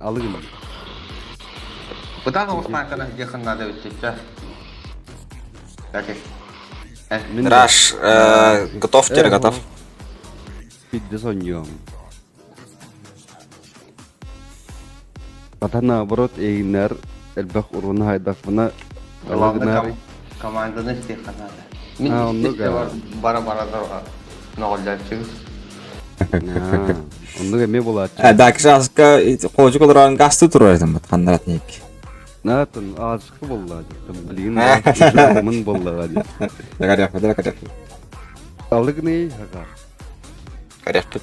Алы гынным. Бытаан оҕус тааҥканы диэххин наада эбит Кстати. Мин да Раш, готов теперь готов. Бидде сонньуом. Ата наоборот эйигиннэр элбэх уруну хайдахпына алы Главное гынаар команданы истиэххэ наада. Мин А, оннук истэ аа. бара бара ноҕоллооччубут. Аа, оннук эмиэ буолааччы. Дакшаска хоочук олорон гасты турар этим ханнарат ник. Наатын аазыкы буолла диттим. Билигин мын буоллаҕа дии. Дакаряхпыт, дакаряхпыт. Алы гыный хака. Каряхпыт.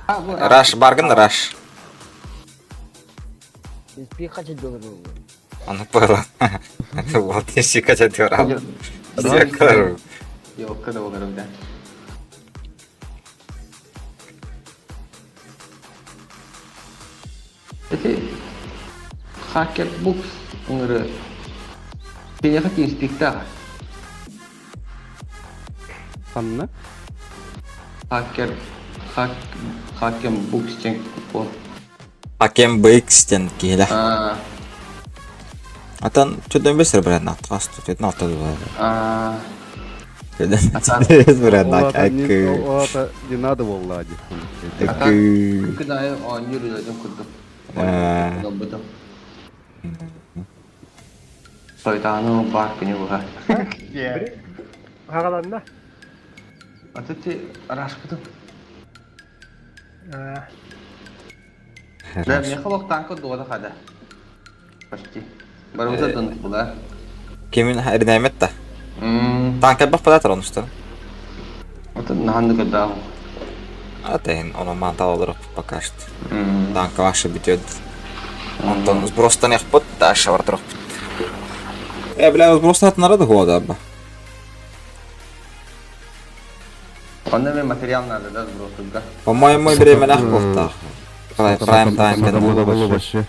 Раш, баргын раш. Испи хача доллар Ону пыла. Вот ищи кача дёрал. Зеркало. Елка да болар да. Ити Хакер Букс ыҥыры киниэхэ тииспиктээх. Ханна? Хакер Хак Хакем Букс диэн купон. Хакем Быкс диэн киһилэ. Аа Атан чөдөн бесер брат наттас чөдөн алта дула. аа Чөдөн брат Ол ата не акы. ол ата не надо буолла диттим. Акы. Күн аайы оонньуур үлэтин курдук. Оонньуурбутум. Сойдаану баар күнү быһа. Хагаланна. Аты ти араспытым. Да, меха лохтанка дуода хада. Почти. Барыбыта дын була. Кимин эрнэмет да. Танка бах пада тронуста. Аты наханды кадаа. Атайын оны мантал олорып пока что. Танка ваша битет. Онтон сбростан яхпыт, дальше бар тұрыппыт. Э, бля, сбростан атынара да хуада абба. Онно мен материал надо да сбросуга. По-моему, биременах буохтаах. Прайм тайм кэннэ. вообще.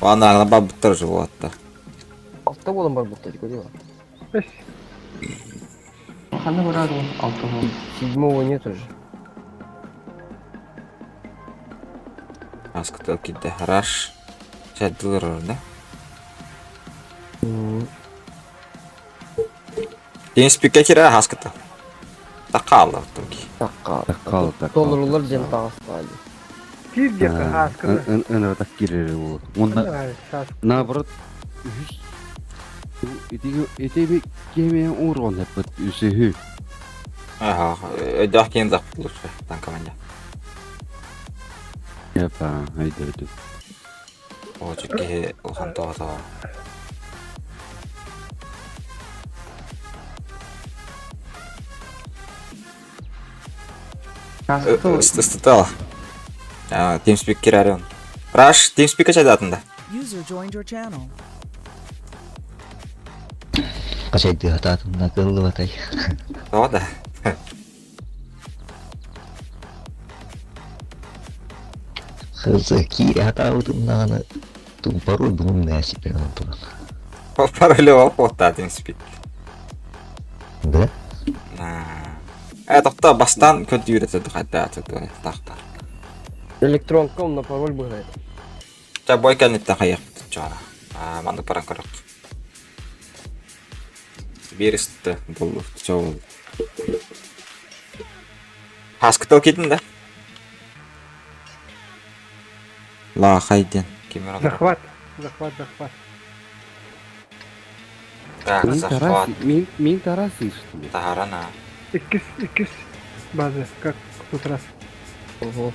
Ана бабыттар же буолатта. Алта буолан барбыттар көрүө. Ханна барар ол алты ол. Седьмого нет уже. Аскытыл кидде. Раш. Чаддылыр да? Тинспикке кире хаскыта. Такаалла оттон ки. Такка. Таккал, таккал. Долларлар дьэн таҕыстаҕа дии. Биир диэххэ хааскыны. Ыныры так киирэр буолуо. Уонна наоборот үһүс ити ити киһи уурган эппит үсүһү. Ага, өйдөөх киин заппыт лучше танкаманья. Япа, өйдөдүм. Оочук киһи улахан тоҕото. Ыстытал. TeamSpeak кирарен. Раш, TeamSpeak чайдатында. User joined your channel. Хачайдыатаатымна кыллыбатай. О, да. Хызы киире хатаабытымнаҕына тум пароль бугун мээсиппин туран. Пароль оппотта TeamSpeak. Да? Э, тохто бастан көдүүрэтэ хайда тахта. Электронка онно пароль быһыт. Ча бой кэнниттэн хайыахпыт чоора. Аа, маннык баран көрөх. Биир истэ буллу чоол. Хаскытыл китин да? Лаахай диэн кимер олорор. Захват. Захват, захват. Так, Мин захват. Тарас, мин мин Тарас что ли? Таһарана. Иккис, иккис база, как в тот раз. Угу.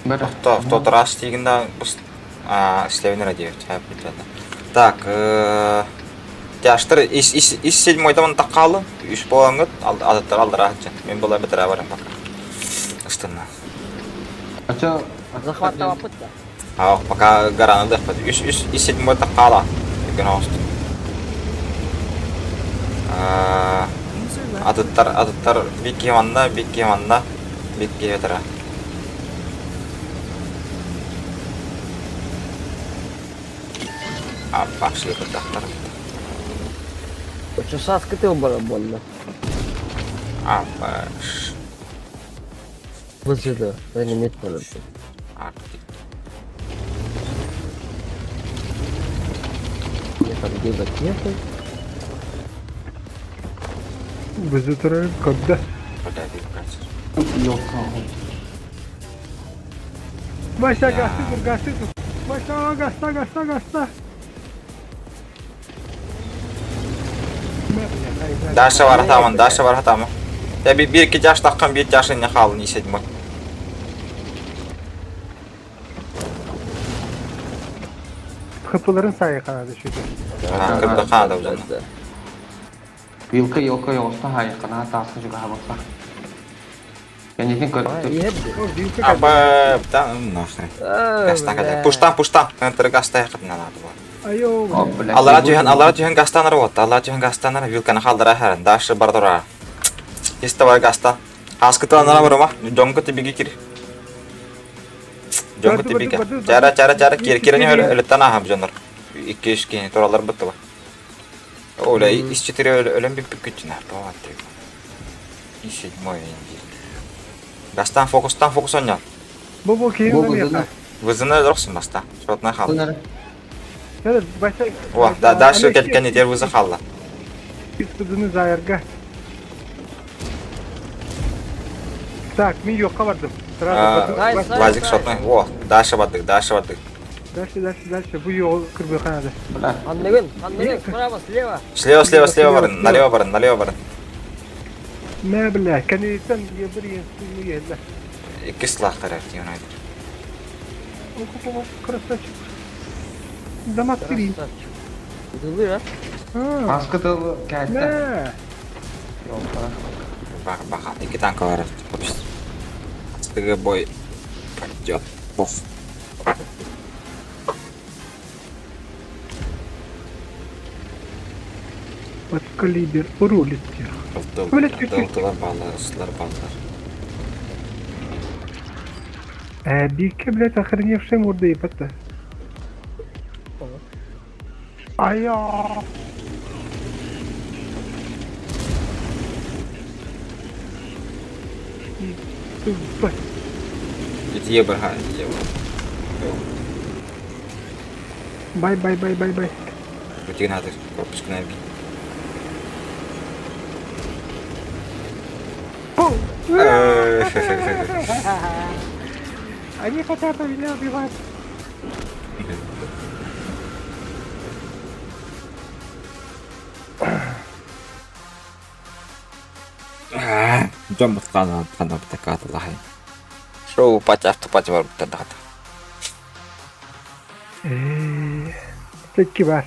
Тохто, в тот раз тигинда бус а, Слевин радио, Так, тяштыр ис ис ис седьмой там таккалы, үс болаңыт, адаттар алдыра хатчы. Мен була бетер барам пока. Ыстынна. Ача Захваттаабаппыт да. А пока гараны да үс үс ис седьмой таккала. Күн ост. А, User left. адаттар адаттар бикки манна, бикки манна, бикки бетера. А, пошли кудахтар. Очо сааскы тыл бара буолла. А, паш. ВЗД, реанимет барар. Арктик. Мне там делать нету. ВЗ когда? Бля, вибрация. Ёлка. Вася, гасты тут, гасты тут. Вася, гаста, гаста, гаста. Даша бар хатамын, Даша бар хатамын. Я bir bir iki yaş takkan bir yaşın ne halını hissettim. Kapıların sayı kanadı şurada. Ha, kırdı kanadı uzun. Вилка ёлка ёлста хайыкына тасы жуга бакса. Кенетин көрдү. Аба, там нахрен. Гаста када. Пуштан, пуштан. Контр гаста yakın надо было. Айо. Аллара түһэн, аллара түһэн гастанар вот. Аллара түһэн гастанар вилканы халдара харан. Дашы бардора. Исте бар гаста. Аскытанара барыма. Жоңго тибиги кир. Жоңго тибиге. Чара, чара, чара кир кирени өлөттан ахам жонор. Икки үч кини туралар бытты ба. Оля, из четыре өлөн бит күчүнө. Бават. И седьмой инди. Гастан фокустан фокус онян. Бу бу кийин Бу бу Вызына өлөрсүн баста. Шотна хал. О, да, дальше келген етер вызы халла. Кызını zayırga. Так, мен yo'qqa бардым. Сразу. Вазик шотный. О, дальше бардык, дальше бардык. Дальше, дальше, дальше. Бу yol кырбыханада. Анныгын, анныгын, справа, слева. Слева, слева, слева барын, налево барын, налево барын. Мә бля, кәнейтен бер елді. Икки сылақтар әрті юнайдыр. О, красавчик. Дамас бери. Красавчик. Дылы, а? Аскы тылы кәтті. Мә. Бақ, бақ, икки танка бар. Астыгы бой пойдет. Бог. Вот калибр рулит. Ылтылар баллар, ысылар баллар. Бика, блядь, охреневшая морда ебать-то. Ая! Итие бар, ха, итие бар. Бай, бай, бай, бай, бай. Бутигин хатыр, корпус күнәрги. Они хотят меня убивать. Дьон бутқана бутқана бутакааталахай. Шоу пать автопать бар буттардахата. Икки бар.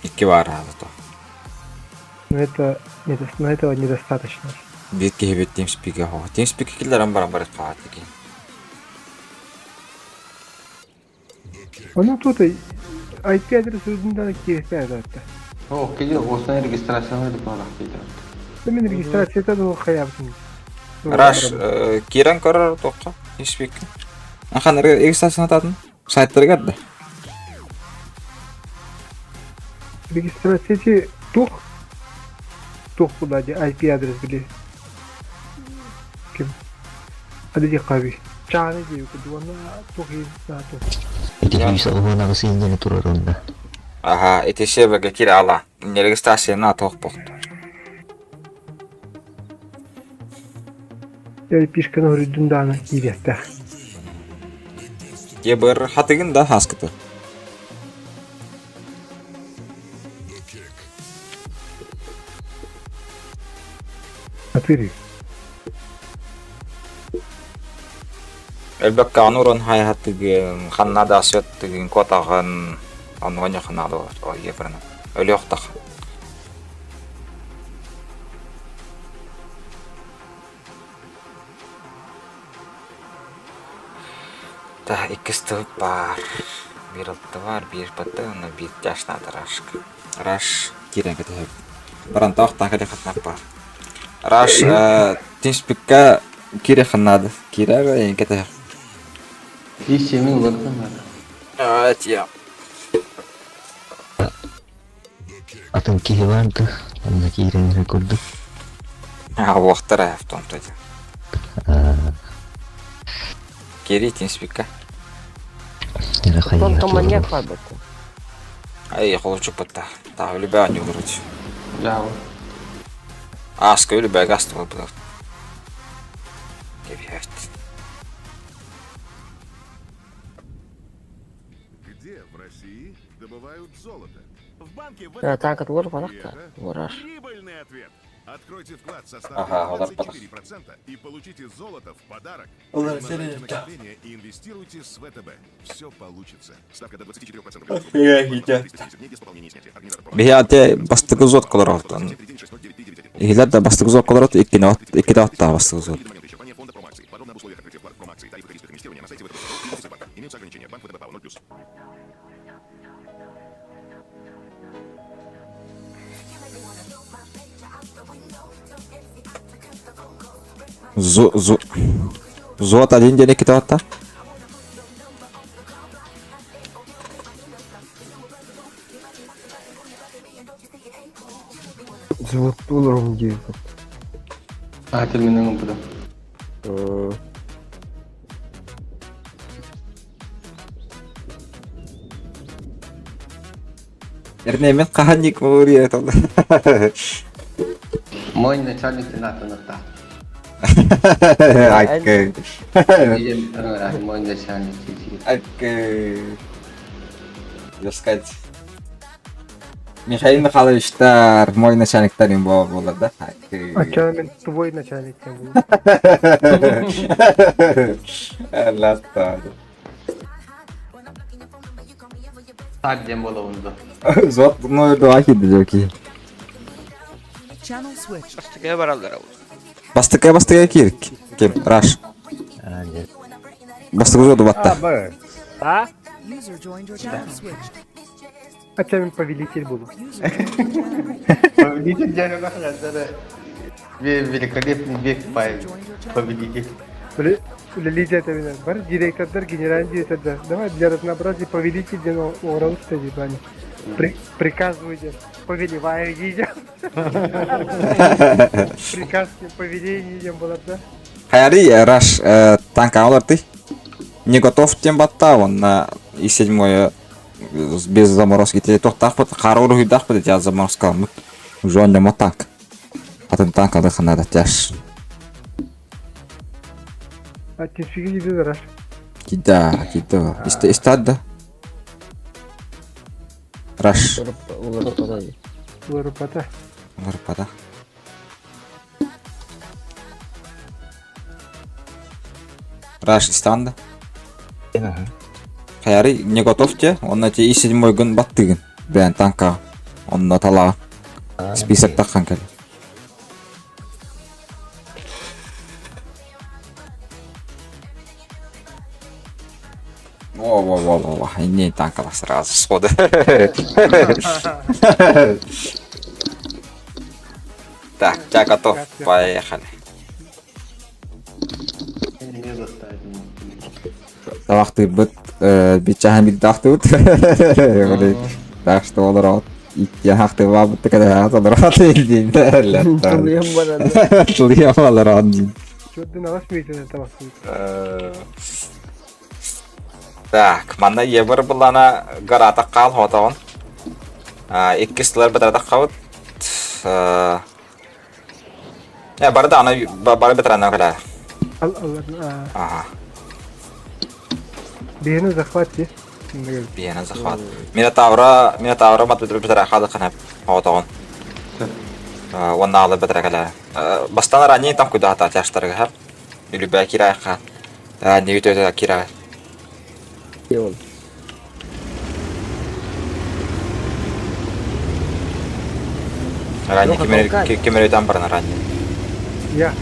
Икки бар хазато. Но это, но этого недостаточно. Бит киһибит TeamSpeak хо. TeamSpeak киллерен баран бар каат ики. Onun тут IP адрес өзүндөн кирип атты. О, кеди осына регистрацияны деп барак дейди. Мен регистрацияда да хаябытын. Раш кирен көрөр тоққа TeamSpeak. Ахан регистрацияны ататын сайттар да. Регистрация тух тух куда IP адрес били. Ким? Ади каби. Чаны дейү кудуана тухи на тух. Ити сүүс оҕунаҕы сиинньэни турар онно. Аха, ити серверге кире ала. Регистрацияны атоқ боқты. IP-шканы үрүдүн даана кириэттэ. Ебір хатыгын да хаскыты. Атыри. Элбекке анурун хай хатыгын, ханна да сөттыгын, котағын, онуған яқынады о ебірін. Өлі оқтақ. Та, икки бар. Бир алты бар, бир баты, оны бир жашнады рашк. Раш кирен кете. Баран тоқтан кете хатнақ бар. Раш, TeamSpeak-ка кире ханнады. Кире ең кете. Ишемин улардан бар. А, тия. Атын киһи баарды, онно киирэн эрэ курдук. А, уақтар автом тоді. Аа. Кири тинспикка. Эрэ Тон хайыһа там маньяк туруору. бар бетте. Ай, холучук бытта. Таа үлүбэ аньылырыч. Жабы. Ааска үлүбэ газ туолбут. Кэбиһэт. Где в России добывают золото? В банке Э, ВТБ. танк отлор И барахта. это Ураш. прибыльный ответ. Откройте вклад со Ага, ставкой удар по 24% и получите золото в подарок. Удар Умножайте по накопления и инвестируйте с ВТБ. Все получится. Ставка до 24%. Офигеть. Биһиэхэ бастакы зот колоротон. Иһилэр да бастакы зот колорот иккини иккитэ оттаа бастакы зот. Подробно об условиях открытия вклада промоакции, тарифах и рисках инвестирования на сайте ВТБ.ру или банка. Имеются ограничения. Банк ВТБ ПАО 0+. Зо зо Зот один диэн иккитэ оттаа. Звуктуларым диэбит. А, терминал буду. Эрнемен хаһан муурия тол. Мой начальник сенатор Аккы. Мой начальник. Аккы. Яскать. Михаил Михайловичтар, мой начальниктар им буолар да. Аккы. Ачча мин твой начальник диэн буолуо. Аллата. Так, дем было онда. Зот ну дуахи дьоки. Channel switched. Бастакы бараллар ол. Бастыкы бастыкы кир. Ким раш. Аа, дьэ. Бастыкы зоду батта. А? User joined your channel switched. Ачча мин повелитель буолуо. User joined your channel. Повелитель дерева, Великолепный век, User joined your channel. победитель. Үлэ үлэлии диэтэбинэ бары директордар, генеральный директордар. Давай для разнообразия повелитель диэн оҥоробут дии Ваня. При, приказываю диэн, повелеваю диэн. Приказ диэн, повеление диэн буолар да. Хайари раш танка олорты. Не готов тем батта, он на и седьмое без заморозки те тохтах пот харору хидах пот я заморозка. Уже он не танк. Атын танк алыха надо тяж. А тинсиги диде раш. Кида, кида. Исте истад да. Раш. Улар Уларыпата. Ларпада. Раш истанда. Аха. Хайари не готов те, он на те и седьмой гын баттыгын. Бән танка. Он на тала. Аа, Список таққан кәл. Во-во-во-во-во, не танкала сразу сходу. Так, я готов, поехали. Не заставить. Табақтырбыт, бичахан биддахтыбыт. Так что олар от. Икки хахтыба бутты када олар от илдин. Тулуйан баран. Тулуйан олар от дин. Чөддүн алас мейтен табастыбыт. Так, манна ебір булана гарата қал хотоғын. Икки сылар бітірата қабыт. Бары да ана бары бітірана кәлі. Ал ал а Ага, биһини захват дии. биена захват. Минотавра, Минотавра мат бітір бітірі қады қанап хотоғын. Онна алы бітірі кәлі. Бастан ранее там куда ата тяштарға хап. Үлүбә кирай қа. Не өтө кирай. Ол. Ранее Лёха, толкай. кемер барна ранее. Я.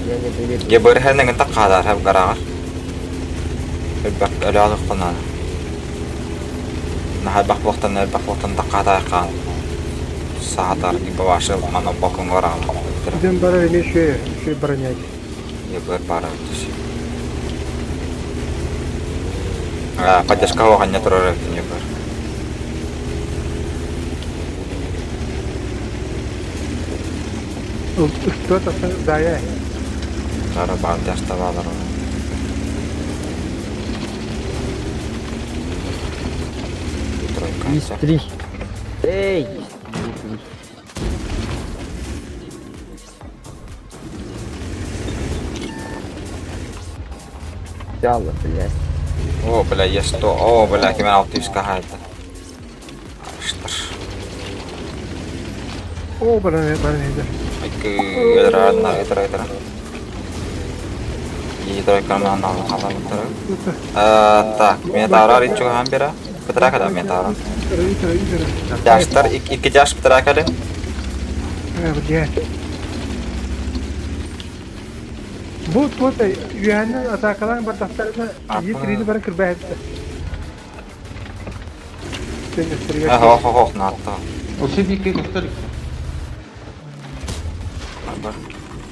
Я не поверю. Гебер хәнеген таққадар хап гарағар. Бак әлі алы қонады. Нахай бак боқтан бак боқтан таққадар қан. Саатар типа вашы мана бокун гарағар. Ден бара эме шуе, шуе броняги. Гебер бара өтүс. Поддержка оған не тұрар не бар. Устуа тасан дая. Тара баардьаста баалар ол. Тройка. Истри. Эй! Истри. Ялла, блядь. О, бля, есть то. О, бля, ким 600 хаайда. Что ж. Оо, баран баран иһэллэр. Ытыра, ытыра, ытыра. И тройка на халабыттары. Так, Метара ричугаан бира. Пытыра када Метара. Ытыра, ытыра, ытыра. Тяжтар, икки тяж пытыра кады. Э, блядь. Бу туот үөһэннэн атаакалаан бардахтарына Е3-ни баран кырбаһыттар. Ах, ох, ох, наатта. Осы бикке көстөр.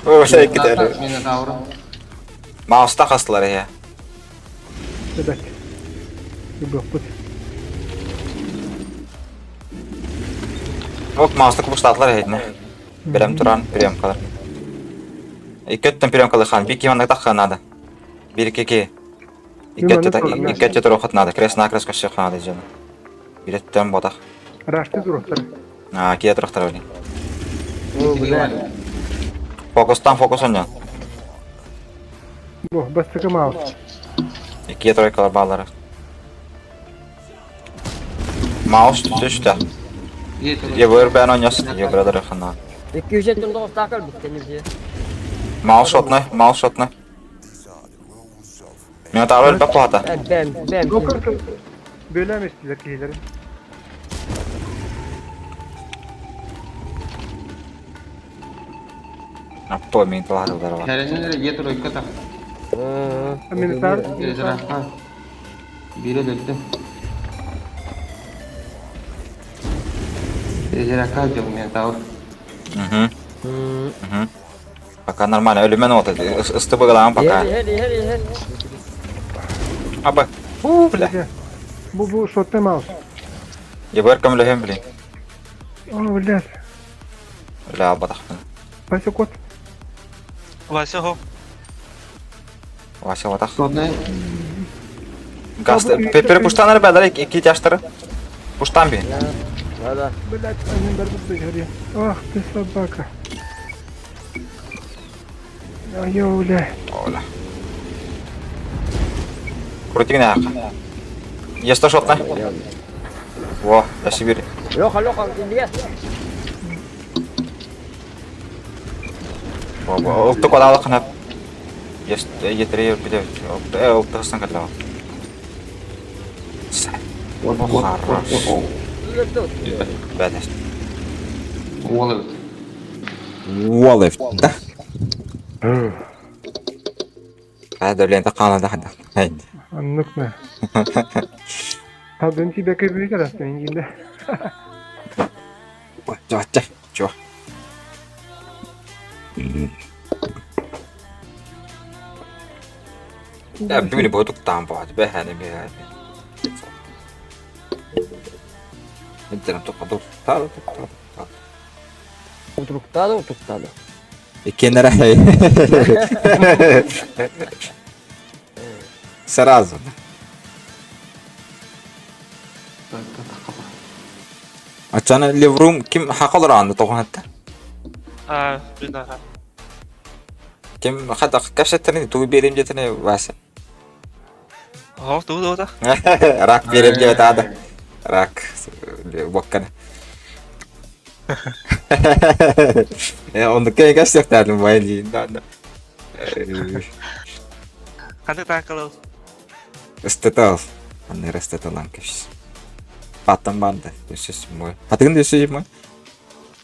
О, шай китәре. Минотавр. Мауста хастылар я. Эбэт. Любопыт. Ок, мауста кубуштаатылар эһитне. Берем туран, прием калар. Икки өттөн прием калыхан. Бик киманнык тахха надо. Бир ки. Икки өттө турохот надо. Крест на крест көшө надо жана. Бир өттөн ботах. Рашты турохтар. А, кие турохтар öyle. О, бля. Фокустан фокус онньон. Бу, бастакы маус. Икки тройкалар баалары. Маус түштө. Ебыр бен онньос, ебыр хана. 279 такыр биткен же. Маус шотны, маус шотны. Мен тары өлбөк плата. Бэм, бэм, бэм. Бөлөм истилер киһилэрин. Апто мен платылар бар. Хәрәннәр е тройка та. Минотавр. Бире өлдү. Резерака жок Минотавр. Угу. Угу. Пока нормально. Өлүмөн вот ысты быгалаан пока. Хели, хели, хели. Аба. У, бля. Бу бу шотный маус. Ебыр көмлөһөм, блин. О, блядь. Бля, албатахпын. Вася кот. Вася хо. Вася батах. Сотный. Газ. Перепуштан ребята, ики тяштары. Пуштан би. Да, да. Блядь, они барбут Ах ты собака. Ай, бля. Оля. Крутигне ака. Есть шотна? Во, я Сибирь. Леха, Леха, индиге. Во, во, олту кодалы кынап. Есть етире бile. Олту хасан кадла. Хорош. Бәдәс. Уолов. Уолов, да? Hadi лента канада хада. Haydi. Анныкны. Табын тебе кебек арасында инде. Чё, чё? Я бүгүн бодук таан баат бэхэни бэхэни. Интернет тоққа таа таа. Утуруктады, утуктады. Иккеннere Сразу. Ачана леврум ким хакалар анды тоғын хатта? А, бина. Ким хата кәпсеттерин тугу берем жетине вася. Хо, ту ту та. Рак берем деп атады. Рак боккана. Онды кей кәпсеттерин бай дейін. Қандай танкалар? Ыстытал. Анны ыстыталан кәпсес. Баттан банды. Өсөс мой. Хатыгын өсөс мой.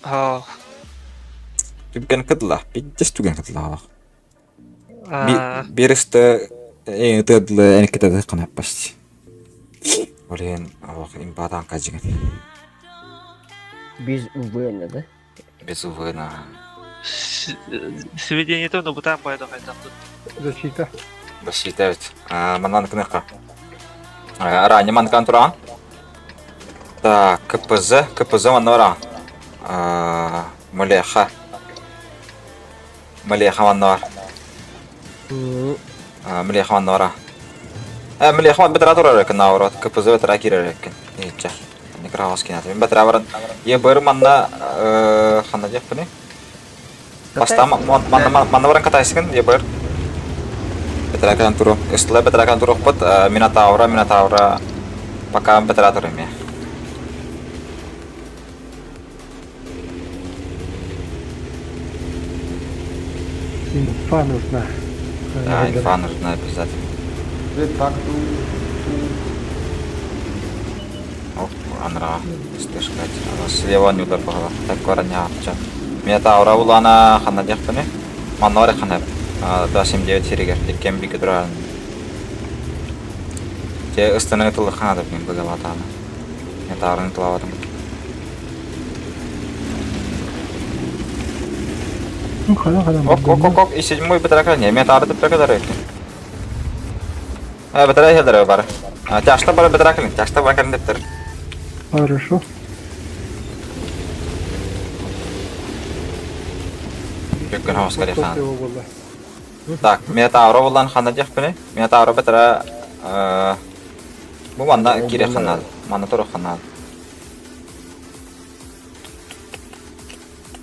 Хо. Түгкен кытла. Пиджес түген кытла. А, Бир ысты тыдлы энкетеде кынап почти. Олен ох имбадан кажыгын. Без УВН, да? Без увына. Сведение то, но бутан байда хайда. Защита. Защита ведь. Манан кыныка. Ранее манкан туран. Так, КПЗ, КПЗ манора. Малеха. Малеха манор. Милеха манна бара. Э, Милеха бэтэрээ турар экен наоборот, КПЗ бэтэрээ киирэр экен. Иһиччэ. Некрахос кинаты. Мин бэтэрээ баран ЕБР манна ханна диэхпиний? Бастаан манна манна баран катайсыгын ЕБР. Бэтэрээ кэлэн туруом. Ыстыла бэтэрээ кэлэн туруохпут. Минотавра, Минотавра пока бэтэрээ турар эмиэ. Инфа нужна. Да, инфа нужна обязательно. Так, Оп, анра, стешкать. Слева не удар бағала. Так кораня апча. Минотавра улана ханна диэхпини. Манна бар ханна. 279 сиригер. Иккен биге турар. Те ыстаны тылы хана деп мен быгалатаны. Минотавраны тылабатым. Ну, хана хана. Ок, ок, ок, ок, и седьмой бэтэрээ не, Минотавра деп бэтэрээ экен. Э, бэтэрээ хелдер бар. Тяжта бар бэтэрээ кэлин, тяжта бар кэлин дептер. Хорошо. Бүккөн хоос кэле Вот хан. его было. Так, Минотавра булан ханна диэхпини. Минотавра бэтэрээ бу манна кире ханнал. Манна турук ханнал.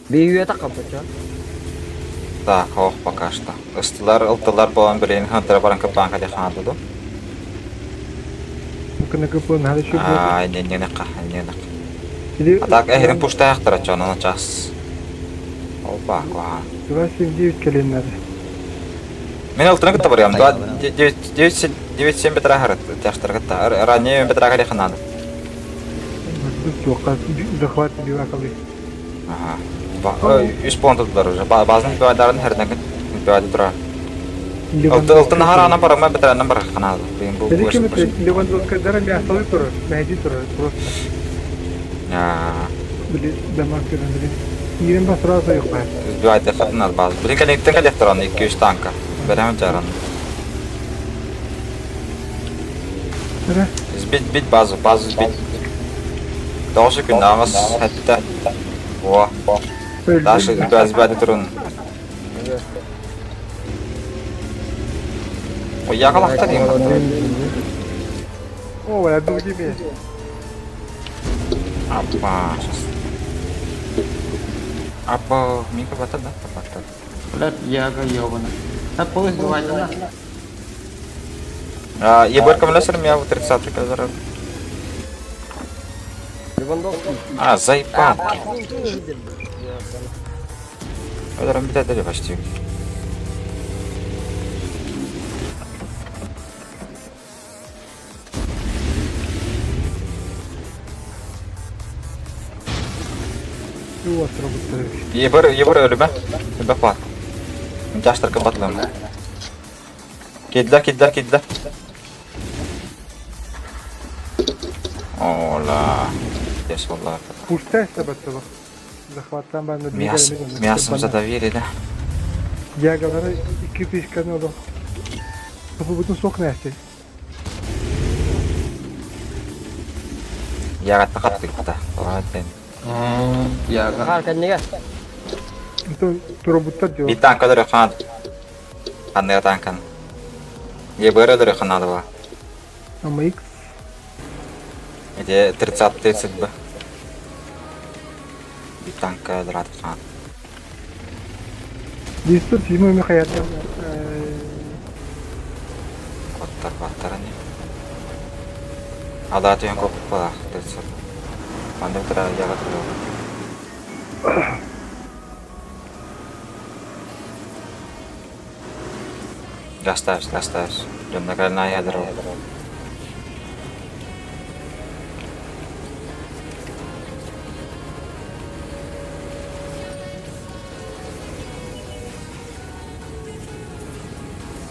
Бүйүө таккаппыча. Так, ох, пока что. Ыстылар, ылтылар болан билин хантара баран капан кале ханды Ну-ка на КП надо еще было. А, не не не не не. Или А так, эхрин пушта яхтара чон, аны час. Опа, ква. 279 кэлин надо. Мен ылтыны кытта барыам. 2 9 9 9 7 бетра харат, тяштар кытта. Ранее бетра кале ханады. Захват бивакалы. Ага. Үс понтудулар уже. Базын бивайдарын херден бивайды тура. Ылтын харана барама бетранан бар ханады. Бин бу Или кем это Левандовская дара мясо турар, мәйди турар просто. А, Били дамаг кирен Ирен ба сразу yok бар. Сбивайте хатынар баз. Блин, коллектор коллекторон 2-3 танка. Берем жаран. Эре. Сбить бить базу, базу сбить. Тоғыз күн ағыз хәтта. О, дальше сбивайте турун. Ой, я қалақта деймін. О, бля, ду тебе. Апа, сейчас. Апа, Мика батар да? Батар. Блядь, яга ёбана. А полы сбивать да? А, ЕБР камлясер меня в 30 казар. Левандовский. А, заебал. Өлөрөн бүтэ почти. Ю отработали. ЕБР, ЕБР өлүмэ. Өлбө бар. Мен жаштар капатлам. Кедилер, кедилер, кедилер. Ола. Yes, vallahi. Пустая сабаттала. Захваттан бар на Мясо, мясом задавили, да? Ягалары iki пишканы oldu. Bu bütün sok neyse. Яғатта қатты кетті. Оған Яга. Хар кэннигэ. Это роботтар diyor. Bir танк өлөрө хан. Ханныга танкан. ЕБР өлөрө ханады ба. Ama X Эти 30 30 б. Bir танка өлөрө хан. 907 mi hayatım? Коттар баттар не. Ада түйін көп бала 30. Манда тұра яға тұра. Гаставс, гаставс. Жонда кална ядро.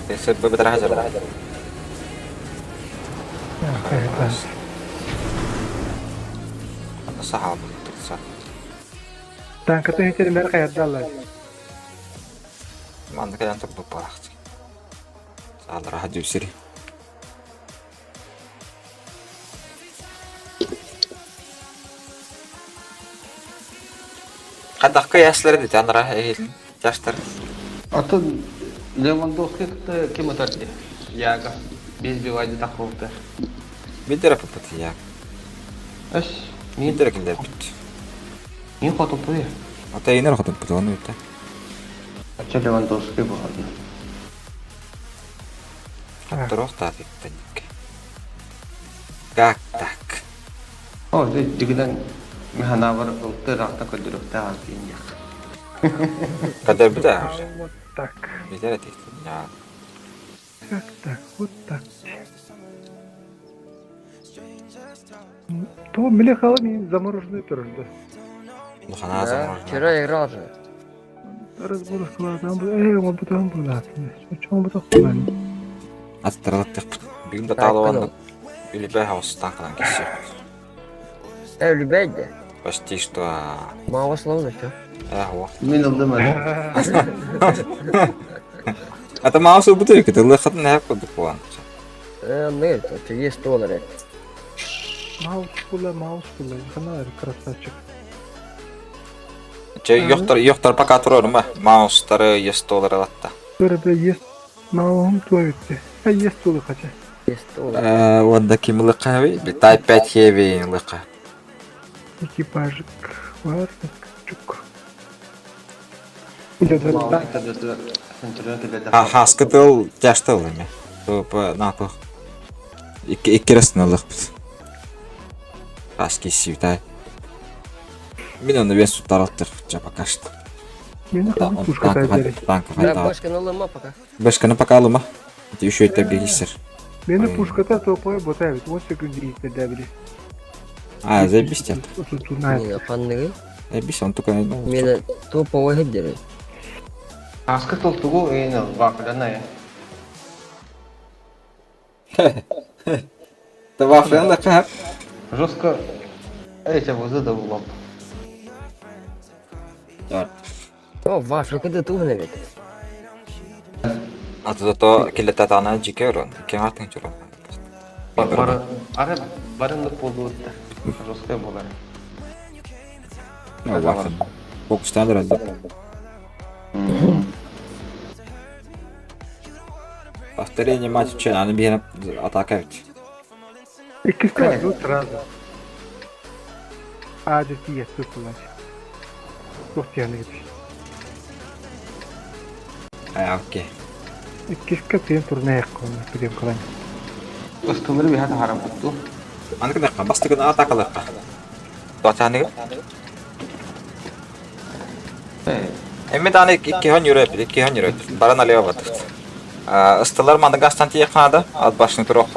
Тесеп бетер хазар. Сахаб, 30. Танкатын hiç hayatlarlar. Манна кэлэн турбут буолаахтык. Саалара хадьюсири. Хадахка яслары дит анара эһил жаштар. А то... Левандовский кытта ким ытар дии? Яга. Без бивайды таххыбыта. Билдер аппыт я. Өс, мин Билдер киллэрбит. мин хотуппуй. Ата инер хотуппут оны үтэ. Ача Левандовский буһарна. Хотторох таатыктанник. Как так? О, дигинен механавар ылты рахта көдүрүхтэ ааппиин Кадербите А вот так. Билер этиктин я. Как так? Вот так. То мелехала ми замороженный тоже, да. Лухана Да, замороженная. вчера играл же. Разбор склада, эй, он потом был, Чем он потом Аттаралаттык. Бүгүн да Так, таалабаннык. Үлүбэ хаустан калан кисе. Любей да. Почти что. Мало словно, что? Э, во. Мин ылдым әле. Это маусу бутылка, ты лыхатын не кудук буан. Нет, это есть доллары. Маус була, маус була. Хана красавчик. Че, йохтар, йохтар пока турарым ба. Маустары 100 доллар алатта. Бля, есть маум туавитте. А есть тулы хотя. Есть доллары. Э, онда ким лыка би? Type 5 heavy лыка. Экипажик. Бар, чук. Идет А хаскытыл тяштыл эме. Тупо нахуй. Икки икки раз налык бит. Хаски сивтай. Мин оны вес утараттыр ча пока что. Мені Танк пушка тайдери. танк Да, хайта. башка налыма пока. Башканы пока алыма. Это еще это бегисер. Мені пушката топой ботавит. 10 секунд дабили. А, заебись тебя. Тут тут на. Не, панны. Заебись, он только ну, Меня топовый хедеры. Аскы толтугу эйн вафляна. Да вафляна как? Жестко эти вызы да в лоб. О, вафля, когда ты ведь? А то зато килетатана жикерон. Кем атын чурон. Бары ары барынды полуутта. Жестко болар. Ну, вафля. Фокустан раз. Повторение матча, аны бир атака бит. Икки тут сразу. А, здесь есть тут кулач. Тух тяны гитиш. А, окей. Иккиска тен турне яккон кидем калан. Ыстылыр бихат харам кутту. Аны кына бастыгын атакалыкка. Туатаны. Э, Эми даны икки хан жүрөп, икки хан жүрөп. Баран алева батыт. Ыстылар мандыгастан тиекханада, ат башны турук.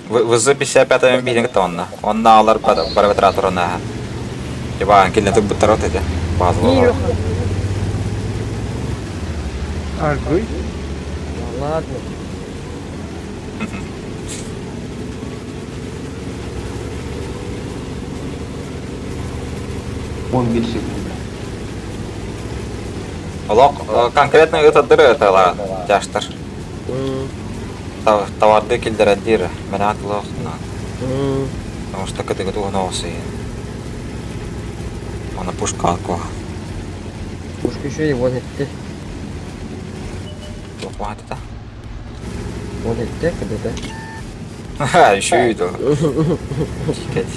Вызы 55 билинг тонна. Онна алар бараметраторына. Тиба килне тук буттарот эте. Базы. Аргуй. Ладно. Он bir секунда. Олох конкретно это дыры это ла тяштар. Товарды килдерәдир. Менә атлох на. Потому что когда готова носы. Она пушка аква. Пушка еще и вон это. Хватит, да? Вон это, когда Ха, еще иду. Чикать.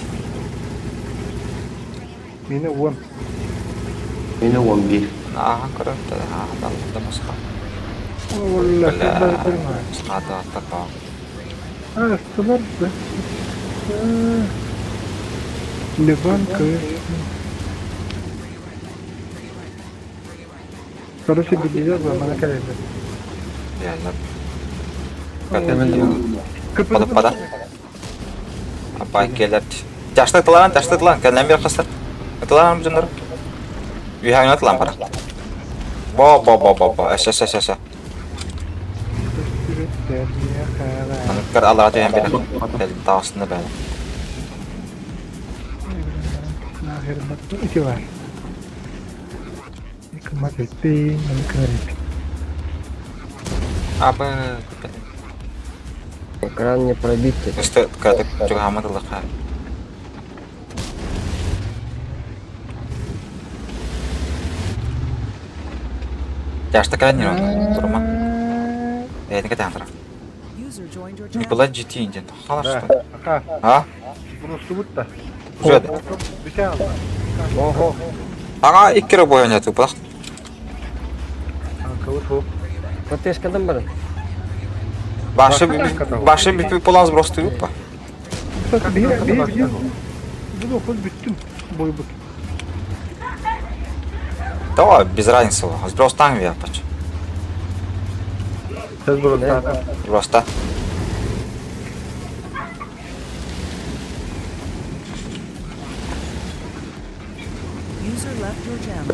Мені он. Мені 11. Ага, короче, ага, да, да, мусха. Бля. Бля, мусха, да, такого. А, ыстылар да. Ливан, Короче, бедея за mana keldi. Реально. Кп Пада, пада. Апай келер. Жашты тылан, жашты тылан, кәллән бер кыстыр. Тылан жындар. Үйхаңна тылан бара. Бо, бо, бо, бо, бо. Эш, эш, эш, эш. Көр алара түйен бер. Кел тағысында бәлі. Ити бар. Абы. Экран не пробить. Үсті кәдік жүгамы тылыққа. Жашты кәлін тұрма. Бэйэтин кэтээн турар. User joined your channel. Николай GT диэн халар Да. что? Аха. А? Бурустубут да. Уже. Бүтэ алла. Ого. Ага, икки эрэ буойан ятыппатах. Анкабыт хо. ПТшкадан барын. Башы башы бүпү полан сбростуйуп па. Биһи биһи бу охол бүттүм бойбут. Давай, без разницы. Сбростан вяпач. Сейчас бурустаата. Просто. User left your channel.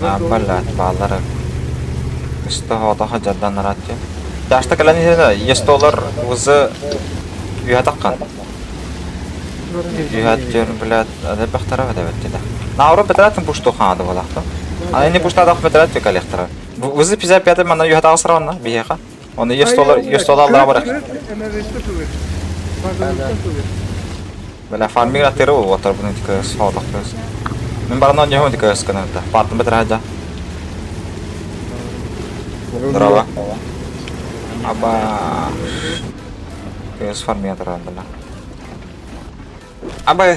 А, блядь, баалара. Кыста хаджардан аратчы. Дашта кэлэн иһэн естолар вызы үйэ таққан. Үйэ блядь, бахтара бәтті да. Науры бәтірәтін пушту ханады болақты. Аны не пуштадақ бәтірәт калехтара. Вызы 55 мана үйэ тағысыра онна, бияқа. Оны естолар естолар да бар. Бля, фарминг атыры ол отар бұны тікі саудақ көз. Мен барынан не тікі өскін Паттым бәтірә хаджа. Здорово. Аба. Көз фарминг атыры бля. Аба.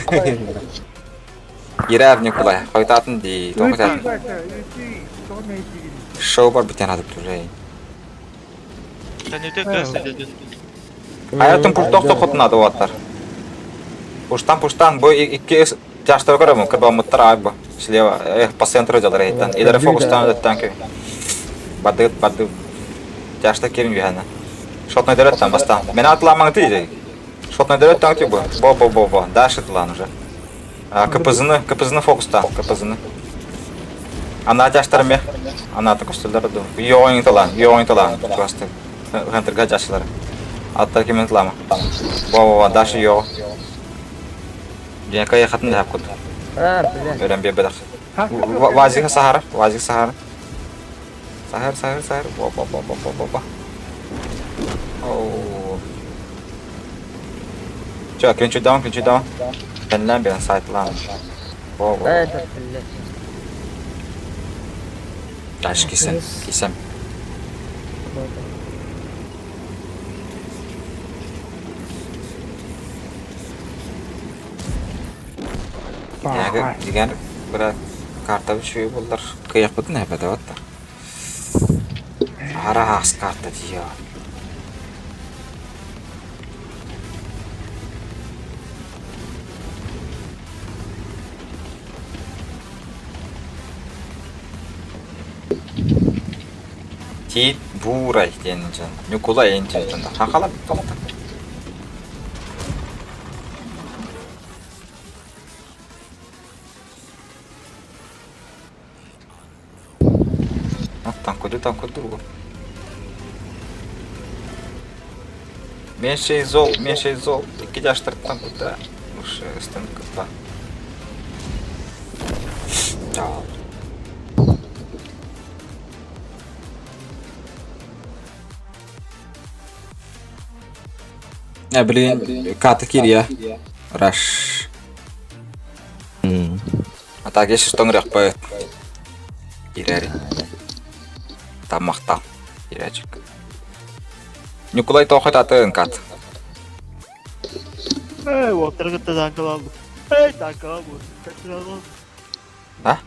Ирәр Николай, қойтатын ди, тоқытатын. Шоу бар бітен атып тұр. Аятын пуштоқ тоқытынады оттар. Пуштан, пуштан, бу икки жаштар көрөмүн, кырбамыттар айбы. Слева, эх, по центру жалар эйтен. Идere фокустан өттен кö. Бады, бады. Жашта керин юхана. Шотной дөрөттен бастан. Мен атламаң ти. Шотной дөрөттен ти бу. Бо, бо, бо, бо. Дальше тылан уже. КПЗны, КПЗны фокуста, КПЗны. Ана жаштар ме. Ана көстөлдөр ду. Йоң тылан, йоң тылан. Просто. Хантерга жаштар. Аттар кемен тылама. Бо, бо, бо, дальше йо. Жеңка яхатын да кут. А, блядь. Өрен бе бедах. Вазик Сахара, Вазик Сахара. Сахар, Сахар, Сахар. Бо, бо, бо, бо, бо, бо, бо. Оу. Чё, клинчу даун, клинчу даун. Пенлен бен сайтлан. Бо, бо. Это, блядь. Дальше кисем, кисем. Деген бір карта үшеуі болдар. Кыяқ бұтын әбәді батта. Ара ас карта дейі. Тит бурай дейін жан. Николай енчен жанда. Хақала тоқта. Танкуду, танкуду. Меньше изол, меньше изол. Икки жаштыр танкуда. Уж стен кытла. Не, блин, ката кирия. Раш. А так, если что, нрях по Ирәри. Тамақта. Ирәчик. Николай тоқыт атын кат. Эй, уоттар кытта танкалалды. Эй, танкалалды. Контролалдым. А?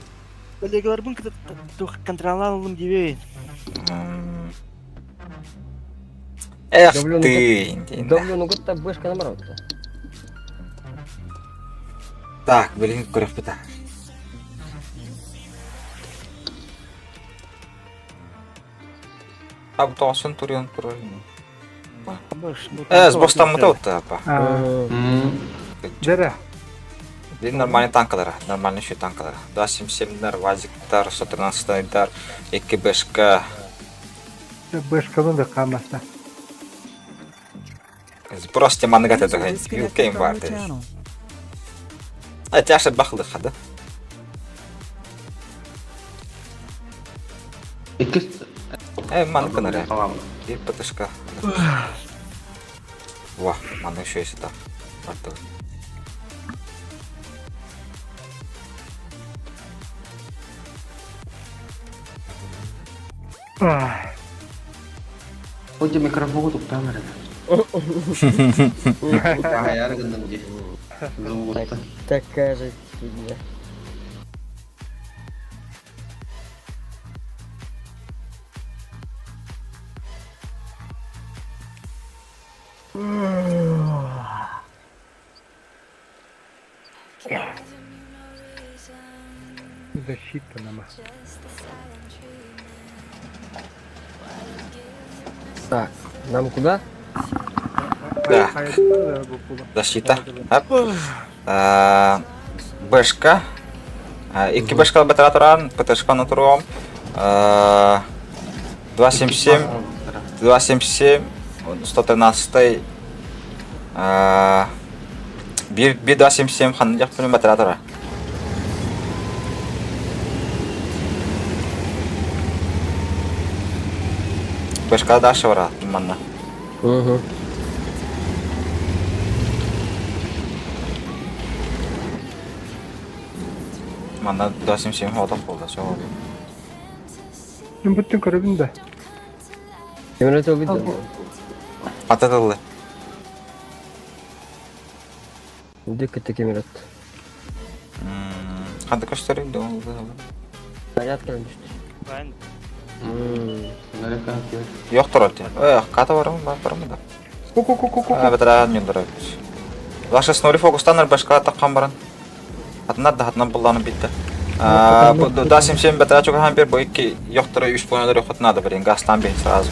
Коллегаларбын контролалдым дебейин. Эх ты. Давлю, ну год бэшка наоборот. Так, блин, көріп біта. Аб тоғысын турион турын. Э, сбостан мыта отты, апа. Дәрә. Блин, нормальный танкалар, нормальный еще танкалар. 277-дар, Вазиктар, 113-дар, 2 бэшка. Бэшканы да камаса. Просто маныгат User это disconnected юкейм from бар. your channel. А тяжа бахлы хада. Икки Э, маны кынары. Bir ПТшка. Ва, маны еще есть это. Артур. Хоть микрофону туттаан эрэ. Аһайаары гынным дии. Звугуттан. Такая же фигня. Защита нама. Так, нам куда? Да. Защита. Бэшка. Икки бэшка бэтэрэ туран, ПТшканы туруом. 277, 277, 113 биир биир 277 ханна диэхпин бэтэрэ турар. Бэшка дальше бара манна. Угу. Манна 277 отох буолла, все. Мин бүттүн көрөбүн да. Кемер ылбыт Ата тыллы. Дик кемер Ханта көстөрүн да ол. Заряд кэлэн түстэ. Yok турар диэн. Э, ката барамын, бар барамын да. Ку-ку-ку-ку-ку. А, бэтэрээ ньылдырар. Лаша снори фокустанар башка таққан баран. Атынар да хатынан булланып битті. Да 77 бэтэрээ чугахан бир бу икки йохтору үс понядар йохот надо блин, газтан бин сразу.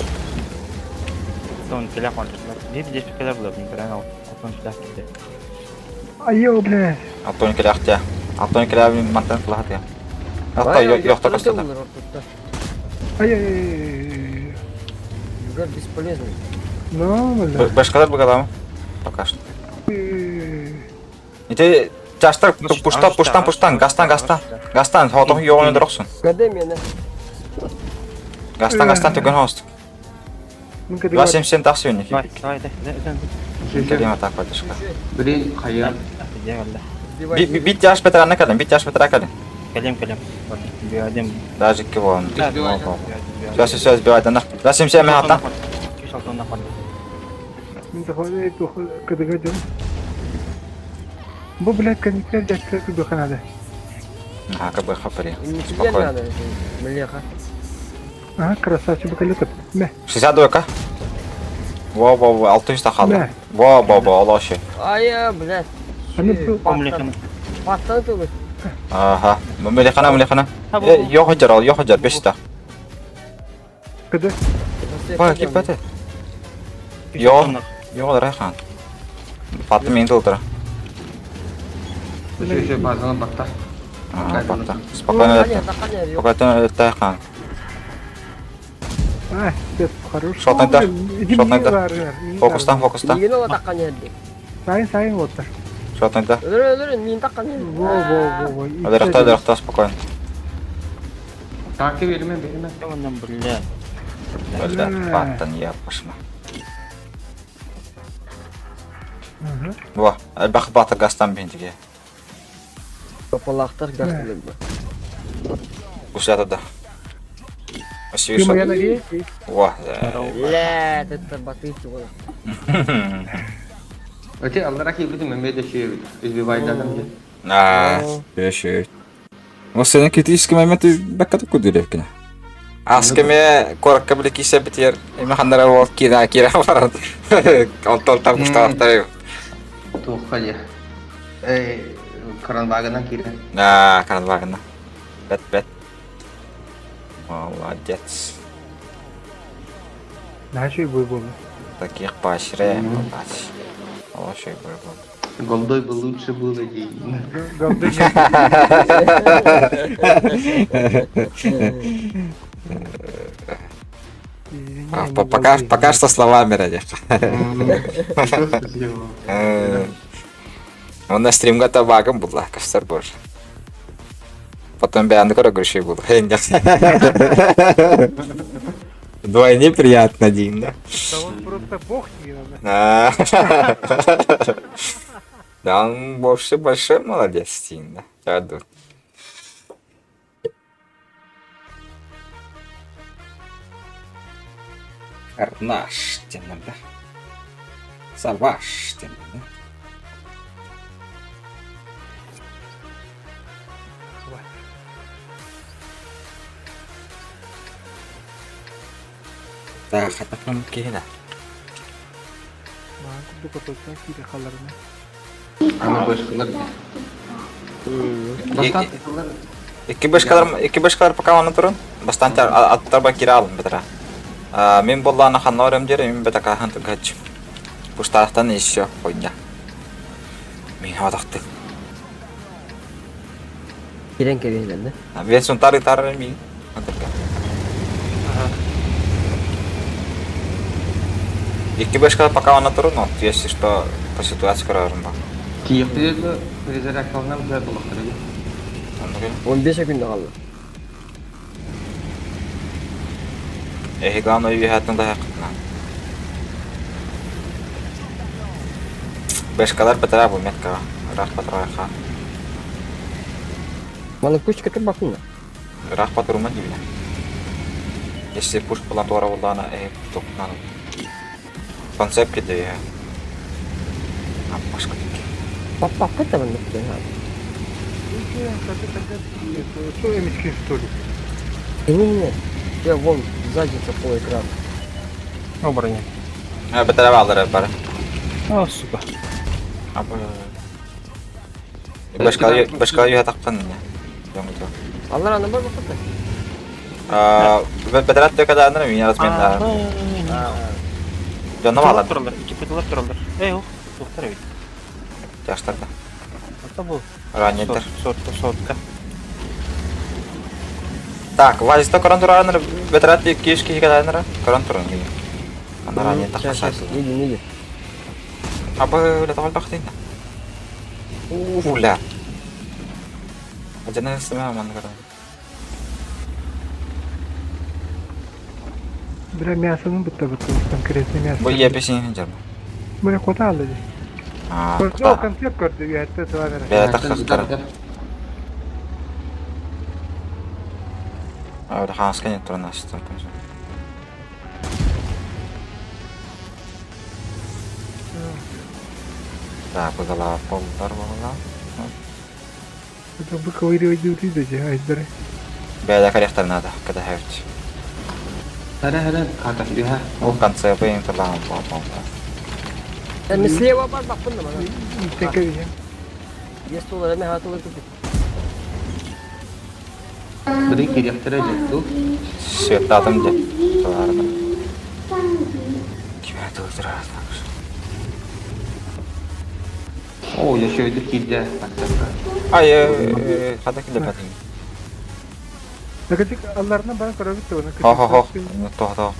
Сон телефон Bir bir kadar bulabilirim. Ben al. Алтон silah gitti. Айо, бля. Алтон келяхтя. Алтон келя мантан флахатя. Алта йохто костата. Ай-яй-яй. Югар бесполезный. Ну, бля. Башкалар бугаламы? Пока что. Ити жастар пуштан пуштан пуштан гастан гастан гастан хотох йоҕун дорохсун. Гаде мені. Гастан гастан түгөн хост. Мин кадыга. 277 тахсы өнне. Давай, давай, давай, давай. Келем атак поддержка. Блин, хайа. Бит жаш бетеранна кален, бит жаш бетеран кален. Кэлем, кэлем. Биадем. Даже кивон. Сейчас сейчас сбивать она. 277 хата. Үс алтонна бар. Мин тахой кадыга дем. Бу, блядь, коннектор дядька кудуханада. А, как бы хапари. Не тебе Спокойно. надо, млеха. Ага, красавчик, бакалетов. Мә. 62-ка. Во, во, во, 600 тахалды. Мә. Во, во, во, олоши. Ай, блядь. Аны бу Омлеканы. Паттан түгел. Ага. Мелехана, мелехана. Йох жар, ал, йох жар, 5 та. када. Ба, кип бәте. Йо, йо, райхан. Патты мен толтыра. Еще базаны батта. Ага, патта. Спокойно. Спокойно, тайхан. А, это хорошо. Шотнайда. Шотнайда. Фокустан, фокустан. Мигин ола таққан еді. Сайын, сайын оттар. Шотнайда. Өлөр, өлөр, мин таққан еді. Во, во, во, во. Өлөрөхтө, өлөрөхтө, спокойно. Таки берме, берме. Оннан бля. Бля, паттан я пошма. Во, бах бата гастан бентиге. Топалақтар гастан Гуслята да. Ты моя навеки. Во. Бля, это батыйки вот. Өте аллара кийбитим мен беде шүйебит. Избивайдадым же. А, беши. Ол сенин критический моменты бакка кудүреккин. Аскеме коракка биле кисе битер, эме хандара бол кира кира барат. Онтол там кушталактар. Туохха же. Эй, каранвагынан кире. А, каранвагына. Бет бет. Молодец. Нашей бой был. Таких поощряем, молодец. Хороший бой был. Голдой бы лучше было ей. Голды А, пока, пока что словами ради. Он на стримга табагым була, кастар боже. Потом бянды көрө көрүшүй буду. Двойне приятно, Дим, да? Да он просто бог тебе надо. Да, он больше большой молодец, Дим, да? Чаду. Арнаш диэннэр да. Саваш диэннэр да. Да, хатаппын киһинэ. Маан курдук ототтан киирэ халларына. Аны бышкалар. Бастан тыллар. Икки бышкалар, икки бышкалар пока аны турун. Бастан аттарба кире алын бетера. Мен боллаана ханна орем дире, мен бетака хан тугач. Пуштаахтан еще хуйня. Мен хаватахты. Кирен кэбиһэлэр да? Мен сунтары тары мин. Икки бешка пока аны турун, вот если что по ситуации көрөрүм ба. Киевте перезарядкалынан бile булактыр. 15 күндө калды. Эһи главное үйәһәттің да хақытына. Бешкалар бітірә бұл меткаға. Ырақ батырайға. Маны күч кетип бакын. Ырақ батырума деймін. Если пуш булан туара буллана эһи тоқнан. Концепт кеде я. Башка Пап пап кете маны. Что эмички что ли? Не-не-не. Я вон задница по экрану. О, броня. Бітірә алыр бар. О, сука. Башка башка үйә таққан не. Алар аны бар бакыт. Бітірә төкәдә аны мин разменда. Жаным алар. Туралар, икки пыталар туралар. Эй, ох, тухтар бит. Жаштарда. Это был. Раннетер. Сотка, сотка. Так, вазиста корон тураныр, бетрат кишки хикаданыр, корон туран гини. Ана раннет тақса. Неге, неге? Абы өле тағал бақтын. Уля. Ажана сыма аман корон. Бля, мясоны будто бы конкретно мясо. Бу епесин жарма. Бля, куда алды? А, О, концепт көрдү, я это тварь. Бә тақсақтар. Өле ханска не туран асты. Так, бұдала полдар болла. Это выковыривать дути, айдары. Бә корректор надо, когда хавить. Хара хара ката юха. Ол конце бейін тұрлаған болған. Мен слева бар бакын да мана. Текер Есть олар эме хатылы күп. Бiri киректер жетту. Светтадым де. Соларым. Киме тұлдыра. О, я шөйдү кирде. Ай, қада келе бәдін. Накатик алларына бара көрөбүт оны. Хо хо хо. Тоқ тоқ.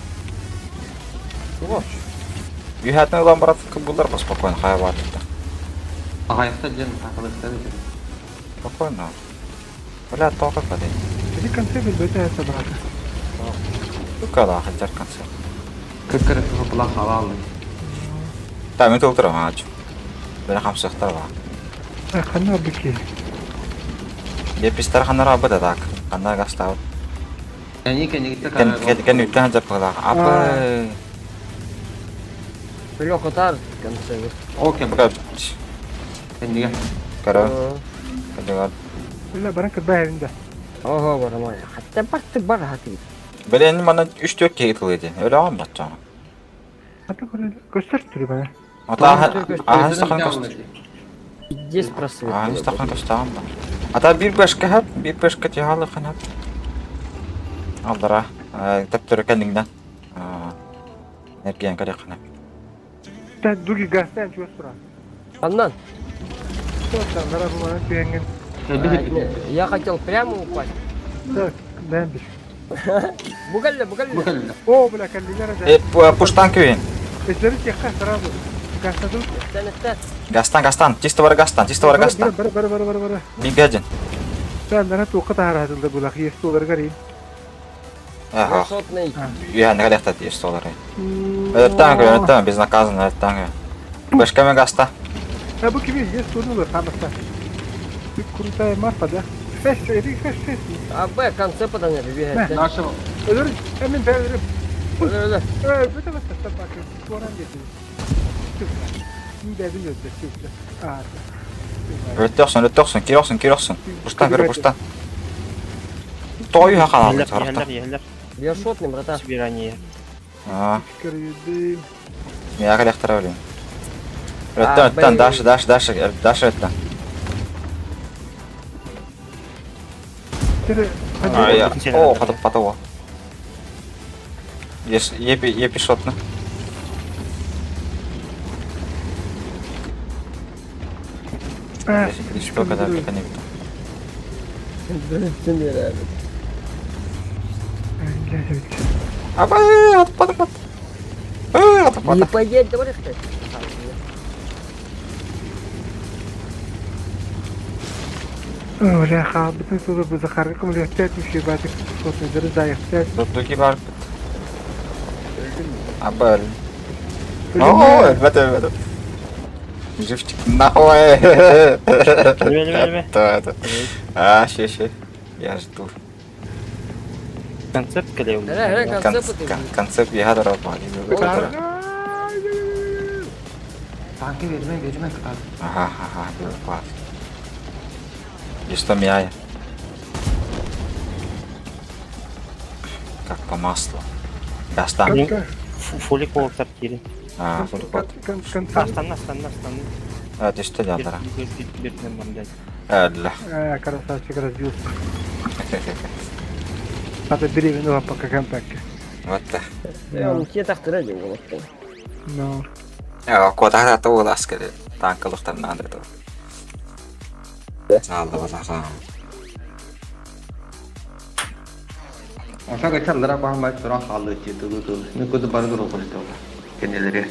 Үйәтін ұлан барат бұлдар ба спокойно қая бар. Ағаяқта жен тақылықтар екен. Спокойно. Бля, тоқ бәдін. Эти концепт бөтә собака. Күккада ханжар конце. Кыркыры бұла қала алды. Та мен толтырам ағач. Бені қамсықтар ба. Ханна бики. Епистер ханар абы да так. Ханар гастау. Әне кенегітті Кен кен үттен ханжар пылақ. Абы. Бля, катар конце. Окей, Бұқа. Кенеге. Көрі. Көрі. Бля, бара кырба Ого, барамай. Хатта бартык бар хаты. Білен мана 3-4 кейт қылды. Өлі ағам батчағы. Ата көрө көстөр түрү бана. Ата ахан стақан көстөр. Здесь просвет. Ахан стақан көстөр ба. Ата bir башка хап, bir башка тихалы хан хап. Алдара, тәптөрө кәндиңдән. Энергиян кәрек хан хап. Та дуги гастан чуастура. Аннан. Что бу бана түйенген. Я хотел прямо упасть. Так, бәмбиш. Бугалля, бугалля. Бугалля. О, бля, кәллиләр Э, пуштан күйін. Эшләре текка сразу. Гастан. Тәнеттә. Гастан, гастан, чисто бар гастан, чисто бар гастан. Бар бар бар бар бар. Бигәҗен. Сән туқы таһаратылды булак, есть олар гарин. Ага. Сотный. Я не галехта есть олар. Öğretten күйін, öğretten безнаказанно öğretten күйін. Башка мен гаста. А бу кими есть олар хамаста. Ты крутая марфа, да? Шесть, эти шесть, шесть. А Б конце подан бегает. Нашего. Ölür, hemen ben ölürüm. Өлө, өлө. Өлбүтэ бастаттан бакы туоран диэтибит. Бэбин өлдө, сүрдэ. Аата. Өттөхсүн, өттөхсүн, киир охсун, киир охсун. Пустан, көр, пустан. Тоҕо үһэ хаалбыт Иһэллэр, сорохтор. иһэллэр, иһэллэр. Я шотный, братан. Собирание. Аа, Көрүйдüm. миэхэ кэлиэхтэрэ билин. Өттөн, өттөн, Даша, Даша, Даша, Даша өттөн. Ай, О, хатып о. Епи, епи шотны. Что когда это не Абай, атпадым, атпадым. Не поедь, давай ты. Бля, хаалбытын сылы бу Захарга көмөлөстөөт үчүгэй баатык сотнайдары даайахтаат. Дурдуки барбыт. Абыл. О, өлбөт, өлбөт. Живчик нахуй. Это, это. А, щи, щи. Я жду. Концепт кэлэ Эрэ, эрэ, концепт Концепт я дорога. Танкı verme verme abi. Ага, ага, класс. И что мяя? Как по маслу. Достан. Фолик уолтар киирин. А, фолик Астанна, астанна, астанна. А, ты что делал, Биртинен баран Эдля. Красавчик разбился. Надо беременного пока контакте. Вот так. Кие тахтыра диэн буолуохтаах. Но. Куотаһар ата уолаас кэлэ таанкалыхтар наада это. Саалла Ошо geçenlere баһамай туран хаалыы тылы тылы. Мен көтө бары дуру көрүстө. Кенелери.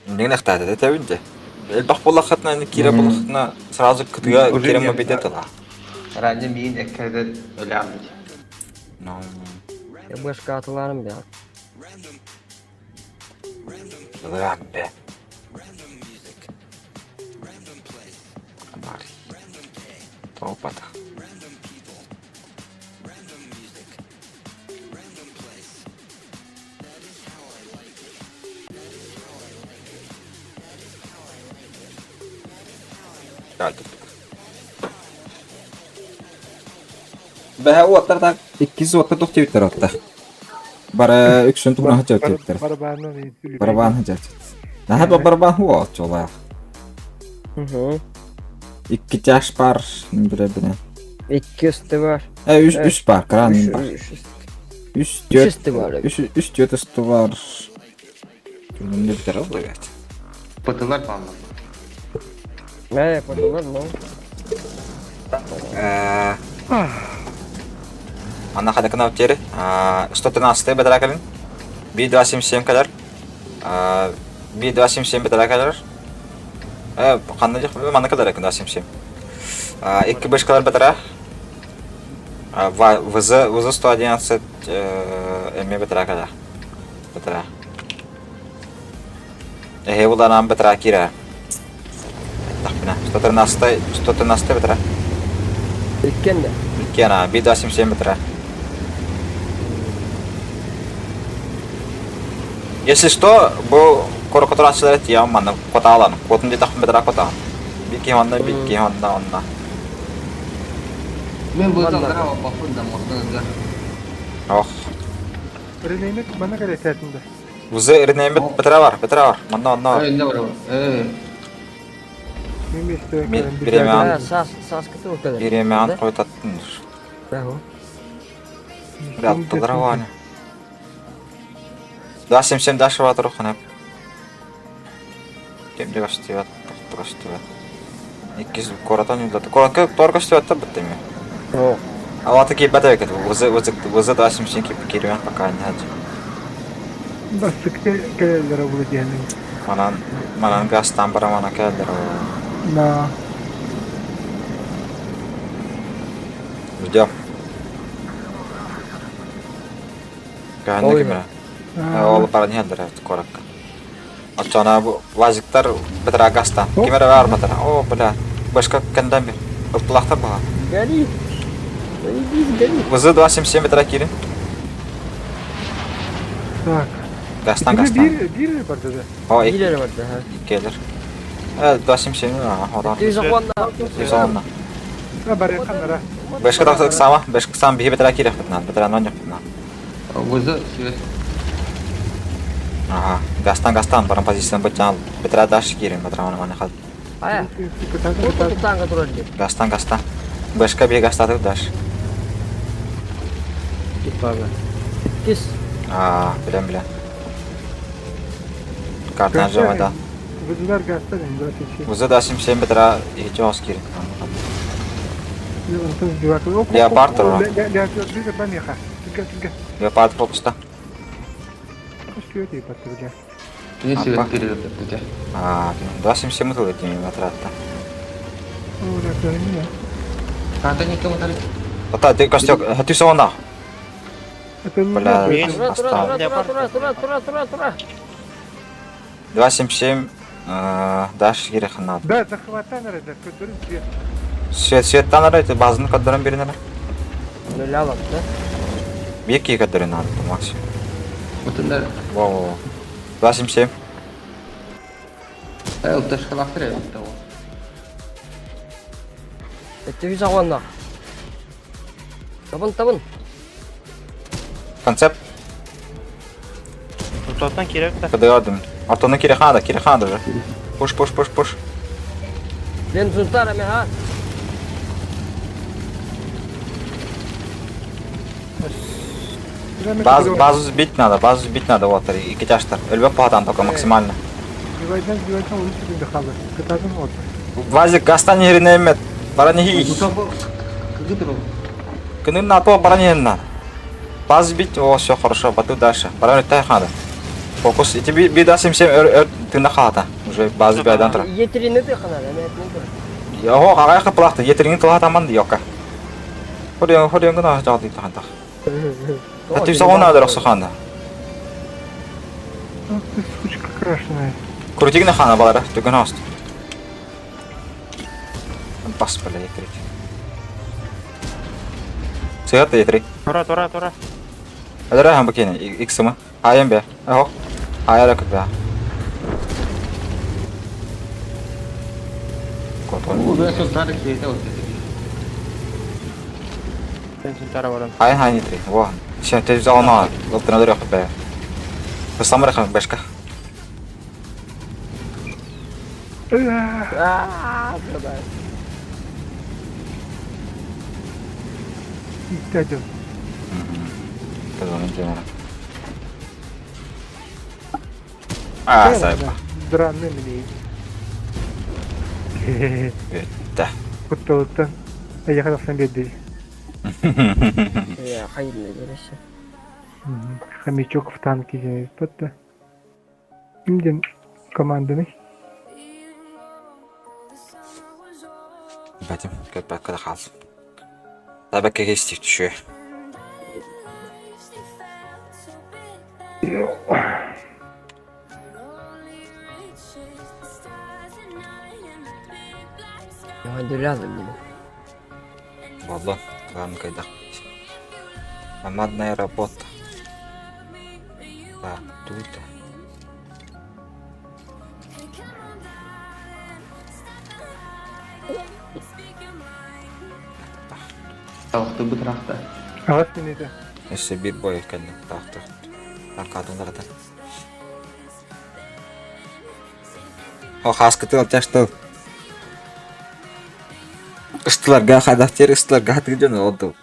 Неген ахтаата тэбинде. Элбах буллахатна кире буллахатна сразу кытыга кире мобиде тыла. Ранее миин эккерде өлө алды. Ну. Я башка атыларым бя. Ламбе. Бар. Толпата. Бэһэ уоттар так иккис уоттар тух тиэбиттэр отта. Бара үксүн тугуна хача тиэбиттэр. Барабанын Барабан хача. Наһа ба барабан хуа чола. Угу. Икки чаш бар биле биле. Икки үсті бар. Э үс үс бар кран бар. Үс Үс үсті бар. Үс үс төрт үсті бар. Не битер ол блядь. Пытылар баллы. Э, пытылар, ну. Э Анна хадакына өттері. 113 бетера кэлин. Би-277 кэлэр. Би-277 бетера кэлэр. Э, ханна дьэх манна кэлэр экен 277. Икки бышкалар бетера. ВЗ ВЗ 111 эме бетера кэлэр. Бетера. Эхе буланан бетера кира. Тахпина. 113 113 бетера. Иккен де. Икки Би-277 бетера. Если что, бу корокотурачылар тиям манна котаалан. Котун ди тахпын бетера котаан. Бики онна, бики онна, онна. Мен бу залдара бафын да мостын Ох. Ренеймет бана кэлэтэтинде. Вузы ренеймет бетера бар, бетера бар. Манна, онна. Эй, не бар. Эй. Мен Биреме Сас, сас кыты өтелер. Биреме ан койтаттын. Бәху. Раттылар ваня. Да, 77 дальше ватыр ханап. Кемде бастыбат, бастыбат. Иккиз коратан юлдаты. Коратка торга стыбат бит О. Алаты ки бата бекет. Вузы вузы вузы да 77 ки кирмен пока не хаджи. Бастык кэлэллere бу диэнин. Манан манан гастан бара мана келдер. На. Ждем. Кәһәнне кимре. Ол бара не хәлдер коракка. Ачана бу вазиктар бетера гастан. Кимере бар батара. О, бля. Башка кәндән бир. Ыплахтар буга. Гори. Заебись, гори. ВЗ 277 бетера кирин. Так. Гастан Итини гастан. биир биир барда да. О, Биир эрэ барда, ха. иккилэр. Э, 277 одан. 210 210. А барыахханнара. Бешке тахса ыксама, бешке ыксам биһи бэтэрээ киириэхпит наада, бэтэрээ оонньуохпут наада. Вызов свет. Ага, гастан гастан баран позицияны бытчаан бэтэрээ дальше киирин, бэтэрээ оны маны хал. Хайа. Куту танга турар дии. Гастан гастан. Бешке биһи гастатык дальше. Кис. Аа, билэн билэн. Картан жамада. Вызывар гастан енді отвечай. Вызы да 77 бэтэрээ иһичи оҕус киирин. Леопард турура. Леопард фокуста. Не Апа. свет передает. Аа, 277 ытыл этим отрядта. Ата никому дали. Ата, ты костек, ты соона. Бля, Тура, тура, остал. тура, тура, тура, тура, тура, тура. 277 даш кириэххин наада. Да, захватан эрэ, да, көрдөрүн свет. Свет светтан эрэ ити базаны көрдөрөн биэрин эрэ. Нөлө алап да. Биир киһи көрдөрүн наада максимум. Утундар. Во-во-во. 277. Э, уташкалахтыр э, того. 210. Табын, табын. Концепт Ортоттан киреп да. кыдыгардым. Ортону кириэххин наада, кириэххин наада уже. Пуш, пуш, пуш, пуш. Лен Сунтар эме ха. Баз, базу сбить надо, базу сбить надо, вот, и тяжтар. Өлбөк пахатан только максимально. Дивайдан, дивайдан улица күндө қалды. Кытадын от. Вазик гастан yerine эмет. Баран хи. Күнүн на то баран на. Баз бить, о, все хорошо, бату дальше. Баран өттай хада. Фокус, и тебе беда 77 өр өр тына хата. Уже базы бәдән тора. Етерини да ханар, эме этмин тура. Йо, агай кыплакты, етериңин тыла таман йока. Хорьян, хорьян гына жагды таханда. Татып сагына дөрөк саханда. Ах ты сучка крашеная. Крутигне хана балара, түгөн аст. Бас бля етерик. Сыгат етерик. Тура, тура, тура. Адара хам бакене, иксыма. Айым бе. Ахо. Аяра күт бе. Котон. Уу, бе, сунтар киһитэ вот. Мен Сунтара барам. Ай хай нитри. Во. Сен тез ална. Лоптына дөрөк бе. Самара хам башка. Аа, бля. Иттәдім. Казанын жемара. А, сайба. Дранны міне. Өттә. Кутталыттан. Аяға тақсан берді. Э, хайын береші. Хомячок в танке деген бітті. Кімден команданы? Бәтим, көп бәккә хал. Табакка кестик түшү. Яңа алым деймін. Валла, главное кайда. Командная работа. Так, тут. Тавықты бытырақта. Ағас мен еді. Өссө бир бой кэллэ. Так, так. Так, адын дарата. О, хаскы тыл, тяж тыл. Ыстыларга хадахтер, ыстыларга хатыгден олду.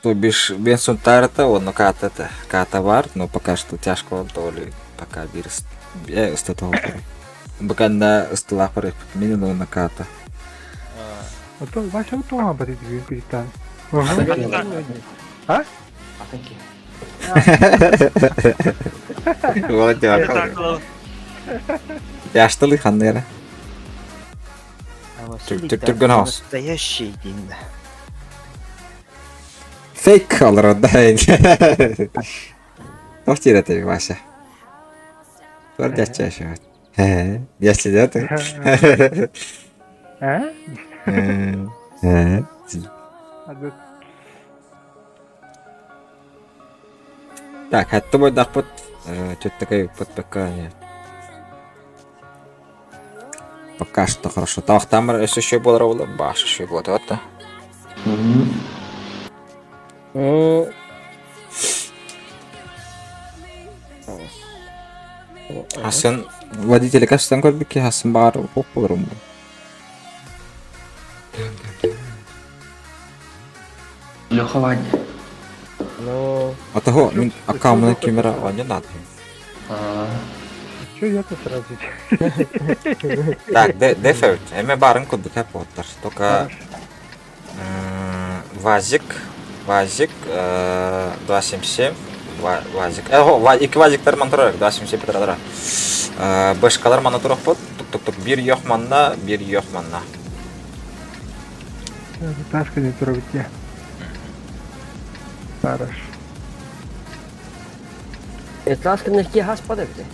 То бишь, бен сунтарата, он ката это, ката бар, но пока что тяжко он то ли, пока бир э, ыстатол. Баканда ыстыла пары, минимум на ката. Ото, Вася отуға бар еді бүгін күзеттан. Атаки. Вот я. Яштылы ханнера. Түргөн хаус. Настоящий день. Фейк color да. Туох тиэрэтэ Вася? Туох дьячча Ээ, дьячча ты. А? Ээ. Ады Так, хатты бойдахпыт. Что-то под пока нет. Пока что хорошо. Таахтаан бар өссө еще буолар буолла. Баш еще буолар да. Хасын водитель кастан көрбүккэ хасын баар хоп болорум. Леха Ваня. Ну, Атаһо мин аккаунтuna камера оонньо наада. Че я-то сразу? Так, дефект. Эме барын курдук хеп оттар. Только Вазик, Вазик, 277, Вазик. Икки Вазиктар ман турар, 277 турар. Башкалар мана турахпыт. Тук-тук-тук. Бир йох манна, бир йох манна. Таска не турабит я. Хорошо. Таска нехки хаспада бите.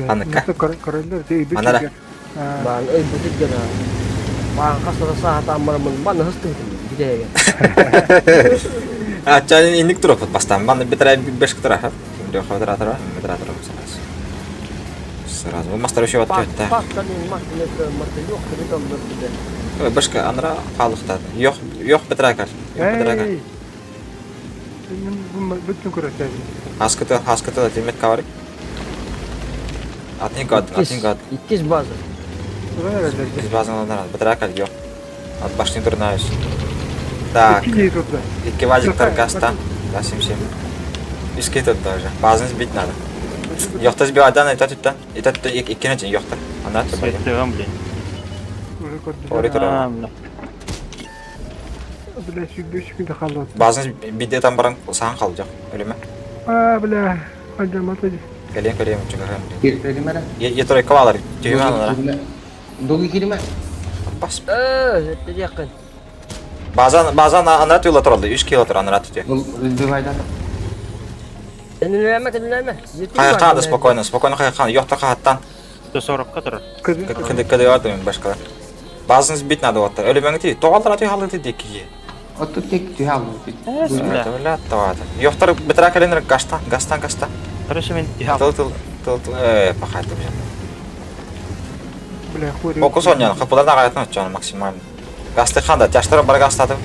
Аныка. Манара. Баан ой бутик гана. Баан хасара саата аммар мын бан хыстың бите. А чан инник турапыт бастан. Бан битра беш тура. Леха тура тура, битра тура сразу. Сразу. Бу мастер еще вот это. Башка анра халыктады. Йох, йох битра кал. Йох битра кал. Бүтүн көрөтөбүн. Хаскыты, хаскыты тимет каварик. Атни гад, атни гад. Иккис база. Иккис базаны битра кал йох. От башни турнаюсь. Так. Икки вазиктар гаста. Да, 7-7. Иски тут тоже. Базаны сбить надо. Йохта сбивать, да, и тут, и тут, икки на йохта. Она тут. Светлым, блин. Ори тура. Бля, сүйбү халат. Базаны биде там баран сахан калды жок. Өлеме. А, бля, ажамата. Келен көрөм чыгарам. Кирпегимere. Е тройка алар. Түймө алар. Дуги кирме. Бас. Якын. Базан базан ана түйла туралды. 3 кило тур ана түтө. Сбивайдан. Тенилеме, тенилеме. Кайкан да спокойно, спокойно кайкан. Йокта каттан. 140-ка турар. Кыды кыды барды мен башкалар. Базын сбить надо вот. Өлөмөңү ти. Тогалдар аты халды дики. Отту тек түйе алды. Бля, тават. Йоктар битра каленер гастан, гастан, гастан. Короче, мен Тыл тыл тыл тыл пахайды бля. Бля, хуй. Фокус ойнан, капыдан агайтын өтчөн максимально. Гасты ханда, жаштар бар гастады.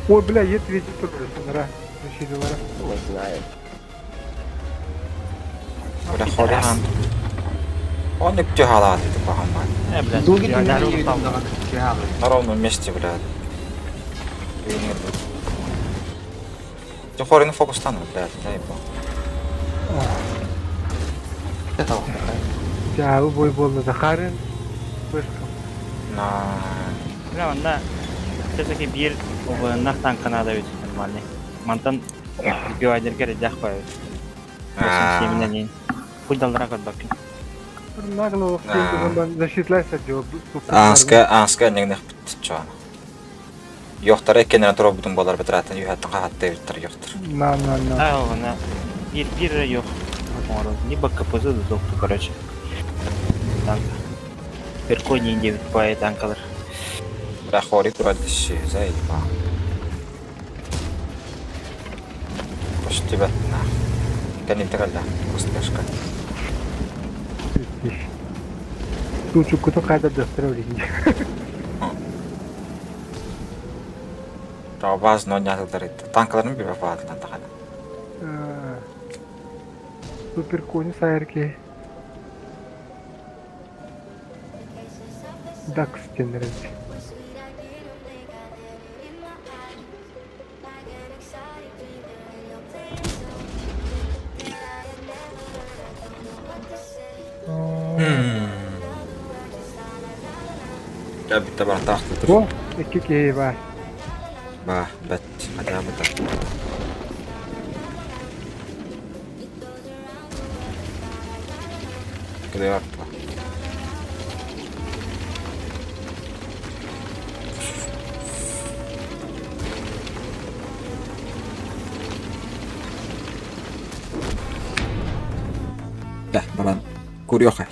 Ой, бля, ет видит тоже, нара. Защитилара. Не знаю. Бля, хорихан. Он не птюхала, ты пахамбай. Бля, Дуги түйе алды. На ровном месте, бля. Ты хорин фокустану, бля, заебал. Я бой болды Захарин. Вышка. На. Бля, онда все-таки бир обыннах танкана да ведь нормальный. Мантан сбивайдерге редях бай. 87 Хуй далдыра көрбөккүн. Нагло защитлайса деп. Анска, анска негнех битчан. Йохтар экенен туруп бутун болар битиратын юхаттан кахатты биттер йохтар. На, на, на. А, она бир бир йох. Либо КПЗ да докту, короче. Танк. Перкони 9 по танкалар. Бля, хори турат диши, заеба. Почти бет на. Кенин тегелде, костяшка. Тучу куту кайда дострелили. Баз но нятылдар танкаларын бир баатынан тагана. Супер кони сайырки. Дакс тенерет. Я битте бар тахты тур. О, икки киһи бар. Ба, бет, хотя бы так. Куда бар? Да, баран. Курёха.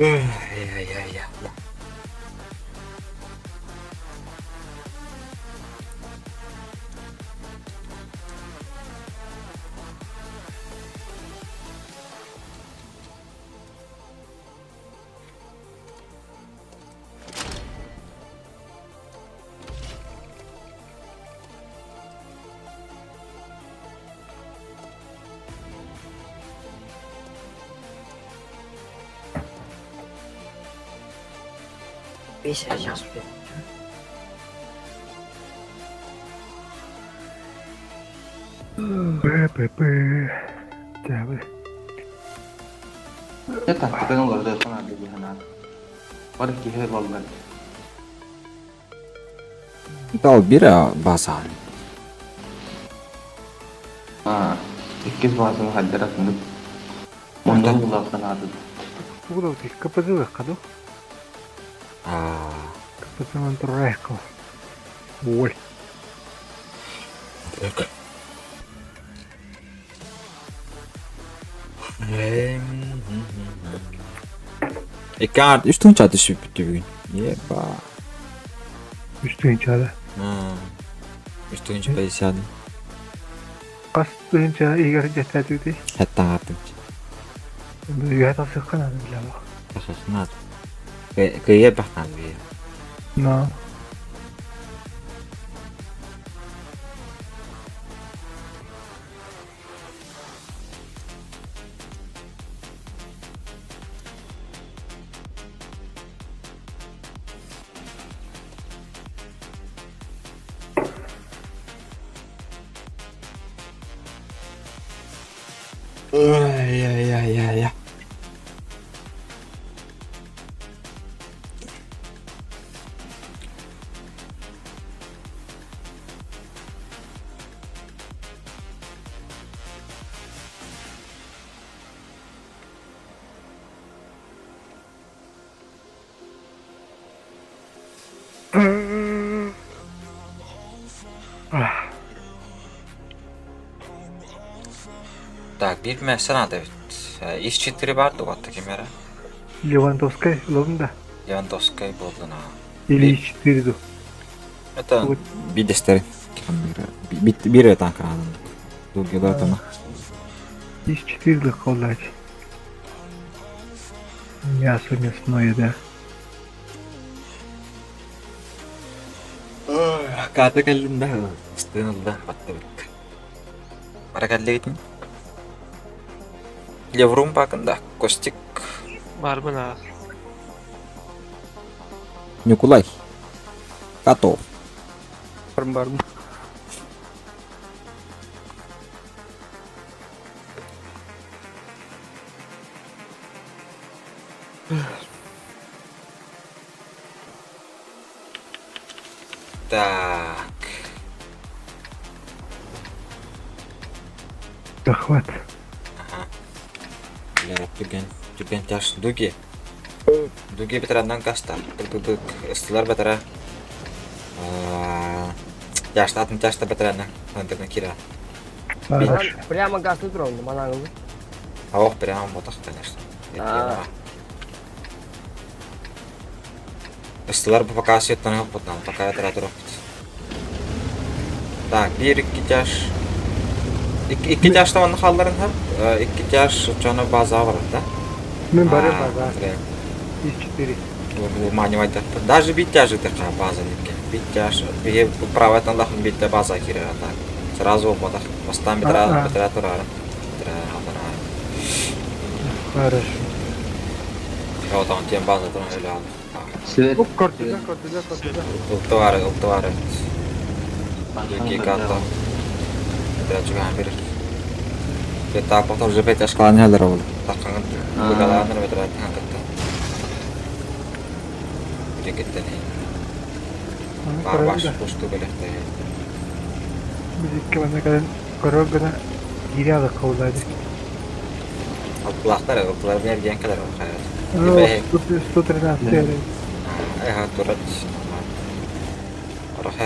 Ай-яй-яй. Бес час бе. ППП. Табы. Дьэ тактиканы уларытыахха наада дии санаатым. Бары киһи ылаллар. Дал бир база. Аа, иккис базаны хайдах атыннык Онно ылыахха наада. Тугу да КПЗ-лыахха дуу? Аа. КПЗ-нан турарайхха. Ой. Так. Икки үс тыһыынча түспүппүт бүгүн. Еба. Үс тыһыынча Үс тыһыынча 50. Хас тыһыынча иһигэр дьэстээтибитий? Сэттэ аҥаардынча. Үөһэ тахсыахха наада билэбэх. Тахсыахха наада. Кыайа бахтаан бие. Но. Ай-яй-яй-яй. Так, биир мээсэ наада эбит. Ис четыре баар дуо ким эрэ? Левандовскай ылабын да? Левандовскай буоллун аа. Или четыре ду. Это бидэстэрин. Биир танкараанын. Дугилар тама. Из четыре коллать. Мясо мясное, да. Ката кэллим да ыстыын ылла баттыбыт. Бара кэллигитин. Леврум бакында Костик. Барбын аа. Ньукулай. Готов. Барбын барбын. Так. Захват. Ага. Бля, түргэн, түргэн тяж. Дуги. Дуги бэтэрэннэн каста. Тык-тык-тык. Ыстылар бэтэрэ. Тяжта атын тяжта бэтэрэннэн. Антына кира. Хорошо. Прямо газ не тронул, манан. Ох, прямо ботах, конечно. А. Ыстылар бу пока светтан опытнан, пока оператор Так, биир икки тяж. Икки тяжта манна хаалларын хап. Икки тяж чоно база бар, да? Мен бары база. Из 4. Даже бит тяжи такая база нитке. Бит тяж. Бие право там лахын битте база кире так. Сразу ботах. Бастан битра битра турар. Битра алара. Хорошо. Вот он тем база туран эле алды. Свет. Оп, картуда, картуда, картуда. Ултывары, ултывары. Екі карта. Битра чуган бир. Бета потом уже бет ашкалан хәлер ул. Таккан бугаланыр битра хакытта. Бирекеттен. Бар баш кушту белекте. Бизикке бана кэлэн көрөр гына киирэ алыкка Алтылаахтар, алтылар бэргиэн кэлэр ол хайа. 113 эрэ. Эха турат.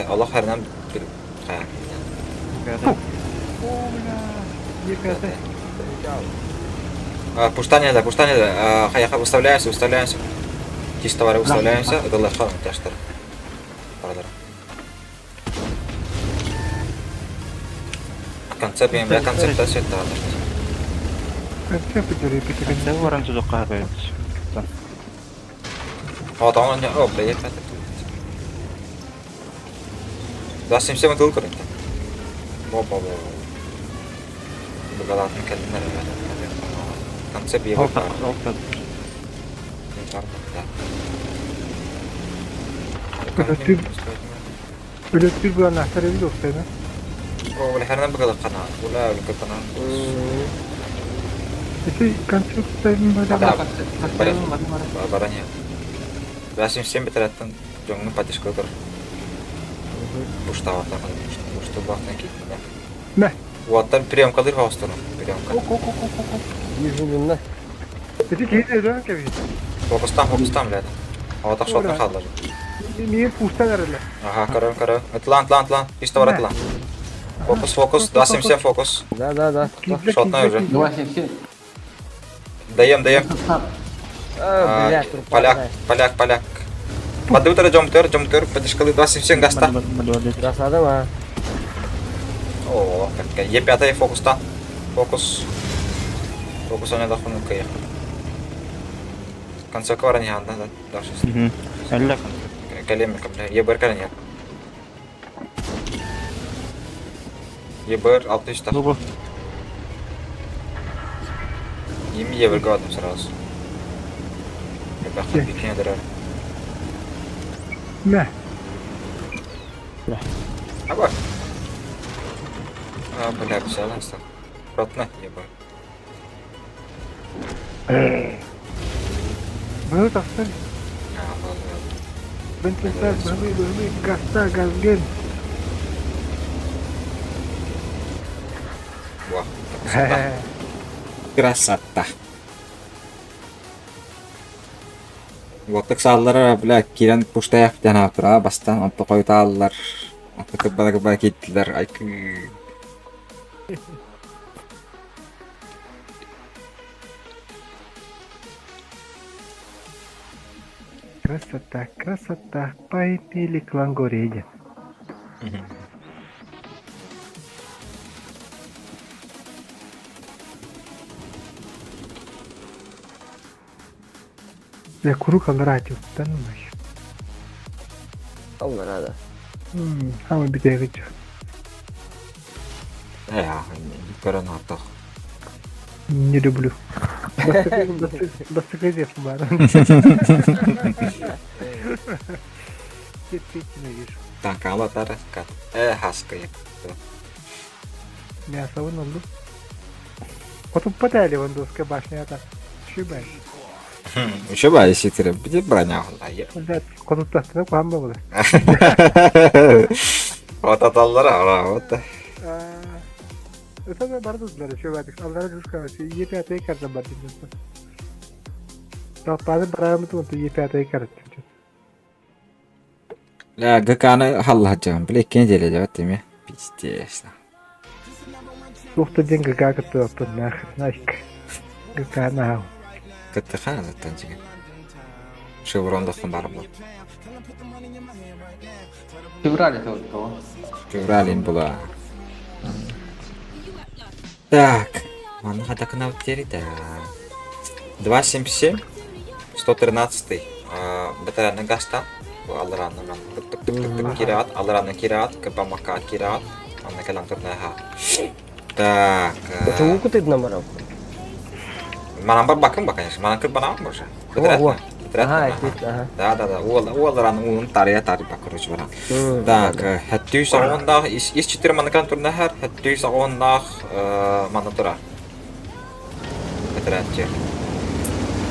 Олох харынан bir хайа. О, бля, Е5. Пуштание да, пуштание да. Хайаха выставляемся, выставляемся. Чисто товары выставляемся. Это легко, тяжтар. Баралар. Концепт, бля, концепт, все это. Концепт дери Концепт баран тудукка хапайбыт. О, там он, о, бля, я пятый. 277 тыл көрөттө. Бо-бо-бо. Быгалаатын кэллинэр Концепт его Өлөттүр буолан эбит уопсайна. О, үлэхэринэн быгалаххана. Ула өлкөппана. Ити концепт Да, баран 277 бетераттан дьоҥҥун поддержка көр. Пуштаабаттар пушту баахтан киирдилэр. Мэ. Уоттан приемкалыыр хаҕыстар приемка. Биир Ити киһи өлөөн кэбиһит. Фокустан фокустан блядь. Оҕотох шотна хааллар. Миир пустан эрэлэ. Ага, көрөм көрөм. Ытлан ытлан ытлан. Үс товар ытлан. Фокус фокус 277 фокус. Да, да, да. Шотна уже. 277. Даем даем. А, блядь, Поляк, поляк, поляк. Подутро жомтөр, жомтөр, поддержкалы 277 гаста. Красава, а. О, как Е5 фокуста. Фокус. Фокус они дахуну кая. Концовка вара не анда, да, даже. Әллә Калем, бля, ЕБР калем. ЕБР 600 Бу Им ЕБР гадым сразу. Ребята, бикини дырар. Мэ. Аба. А, бля, пожалуйста. Ротна ЕБР. Быһы тахсар. А, ладно. Бентлекler быһы быһы гаста газген. Во, красота. Красота. Вот сааллара, бля, кирен пуштаях диэн аатыра бастан, онто хойутааллар. Онто кырбана кырбана киттилэр, айкы. Красота, красота, поимели клангореде. Я курук аллараатиуттан умай. Алла рада. Хама битэгич. Э, көрөн артық. Не люблю. Бастык бар. Терпеть ненавижу. Танкала тара кат. Э, хаска. Мясо вон oldu. Потом потали вон доска башня это. Шибай. Еще ба иситире, бите броня холла. Блядь, конуттастына кухан болду. Вот аталлар ара, вот. Это да бардызлар, шибай. Аллара жушка, Е5 карта бар деймін. Талпаны барамы туынты Е5 карта. Ля, ГК-ны халла жам, биле кен деле жабат деме. Пиздец. Тухта ден ГК кытты оттun нахер, найк. ГК нахау. Кытты хан заттан жеген. Шеврондохтон бар был. Февраль это вот того. Февраль была. Так, манна хатакына да. 277 113 бетәрәнне гаста алларанны ман тык тык тык тык тык кираат алларанны кираат кыбамакка кираат анна калам турнаха. Так. Это укутык номеров. Манан бар бакын ба, конечно. Манан кыр банан больше. Во, во. Ага, это, ага. Да, да, да. Уол, уолларан уун тария тари ба, короче, баран. Так, хэттүү сагоннах ис ис 4 манакан турнахар, хэттүү сагоннах мана тура. Бетерәтче.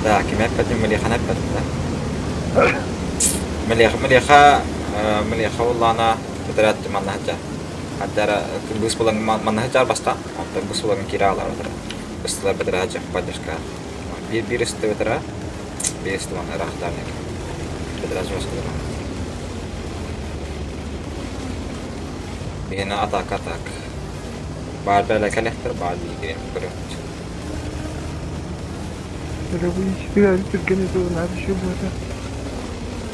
Так, ким әппәтин милихан әппәтин да. Милиха, милиха, милиха уллана бетерәтче манна хаджа. Хаджара быс булан манна хаджар баста, онтон быс булан кира алар бетерә. Быстылар бетерә хаджа поддержка. Бир бир исте бетерә. Бир исте манна рахтарник. Бетерә жёстко. Бihine atak atak. Бар бәлә кәләхтер, бар бигрем көрөт.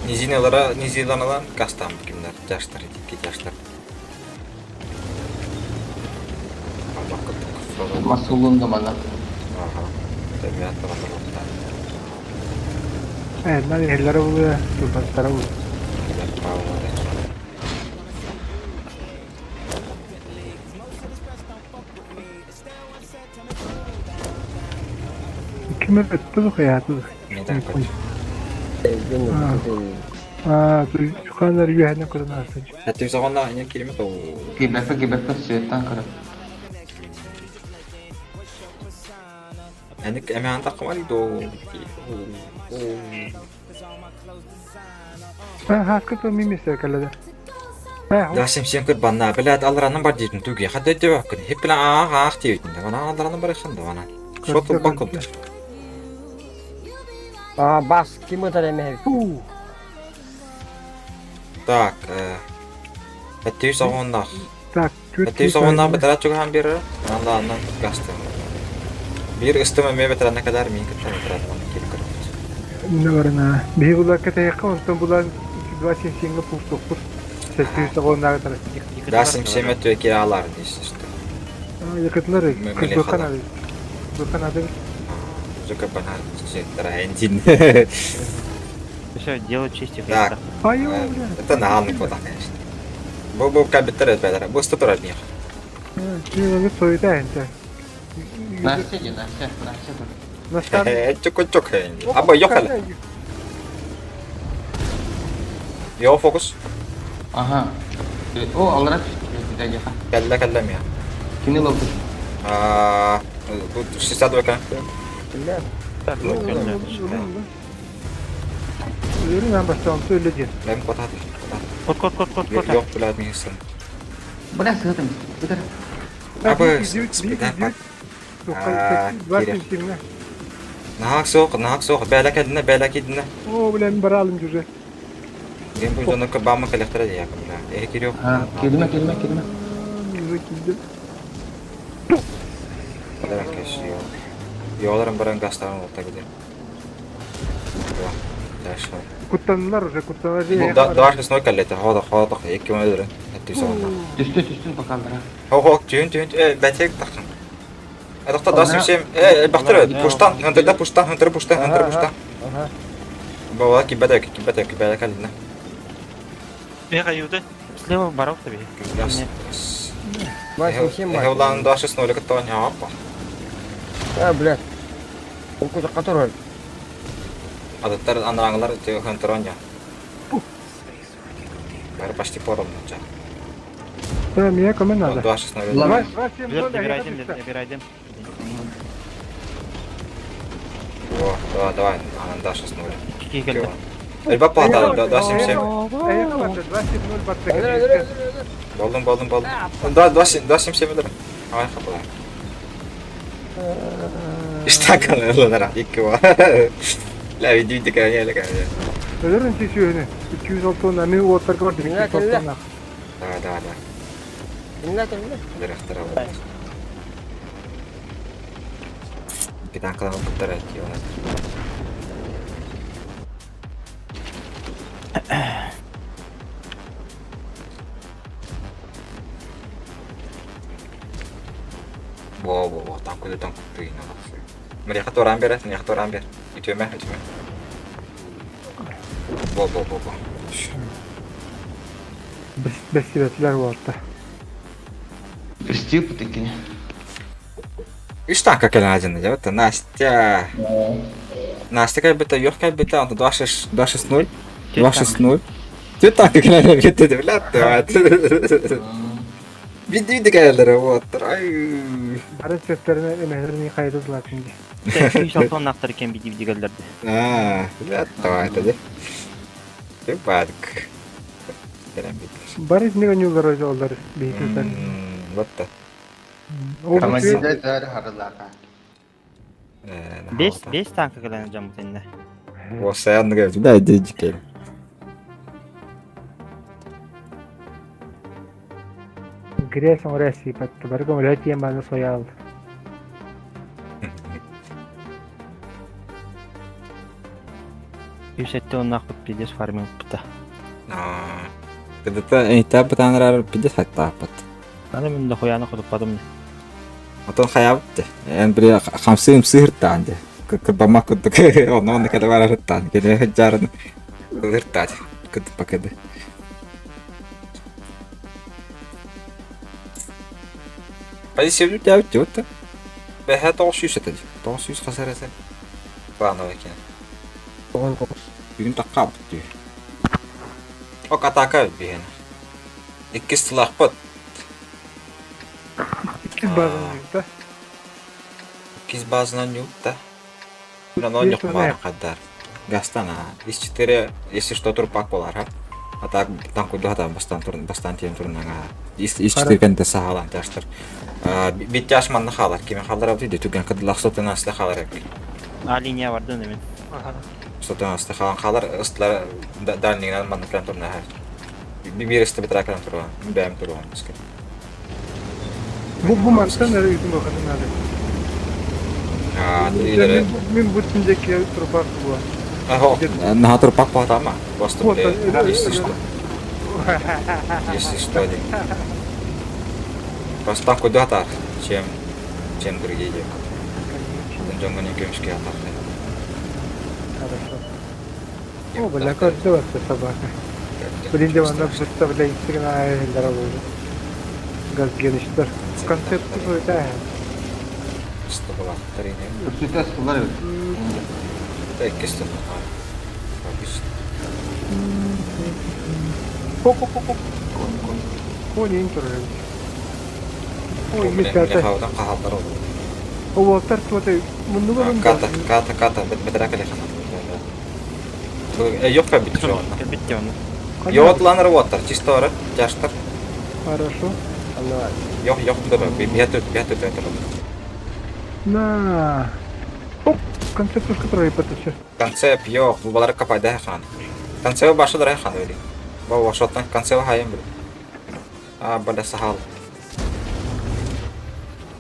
Низиналара низиланалан кастам кимнер жаштар икки жаштар. Масулун да манна. Ага. Табиат баратар. Э, эллere buluyor, турбаттара buluyor. Ким өттү хайаты. Аа, ханар юһәнә көрөн артыч. Әттим саганда ine килеме то. Кибәфе кибәфе светтан көрө. Әник эме анда кымали до. А, хаска то мимесе калада. Да сем сем көр банна билет алранын бар дейдин түге. Хадда деп күн. Хеп билен ах ах дейдин. Ана алранын бар ханда ана. Шоту бакып. А, бас ким өтөр эме? Так, Әттим саганда. Так, Әттим саганда бетара чуган бир. Анда андан гасты. Бир ыстыма ме бетара кадар мин кытта бетара келип көрөт. Не барна. Биһи була кете онтон була 27 ге пустукпур. Сәттү сагоннагы тарас. Да сем сем өтө кире алар дейсиз. Якытлар кырбыкан ады. Быкан ады. Музыка бана энтин. Все, дело чести. Так. Ай, бля. Это нагалный кода, конечно. Бу бу кабиттер этпелер. Бу стопор от них. Кийин сойда энте. Настя, не Настя, Настя. Настан. Чук чук. Аба yok hele. Yo fokus. Ага. О, алрат. Кэллэ кэллэ мия. Кини лобду. Аа, бу 62 экен. Өрүн ан бастан сөйлө ден. Мен котат. Кот кот кот кот кот. Yok билет миңсин. Бля, сытым. Бытыр. Аба, спидан Нахак соқ, нахак соқ. Бәлә кәдинә, бәлә кидинә. О, бля, мен бара алым жүре. Мен бу жоны кыбамы коллектора дия бля. Э кирек. Келме, келме, келме. Жүре килди. Йоларым баран гастарын орта gidiyor. Куттанылар уже, куттанылар. Даш сной каллете, хода хода екі мөдір. Әттүй соғында. Түстү, түстүн покалдыра. Хо хо, түйін түйін, э, бәтек тақын. Ә, даш сем, э, бақтыр, пуштан, хынтырда пуштан, хынтыр пуштан, хынтыр пуштан. Бала кибәдә, кибәдә, кибәдә каллена. Бега юды. Слева барок тебе. Эвлан даш сной кыттан япа. А, блядь. Он куда который? Адаттар анраңлар хынтырон я. Бәрі почти поровну. Да, меня кому надо. Даш сной. Набирайдем, набирайдем. О, давай, давай, анан даш сной. Кики келди. Элбап палата, да, 7 7. Болдум, болдум, болдум. Да, 2 7 2 7 7 дыр. Ай, хапа. Истакан лара, икки ва. Ла види види кая ла кая. Өлөрүн сүйүнү. 206 нами оттар бар Киле, киле. Давай, давай, давай. Кимде кимде? Директор. Китан кылан буттар айтты оны. Во, во, во, танк танк туйна. Мрияха торан бер, мрияха торан бер. Үтөмө, үтөмө. Во, во, во, во. Бесибетлер болду. Пристил такие. Үч танка келен один, да, Настя. Настя как бы yok как бы там 2 6 2 6 0 2 6 0. Ты так как бит блядь. Бит бит келдер вот. Ай. Ары сестерine эмелерини кайдылар şimdi. 206 нактар экен биди биди келдерди. А, блядь, давай это Ты бадк. Келен бит. Барыс не гонюлар олар бейтер. Вот так. Командир дәр харылака. 5 5 танка келен жамут энне. Осаянны келди. Да, иди кел. Грязь оңрasi патты. Барга олят ем баны соял. Үс сэттэ уоннаахпыт пиздец фармилпыта. Кыдыта эйтэппытаанараар пиздец хаттааппыт. Аны мин дохуяны хотуппатым. Отон хайаабыт де. Эн били хамсыы ымсыы ыртаан де. Кырбамак курдук онно онно кэлэ барар ыртаан. Кэлэ сылдьарын ыртаат. Кыдыппакыды. Позиция бүтээбит диэбит да. Бэһэ 900 этэ дии. 900 хас эрэ этэ. Плановый екен. Бүгүн таххаабыт дии. Ок атака биһиэнэ. Иккис тылаахпыт. Иккис базанан ньуутта. Иккис базанан ньуутта. Онон ньукмаар хаддар. Гастан а. Из четыре, если что, турпак болар, а? А так танкуду хата бастан турун бастан тиен турунага. Из из четыре кенте сахалан тяштар. Бит тяш манна халар. Кими халар абды түген кыдылах сотын асла халар эпи. А линия барды немен. Сотын асла халан халар ыстылар дальнигынан манна кэлэн турнаха. Биир ысты битра кэлэн туруган. Бэм туруган. Бу бу мантан эрэ үтүм охатын надо. Мин бу түндеки турпак була. Наһаа турпак буолатама. Просто если что. Если что, Просто куда так, чем чем другие девки. Дьоҥҥо не көмүскэ атахтар. Хорошо. О, бля, көрдө собака. Блин, диванда представляет дорогую. Газгеныштар. Концепция какая? Что была вторая? Үксүтэ ыстылар эбит. Иккис Конин турар. Ой, мисята. Хаудан хааллар ол. Уолтар туота муннуга Ката, ката, ката, бетера кэлэ Yok бит жоғына. Битте оны. Йотланыр уоттар, чисто ары, тяштар. Хорошо. Yok, yok дұры, бия төт, бия төт өтір. На. Оп, концепция, которая поточе. Концепт yok, bu балар капайда хан. Концепт башы дырай хан öyle. Бу вашоттан концепт хайын бил. А, бада сахал.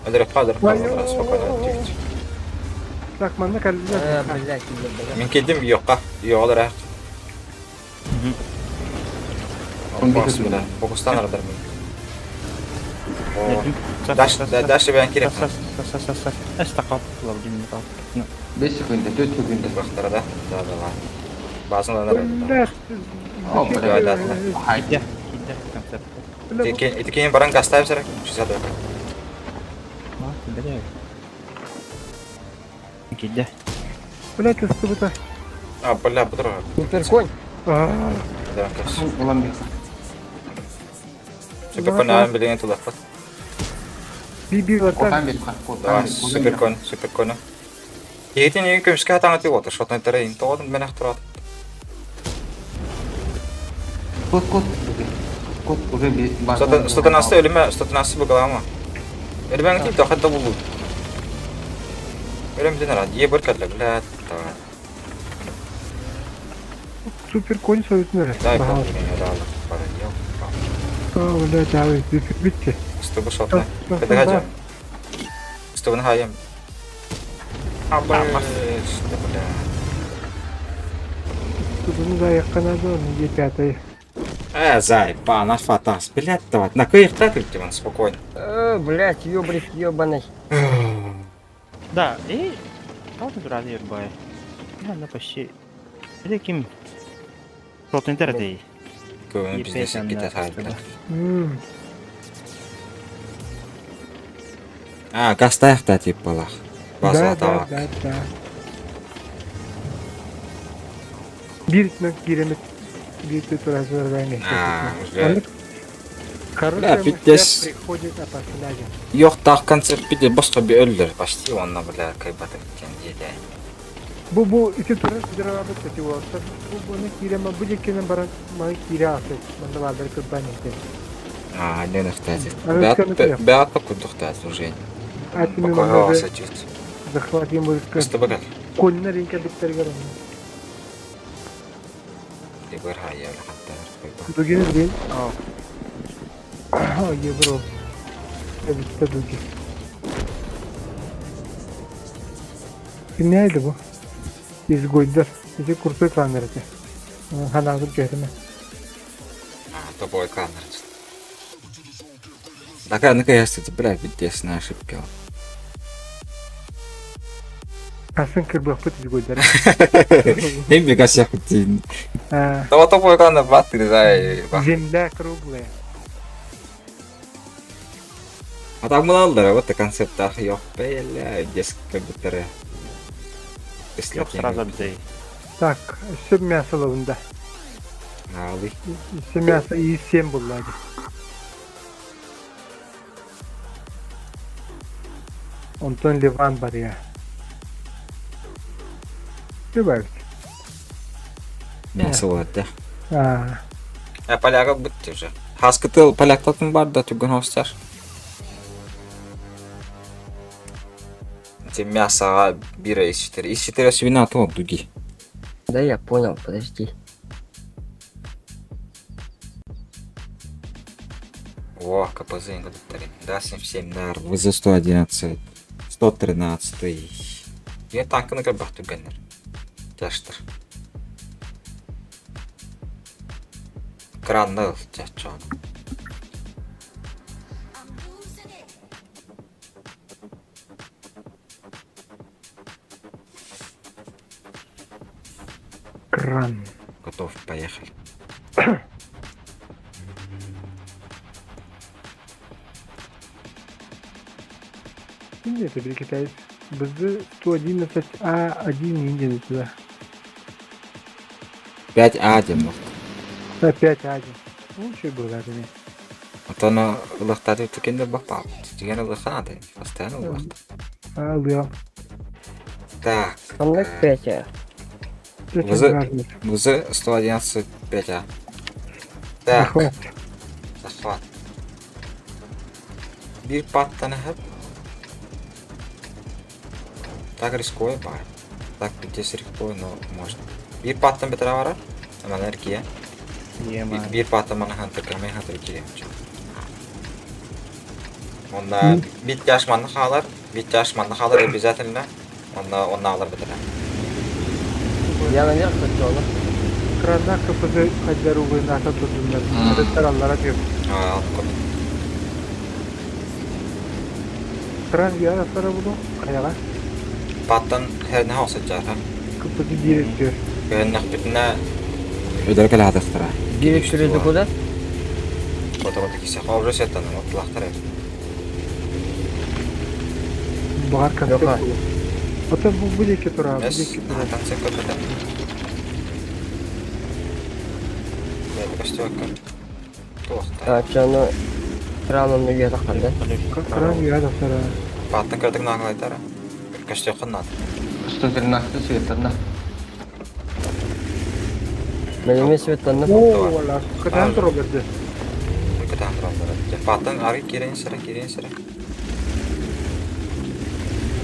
Öldürüp калдырып калдырып спокойно өттүк. Так, манна кэллэ. Блядь, блядь. Мин кэлдим йокка, йогалар ах. Фокустан арадар мин. Даш, даш бен керек. 5 секунда, 4 секунда. Бахтара да? Да, да, да. Базын Блядь. О, Да, да, да. Хайда. Итикин баран гастайып сәрәк. 62. Кидде. Блядь, ыстыбыта. А, бля, бұдыр. Супер конь. А, Улан бир. Супер конь ан билген тулақпат. би-би Котан латан. бир. Давай, Котан бир. супер конь, супер конь. Егетин ең көмішке атаңа тиіп отыр. Шотын тарайын. Тоғыдым мен ақтырады. Кот, кот. Кот уже бир. Стотын асты өліме, стотын асты бұғылама. Өліме тиіп тақат да бұлу. Өлім ден арады. Е бір кәдлі, бля, давай. Супер конь советнер. Дай кол деген яралы. Бара, ел. А, блядь, а вы битте. Стыбы шотны. Кәдіға жам. Стыбын хайым. Абы, что, бля. Стыбыны да якканады, он е пятый. Э, зай, па, наш фатас, блядь, давай. На кыих так он спокойно. Блядь, ёбрик ёбаный. Да, и... Қалды турады ербай. Я почти... Это ким? Шотын тәрді. Көбін бизнес кете сайды. А, гастайық та тип балақ. Да, База да, табак. да, да. Бир киремет бир туразы А, уже. Хорошая Бля, мысль пиздец. приходит опосля. Yok тақ концерт биде босқа би өлдір. Почти онна бля кайбаты кен еді. Бу бу ити турас дырабыт эти вот. Бу буны кирема бу жеккенен баран май кире асы. Манда бардыр кырбан эти. А, не нахтазит. А, өткені Бәт покудухтаз уже. Ати мен Покойға манда сачут. захватим бу Просто багал. Коннар инке биттер гаран. Дебір хайя хаттар. Дугин дин. А, евро. Битте дуги. Нeydi bu? Изгойдар. Ити курсуй кланнар этэ. Ханаабыт түһэтимэ. Топовой кланнар. Такая наконец-то, бля, пиздец, на ошибке. Асын кырбыахпыт изгойдара. Мен бега всех Того топовой кланнар бат, ты да. Земля круглая. А там мыналлара, вот концепт yok бля, детская бутара. Yok сразу бзей. Так, все мясо ловында. Алы. Все мясо и 7 буллады. Онтон Ливан барыа. Прибавить. Мясо вот, да. А, А поляка бутты уже. Хаскытыл поляктатын бар да түгін хостар. Те мясо бира из 4. Из 4 свина то дуги. Да я понял, подожди. О, КПЗ инготовтори. Да, 77 нар, ВЗ-111, 113. Я танкы на гробах түгеннер. Тяштыр. Кранныл, тячон. Кран. Готов, поехали. Нет, это китаец. БЗ 111А1 Индия туда. 5А демок. Опять А1. Лучше было это. Отоно ылыктады түкенде бапап. Деген ылыханады. Постоянно ылыхты. А, лыам. Так. Там Петя. ВЗ, ВЗ 111 5А. Так. Захват. Захват. Bir pattаны хәп. Так рискую бар. Так здесь рискую, но можно. Bir паттан бетера барар. Ама энергия. Ема. Bir паттан мана хантыр кәмә хантыр кирем. Онда бит яш манны халар, бит яш манны халар обязательно. Онда онда алар бетера. Я наверх хотел, но Кранна КПЗ хайдаругы ната турдундар. Адеттер аллара diyor. А, алып кой. Кран яра сара буду. Каяга. Паттан һәр нә хосат жар. КПЗ бир diyor. Көннәк битенә өдөр кәлә хатыктыра. Гелик сүреді куда? Кота-кота кисе хавжы сеттан отлахтар. Багар концепт. Yo'q, Ата бу булеке тура, Эс, булеке тура. концепт көтә. Я костёрка. Туохта. А, чаны краном неге таққанда. Кран яра сара. Паттан көрдүк наглайтара. Костёрка надо. 113 светлана. Мен емес светланны. О, вала. Катан тура берди. Көтә торалар. Паттан ары кирен сара, кирен сара.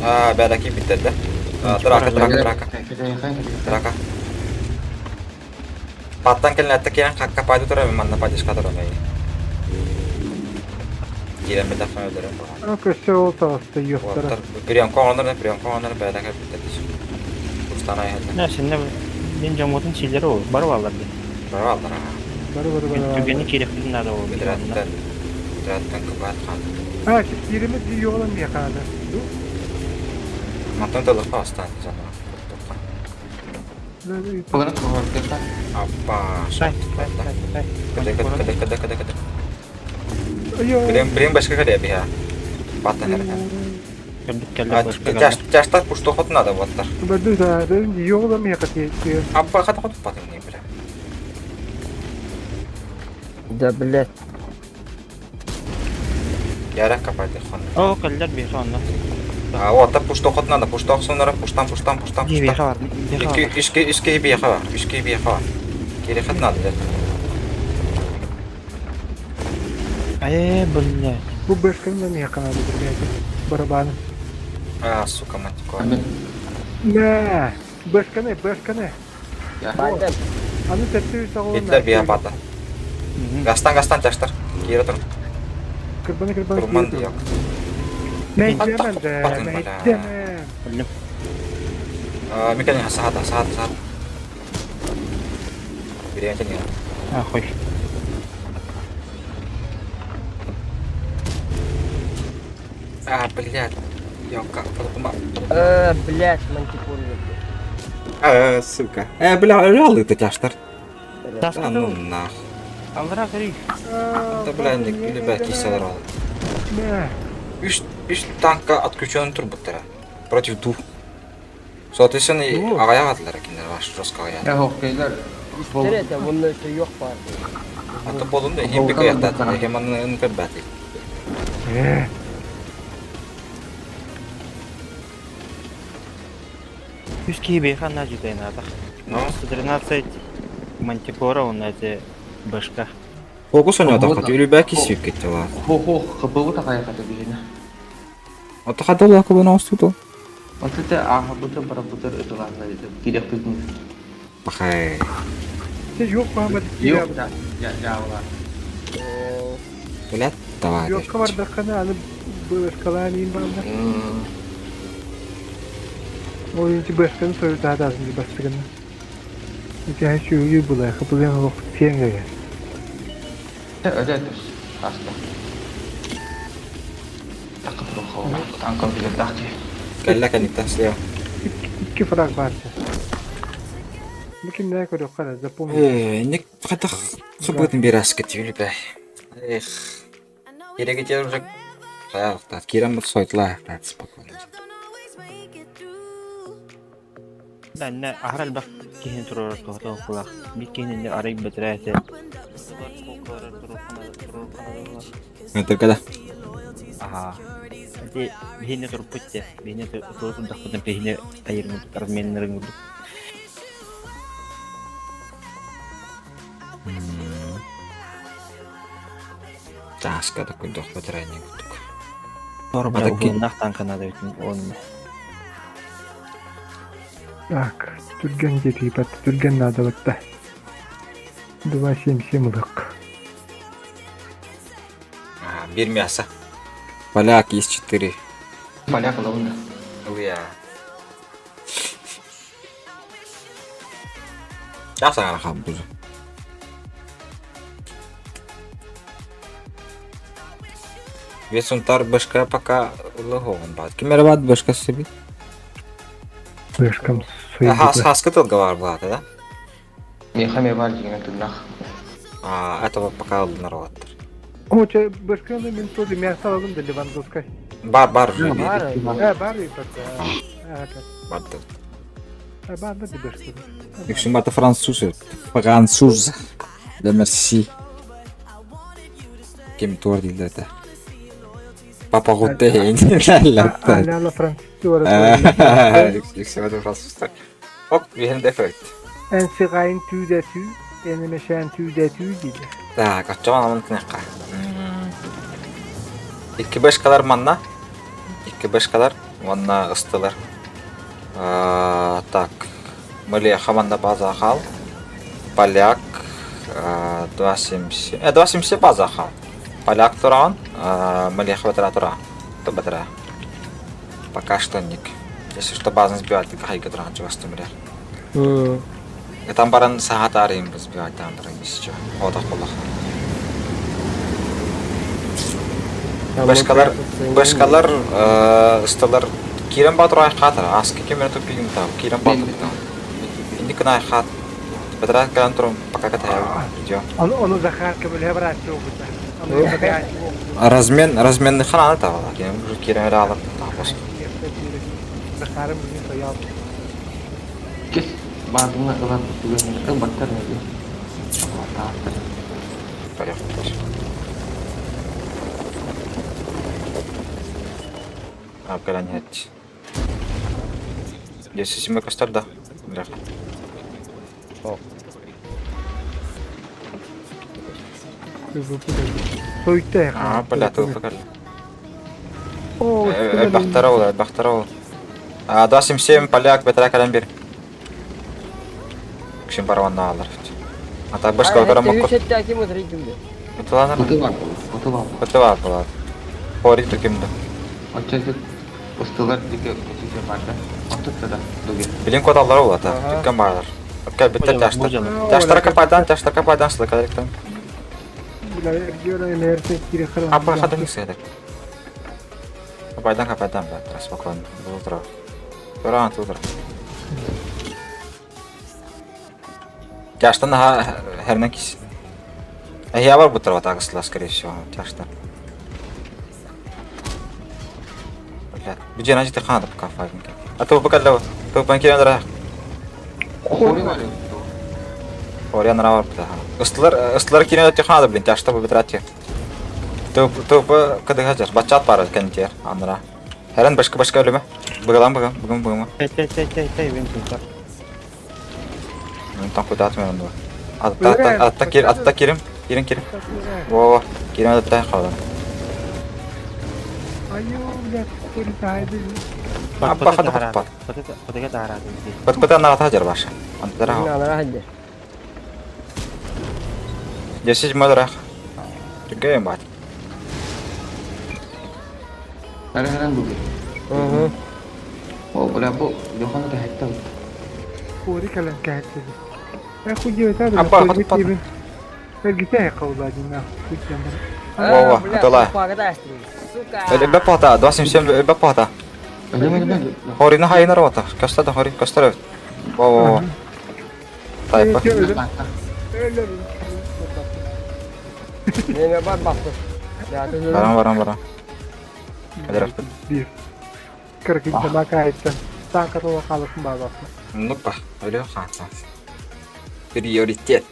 А, бәләки битәдә. Драка, драка, драка. Драка. Паттан келнәтте кирен какка пайда тора, мен манна падишка тора мен. Кирен битә фәйләре. А, көсө ол тағысты yo'qтара. Прием коңонор, прием коңонор бәләки битәдә. Устана яһәдә. Не, сен мен жамутын силери ол, бар балар ди. Бара алдыра. Бары бары бары. Түгені керектин надо ол. Бедрәттән. Бедрәттән кыбат хан. А, кирими yo'g'lan mexana. Мантан талыха астан жана. Погнал квартира. Аппа. Сай, сай, сай, сай. Кыды кыды кыды кыды кыды. Йо. Билем билем башка кыды биха. Баттан хәрәкәт. Көлбүт келді. Жаш жаштар пушто хот надо боттар. Барды да, yo'g'lan mexati. Аппа хат хот батын не биле. Да, блядь. Яра капайды хон. О, көллер бейхи онда. А вот пушто хот надо, пушто сонара пуштан пуштан пуштан Бейхи пуштан. бар, бейхи бар. Ишке ишке ишке биха бар, ишке биха бар. Кире хат надо. Ай, блядь. Bu бешкан mexana блядь. Барабан. А, сука, мать Мә, бешкане, бешкане. Байден. Аны тәттү сагылын. Битлер биха бата. Гастан гастан жаштар. Кире тур. Кырбаны кырбаны. Турман дияк. Мәйдәмән дә, Батын, бля. мәйдәмән. Білдім. Микән сахата, сахата, сахата. Время нет. Ахуй. А, блядь. Ёлка, Э, блядь, мантикор. А, сука. Э, бля, реалы ты тяжтар. Да ну нах. Аллара көрүй. Да, бля, не ребят, киселер ал. Мә. Үш, үш танка отключен турбуттара. Против двух. Соответственно, ағая атылар екендер ваш жестко ағая. Я хоккейлер. Терете, бұнда өсі yok бар. Аты болын да, хем бек аяқтады, хем аны ын көрбәді. Э, Үс киһи бейхан на жүтайнадах. Ну? 113 мантикора он эти башка. Фокус ойнады қат, үлі кесіп кетті ла. Хо-хо, хбу тахая хата бижина. Аты қады лакы бұны ауыстыды. Онты те аха бутыр бара бутыр ытыларна диде. Кирек бүтүн. Бақай. Сен yok Muhammed. Yok да. Я я ола. Блядь, давай. Yok var dakikana аны бышкалар дейін барда. Oyuncu бышканы сойу daha da azınca бастығына. Ити хәчү була, хапылын лох сенгеге. Те өдө түс. Аста. Такы хо. Танка биле дахти. Кәллә кәнектен слева. İki frag var. Микин не көрөк кара, запомни. Э, ник қадақ қыбытын берәс кетті үлі бәй. Эх. Керек етер уже. Қаяқтат, керем бұл сойтла, спокойно. Да, не ахрал бак киһин турар тоһто кулак. Бик киһин арай бетерәте. Это когда? Аха. Ати бихине турпутте, бихине турпут дахпутан бихине тайырын разменнерин гурдук. Таска такой дох батарейник. Тор А таки- нахтан канада битин он. Так, түрген жети бат, түрген надо батта. 277 лык. А, бир мясо. Поляк есть 4. Поляк лауна. Уя. Жаксы карап бул. Весунтар башка пока логон бат. Кимер бат башка себе. Бышкам сойду. Хас хаска тылга бар да? Мехаме бар деген тыннах. А, этого пока нарваттыр. О, че бышканы мен тоже мясо алым да Левандовска. Бар бар уже. Бар. Э, бар и бат. А, Бар. да. Бар да бышканы. Юксун баты француз. Француз. Да мерси. Кем туар дилдерде. Папа гутте. Ала ла француз. Юксун баты француздар. Оп, бихен дефект. Эн сыгайын түүдэ түү, энемешэн түүдэ түү дейді. Так, аччоон амын кынакка. Икки башкалар манна. Икки башкалар манна ыстылар. Так. Мылеха манна база хал. Поляк 277. 277 база хал. Поляк туран, Мылеха батыра тура. То батыра. Пока что ник. Если что базаны сбивать, ты хайга туран чувствую, Там баран саат арыйм сбивать там баран еще. Отақ болақ. Башкалар, башкалар, ысталар кирен батыр ай хатыр, аски кемер тупигим там, кирен батыр там. Инди кына хат. Бедрак кан турум пока катая идём. Оны оны Захарка бөле брат жоғыта. Оны брат Размен, разменный хана та бала. Кирен уже кирен алып та бос. Захарым бүгін соял. Кес бардыңа ылан түгөн ыл баттар неге. Баттар. Поехали. А, нет. Если семь костар, да. Бляха. Сойты. А, бля, ты выпекали. О, Бахтарол, Бахтарол. А, 277, поляк, бетра калямбир. Кшим барван алар. А так башка көрө мокко. Утуланар. Буту бар. Буту бар. Кутула була. Хорик тукимде. Оча устулар дике өтүгө бар да. Отуп да дуге. Билин код алар була та. Дүккөн барлар. Кэлбиттэр тяжтар. Тяжтара капайдан, тяжтар капайдан сылыкаларыктан. Аппа хадын сыдык. Капайдан капайдан баттар спокойно. Утро. Туран утро. Тяжтан аха хернен кис. Я бар буттар ватагысла, скорее всего, тяжтар. Блядь, где значит ты хана пока файвинг. А то пока для то панкирен дра. Ориан равар бля. Ыстылар ыстылар кирен өтө хана блин, тяжта бу бетрати. То то по кадыгажар, бачат пара кентер анра. Херен башка башка өлүмө. Быгалан быгам, быгым быгыма. Тэй тэй тэй тэй тэй мен тут. Мен там куда атмын онду. Атта атта атта кир атта кирим. Кирин кирим. Во, кирим атта калды. Аппа хада хаппа. Кытыга таарады. Пыт пыт анна хажар баша. Антара. Анара хадде. Десять мөдрах. Түгәй бат. Угу. Кори кэлэн кээттиги. Э Аппа, хат пат. Во-во, атала. Элбэ пата, 277 элбэ пата. Хорина хайна рота. Каста да хори, каста Во во во. Тайпа. Неме бар бапты. Баран баран баран. Эдераппыт. Биир. Кыргын табака айттан. Таакатыла қалысын бабасы. Ну па, өлө хаатсан. Приоритет.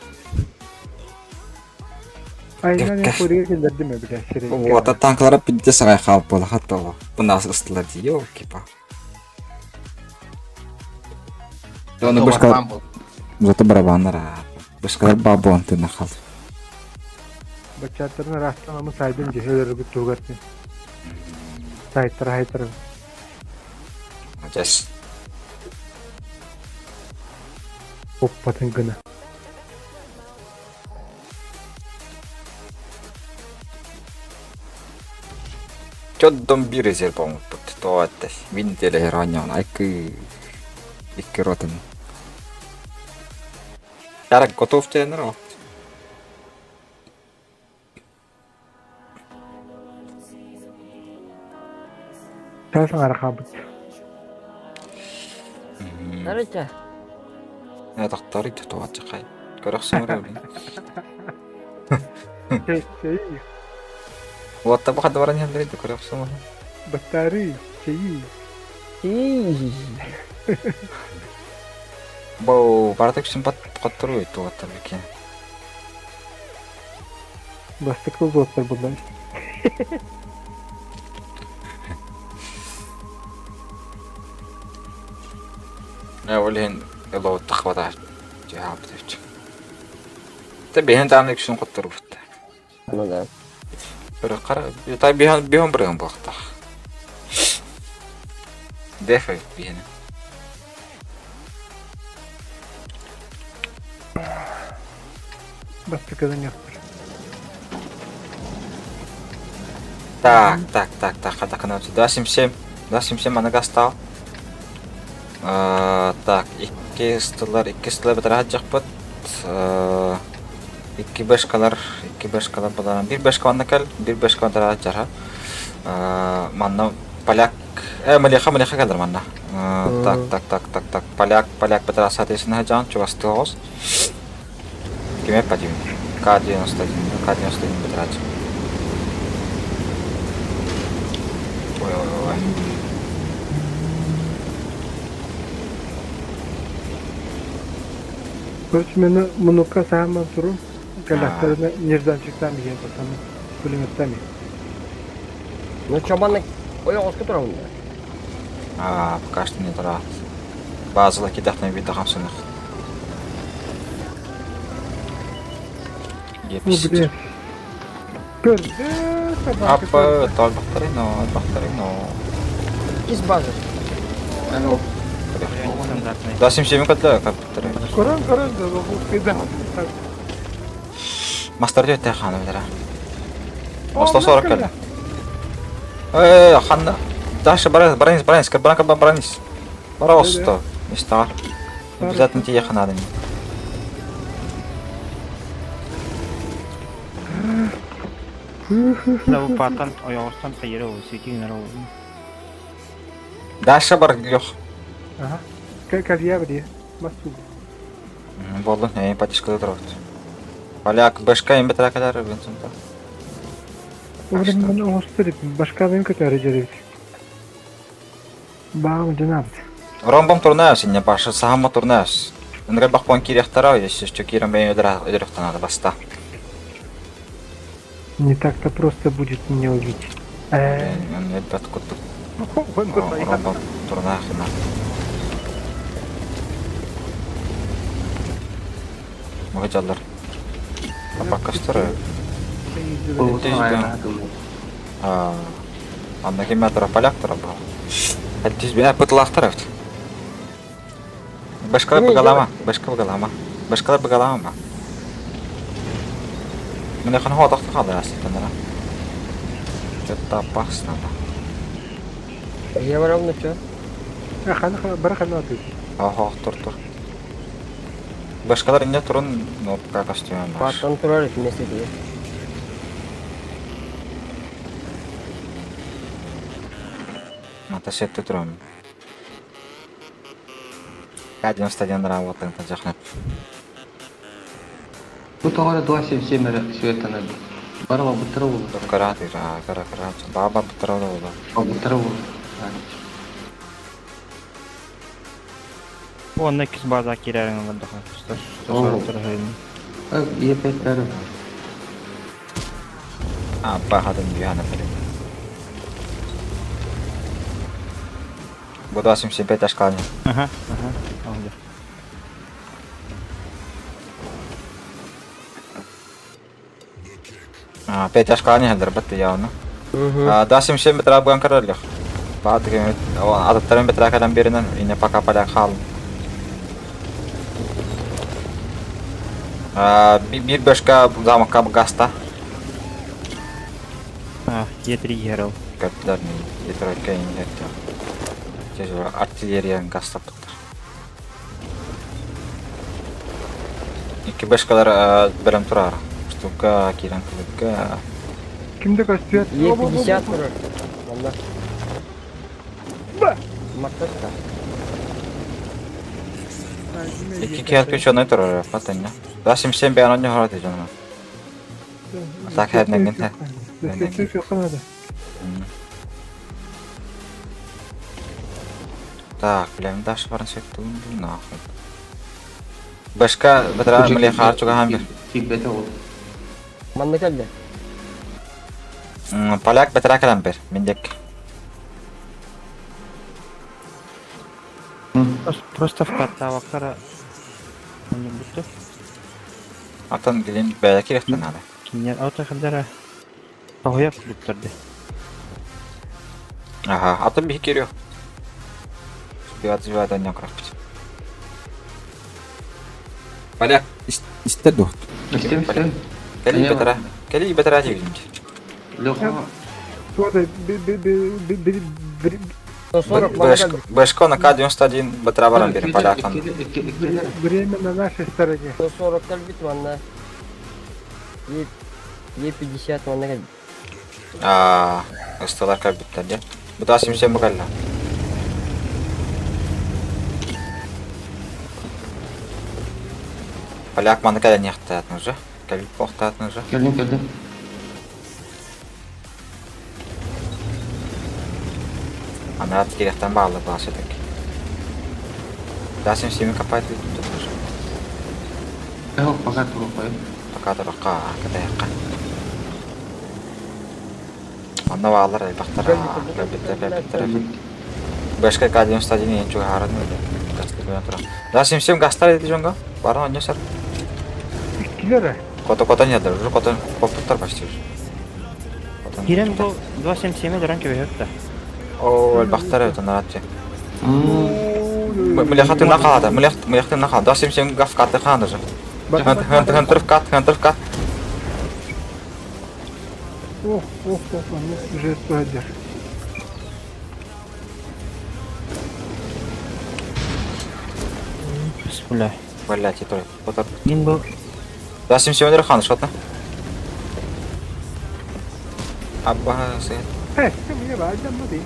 Айынан кориге келдердим биле сире. Вот, а танклара пидде сарай халып бола хатта о. Буна ыстылар ди, ёлки-па. Оны башка Зато барабаннар. Башкалар бабон ты нахал. Бачаттарын растан амы сайдын жехелер бүт тугатын. Сайттар хайтар. Жас. Оппатын гына. Чоддом бир резерв оҥорбут. Тоҕо эттэй. Мин телеһэр оонньоон айкы икки ротаны. Ярак готов тенер о. Тасан арахабыт. Нарыча. Я тахтары тоҕо чакай. Көрөхсөҥөр өлүн. Чей чей. Уотта баха баран иһэллэр көрөхсөҥөр. Батарей чей. Бу барытык симпат коттору туоттар бикин. Бастыкты зоттар бұлар. Э ол иһин элоуттах бата жаабыт. Те биһин тааны күсүн котторубут. Ну да. Бир кара тай биһин биһин бирген буохтах. Дефе биһин. Бастыкыдан яқтыр. Так, так, так, так, хата канал 277, 277 аныга стал. Так, икки стылар, икки стылар битер хаджакпыт. Икки бешкалар, икки бешкалар буларан. Бир бешка онна кел, бир бешка онна хаджар. Манна поляк, э, малиха, малиха келдер манна. Так, так, так, так, так, поляк, поляк битер соответственно хаджан, чувастыгыз. Киме падим? К-91, К-91 битер хаджан. Ой, ой, ой. Короче, мен мұныққа сағаман тұру. Калақтарына нежданчиктан деген басамын. Пулеметтами. Ну чабанны ой оску турабын да. А, пока что не тра. Базала кидахна бита хамсынах. Ну, блин. Көрді. Апа, толбахтары но, бахтары но. Кис база. Стандартный. Да, 77 катла каптары. Корон, корон, да, бұл қида. Мастер дете хана битара. Осто 40 кал. Э, ханна. Даша баранис, баранис, баранис, баранис. Бара осто. Нистар. Обязательно тиийиэххэ наада ини. Да бу паатан ойоҕостон хайыра ол ситиинэр ол. Даша бар Лех. Ага. Калья бри. Масу. Буоллун, эйин поддержкада турабыт. Поляк башка им бэтэрэ кэлэр Винсента. Уурун маны оҥостор башкабын көтөөрү дьэрибит. Баам дьанаабыт. Ромбом турнаас, инне башы сахама турнаас. Ынырай бахпон кириэхтара, если что киирэн бэйэн өдөрөхтанады баста. Не так-то просто будет меня убить. Элбэт курдук. Ромбом турнаахына. Мыгыдьаллар. Апаккастар. Анна кимме тура поляк тура бу. Хаттис бина пытлахтар эбит. Башкалар быгалама, башка быгалама. Башкалар быгалама ба. Міне хан хоатахты қалды астытанара. Что-то опасно. Я барам чё? Хан бара хан аты. Ага, тур тур. Башкалар инде турун, но пока костюм наш. Паатан турар вместе дии. Ата сетте турам. К-91 работаем, тажахнет. Бу тоҕо эрэ 277 эрэ сүөттэнэр. Бары быттара буолла. Кыра кыра кыра. Баба быттара буолла. Быттара буолла. Уонна иккис база киирэрин олордоха. Иэпэттэр. А, бахатын бүйаны білем. Бу 275 ашкални. Ага, ага. Алды. А, 5 ашкални хәлдер бітті явно. А, 277 бітірі абган кірерлік. Бааты адаттарын бітірі кәлем берінен, ине пока поляк халын. А, bir бешка замокка гаста. А, Е3 герал. Кәптілер не етройка Тяжело артиллерия гаста бұттыр. Икки бешкалар білім тұрар. Штука, кирен күлікка. Кимде көстүөт? Е50 турар. Манна. Маттатта. Икки кирпич оны тұрар, патынна. 277 бән оны хораты жаным. Так, хәднәген тә. Так, білем даш барын сеттуын бу нахуй. Башка бітіра міле харчуга хамбер. Тиббете ол. Манна кэллэ. Поляк бітіра кәләмбер, мендек. Просто в каттавактара не будто. Атын келен бәлі керектен ады. Кинер аута хадара. Тоғыя клубтарды. Ага, атын бихи кереу. Сбиват сбиват аньян крахпить. Поляк истер духт. Истем, истем. Кели бітіра. Кели бітіра дегенде. Леха. Туода би би би би би 140 манна кэллэ. Башка на К-91 бітіра баран берін поляктан. Время на нашей стороне. 140 кэлбит манна. Е Е50 манна кэлбит. А, ысталар кәбіттер де. Бұда 77 бұғалла. Поляк маны кәлі нехтатын уже. Кәлі поқтатын уже. Келдим, келдим. Ана керектен бағалы басы так. Да 77 капает тут уже. Эхо, пока туру қой. Пока тұраққа, кәдәяққа. Анна бағалар әлбақтар. Кәбіттер, кәбіттер. Башка К-91 ең чуға харан өді. Да 77 гастар еді жонға. Барын ойнасар. Килера. Кота кота не уже кота попуттар почти уже. Кирен бу 277 дөрөн көбөйөттө. О, әлбақтар өті наратчы. Млехаты на қалады, млехаты на қалады. 277 гав каты хан уже. Хантер в кат, хантер в кат. Ох, ох, ох, ну уже сто бля. Блять, я тоже. Вот Мин бу Да, 77 хан, что-то. Абба, сын. Мне важно, ты.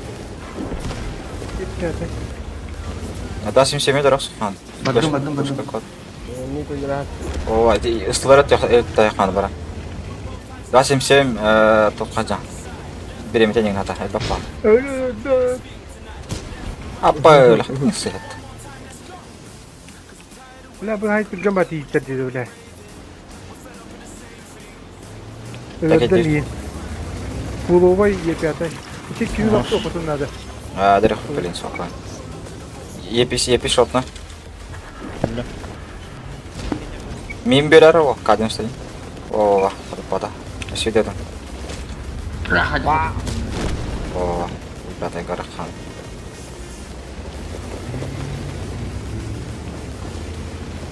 Да, 77 дорог хан. Бардым, бардым, бардым. О, ыстылар хан бара. Да, 77 тоққажан. Беремете нен хата, это па. Аппа, өлі, сыхат. Бля, bu hayt bir gömati yitirdi bля. Так, Öldü иди. Пуловой Е5. Ити күйі лапты оқытын надо. А, дөрөх, блин, сока. Епис, епис шотна. Мин берер о, кадем стоим. О, пада. Сюда там. О, ребята, гарахан.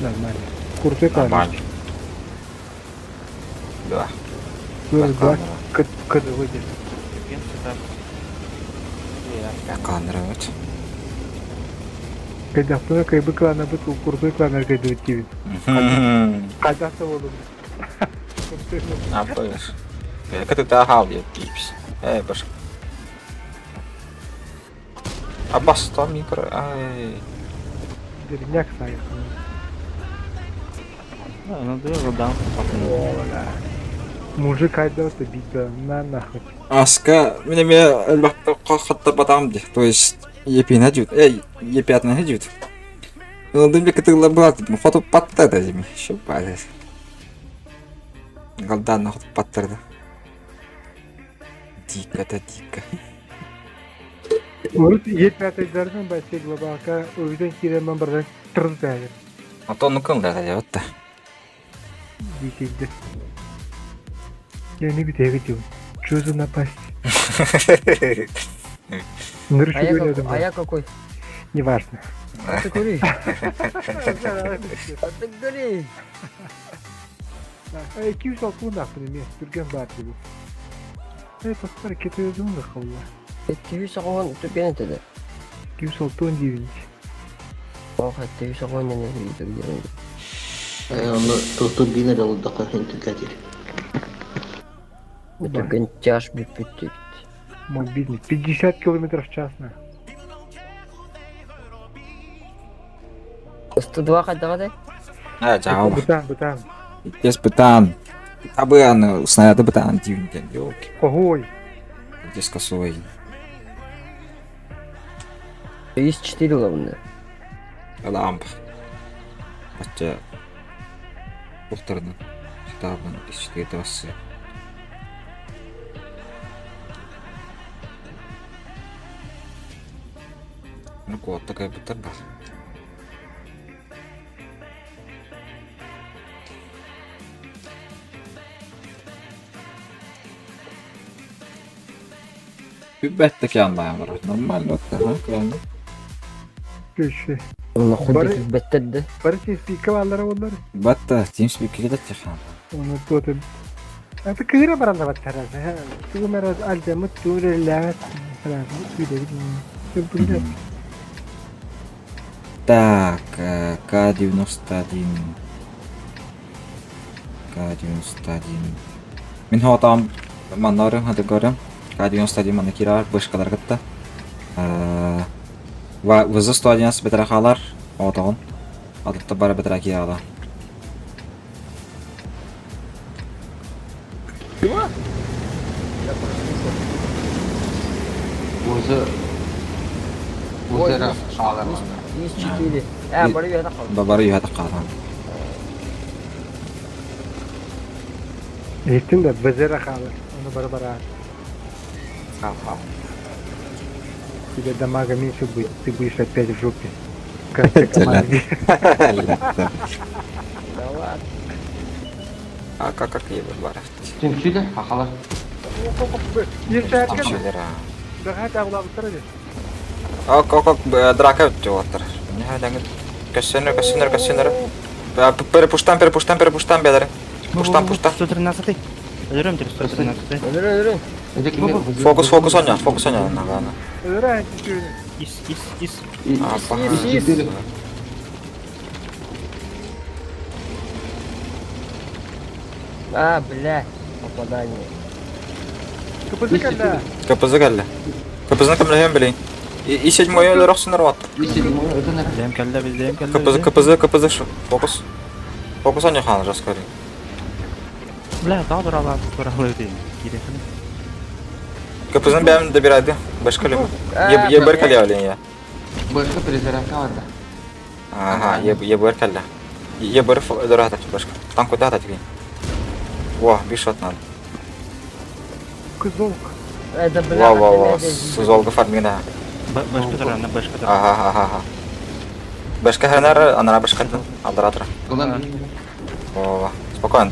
Нормально. Курты каны. Нормально. Да. Два кыды выйдет. Канрывать. Когда кайбы клана быт курты клана кайды өттебит. Кайдасы болдым. А, поешь. Как ты ахал, я пипс. Эй, баш. Аббас, там микро. Ай. Деревняк сайық. Ну, ты его дам. Мужик айдауты бить на нахуй. Аска, меня меня хатта батам ди. То есть епина дют. Эй, епятна дют. Ну, да мне кытылла брат, фото паттада дими. Шо базис. Галдан нахуй паттарда. Дико, это дико. Урут Е5 дардан басе глобалка өйден киремен бірден тұрды әлі. А то ну кым да вот та. Дикейді. Я не битеге деймін. Чё за напасть? А я, Нырчу А я какой? Неважно. Ты кури. А ты кури. 206 нахуй түрген бар деп. Эй, паспар кете өзүң да калла. 260 түрген этеди. 206 дейбин. Ох, 260 не түрген. Оны туту бинер алды хин Түрген тяж бүт бүт. Мобильный. 50 километров в час на. 102 кайдага А, жау. Бытан, бытан. Здесь бытан. Табы снаряды бытан дивин ден, ёлки. Ой. Здесь косой. Есть 4 главное. Ламп. Хотя... Повторно. Штабан из 4 трассы. Ну вот такая бутарба. Үбәттек янлайым Нормально, ага, классно. Күші. Оны худи беттерди. Бары TeamSpeak'e varlar onlar. Батта, TeamSpeak'e кетет хан. Оны тоты. Это кыра баранда баттара. Тугу мера альдамы турелләт. Так, К-91. К-91. Мин хотам маннары хады көрем. К-91 маны кирар, бышкалар кытта. ВЗ-111 бетера халар, отогон. Адытта бары бетера кирала. Өзі Өзі алар. Есть 4. Э, бары үйәдә калды. Бары үйәдә калган. Еттин да базара халы. Оны бара бара. Хал-хал. Тебе дамага меньше будет, ты будешь опять в жопе. Как в команде. Да ладно. А как как ебе бар. Түнсүлі, ақалар. Ешәткен. Тамшылар. Daha tağlamışlar. Ок, ок, ок, драка өттү оттар. Не хадаңы көссөнөр, көссөнөр, көссөнөр. Перепуштан, перепуштан, перепуштан бедер. Пуштан, пуштан. 113. Өлөрөм 113. Өлөрө, өлөрө. Фокус, фокус оня, фокус оня, нагана. Өлөрө, Ис, ис, ис. Апа. Ис, ис. А, бля, попадание. КПЗ кэллэ. КПЗ кэллэ. КПЗ-ны көмөлөһүөн билин. И седьмой өлөр охсунар вот. Бэйэм кэллэ, бэйэм кэллэ. КПЗ, КПЗ, КПЗ шу. Фокус. Фокус они хан раскорин. Бля, тағы туралы туралы дейін. Киресін. КПЗ-ны бәм добирайды. Башка лема. Е бер кэллэ олен я. Башка перезарядка барда. Ага, е бер кэллэ. Е бер өлөр атак башка. Танк куда атак Во, бишот надо. Кызолк. Это, бля, Во, во, во, сузолга фармина. Башка туралы, башка туралы. Ага, ага, ага. Башка ханар, анара башка алдыратра. Улан Во, спокойно.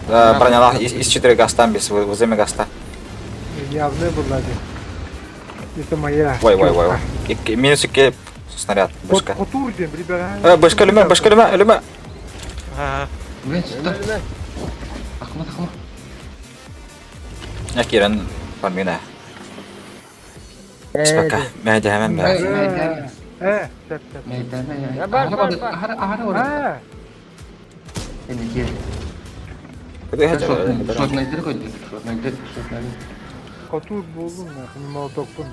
Броняла из 4 гаста без вызыми гаста. Явно была Это моя. Ой, ой, ой, ой. Минус 2 снаряд. Башка. Хотур дем, ребята. Башка люме, башка люме, люме. Блин, сюда. Ахмат, Ахмат. Я кирен фармина. Спока. Мәдә хәмән бә. Э, сәп, сәп. Бар, бар, бар. А, Хотур болдум, мен молотокпун.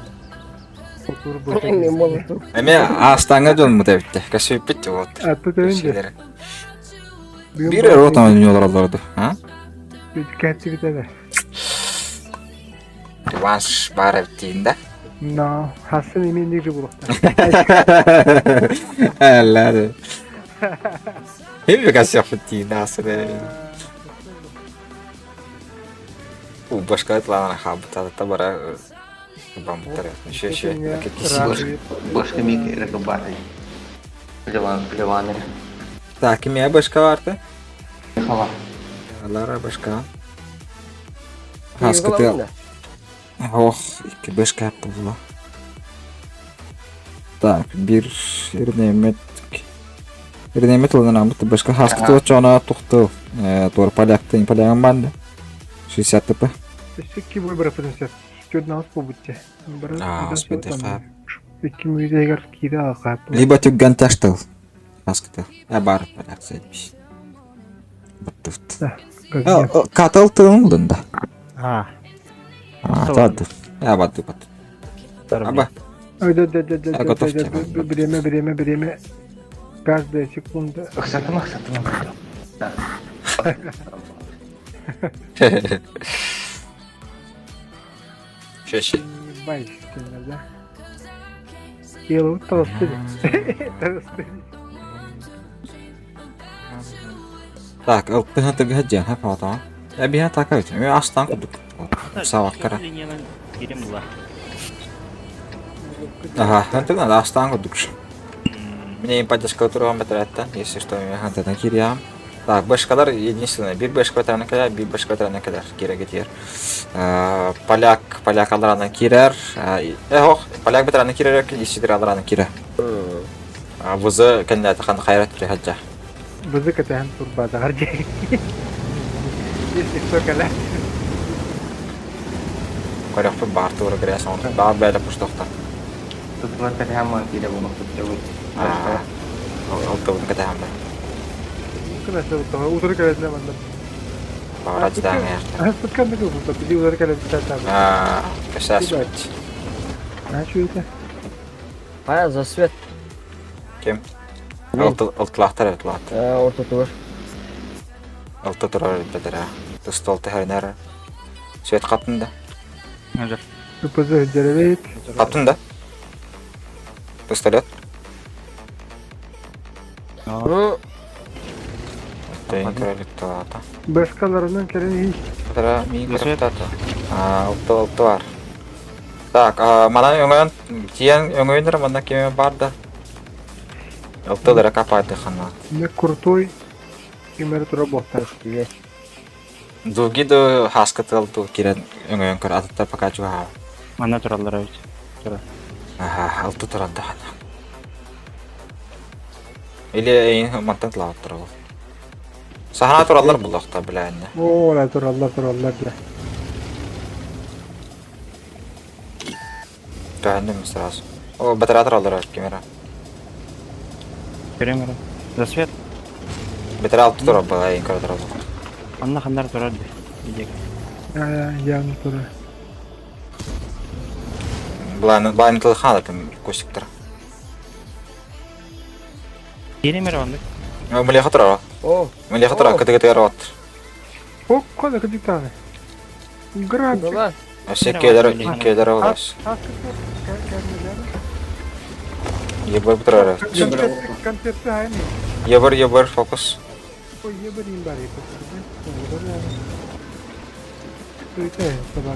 Хотур Не болдум. молоток. Эме астаңа жон мутабитте. Касып бит вот. А тут önce. Бир ротан ойнолор А? Кәтті бітеді. Реванш бар битин да. Но, хасын емен неге болықты. Әллә. Хим касып битин асын. У башка тлана хаб та та бара бамтар. Ще ще. Башка мик рекобаты. Леван, Леванер. Так, кимия башка барты? Хала. Лара башка. Хаскы Ох, 2 башка була. Так, бир ирнемет. Ирнемет улан амыт башка хаскы то чона тухты. Тор поляктын поляган банды. 60 ТП. Ки бой бір потенциал. Чөдін алыс побудте. А, господи, хап. Икки мүйдегер киді алқап. Либо түггән таштыл. Хаскы то. Ә бар поляк сәйбиш. Баттыфт. Катыл тылын да. А, А, тады. Ә батты батты. Аба. Да, да, да, да, Я готов да, тебе. да, Время, время, время. Каждая секунда. Ыксатым, ыксатым. Шеши. Бай, да? Елу толстый. Толстый. Так, ылтыһын тыгыһа дьиэн хэп отоон. Эбиһэ такабит. Ми астан кудук. Саваккара. Линияның кирем була. Ага, хантыган астан кудук. Мне им поддержка турган бетереттен, если что, мен хантыдан кириям. Так, башкалар единственное, бир башка ветераны кадәр, бир башка ветераны кадәр кире гетер. Поляк, поляк алараны кирер. Ох, поляк ветераны кирер, исидер алараны кире. Вузы кәндә хан хайрат прихаджа. Бызы катахан турбада гаржай. Если кто кала. Көрөкпү бар тура кирәсең, аны бар бәле пуштокта. Тут вот прямо кире булып тотты. Алтыбын катахан да. Кына сәбәп утыр каласына манда. Бара ждаң ярта. Аспыткан да күп били утыр каласына там. А, кашас бит. А что это? Қая, за свет. Кем? Мен. Алты алтылахтар алтылахтар. Орта тур. Алты турар бедер. Тыстол тәһәрнәр. Свет каттын да. Ажыр. КПЗ деревейт. Каттын да. Пистолет. Ну, Тейн көрөлүк туата. Башкаларынан керен hiç. Тара мин Свет. көрөптата. А, алты алты бар. Так, мана өңөн тиен өңөндөр мана кеме бар да. Алты лира капайды хана. Не крутой. Кемер тура боқтар. тебе. Дуги до хаскатыл ту кирен өңөн көр атта пока чуха. Мана туралар бит. Ага, алты туранда хана. Или эйн мантан тлаап турал. Сахана тураллар буллахта биләнне. О, ла тураллар тураллар бля. Төһәндем сразу. О, батарея тураллар камера. Көрем ара. За свет. Батарея алты тура была, эйн көр турал. Онно ханнар турар дии. Видео. Яны турар. Былаан тыл хаалатым кустиктар. Киирим эрэ оннук. Млеха турар. О. Млеха турар кытыгытыгар от. О, кода кытыктааны. Граб. Өссө келер келер олас. Ебар турар. Ебар ебар фокус.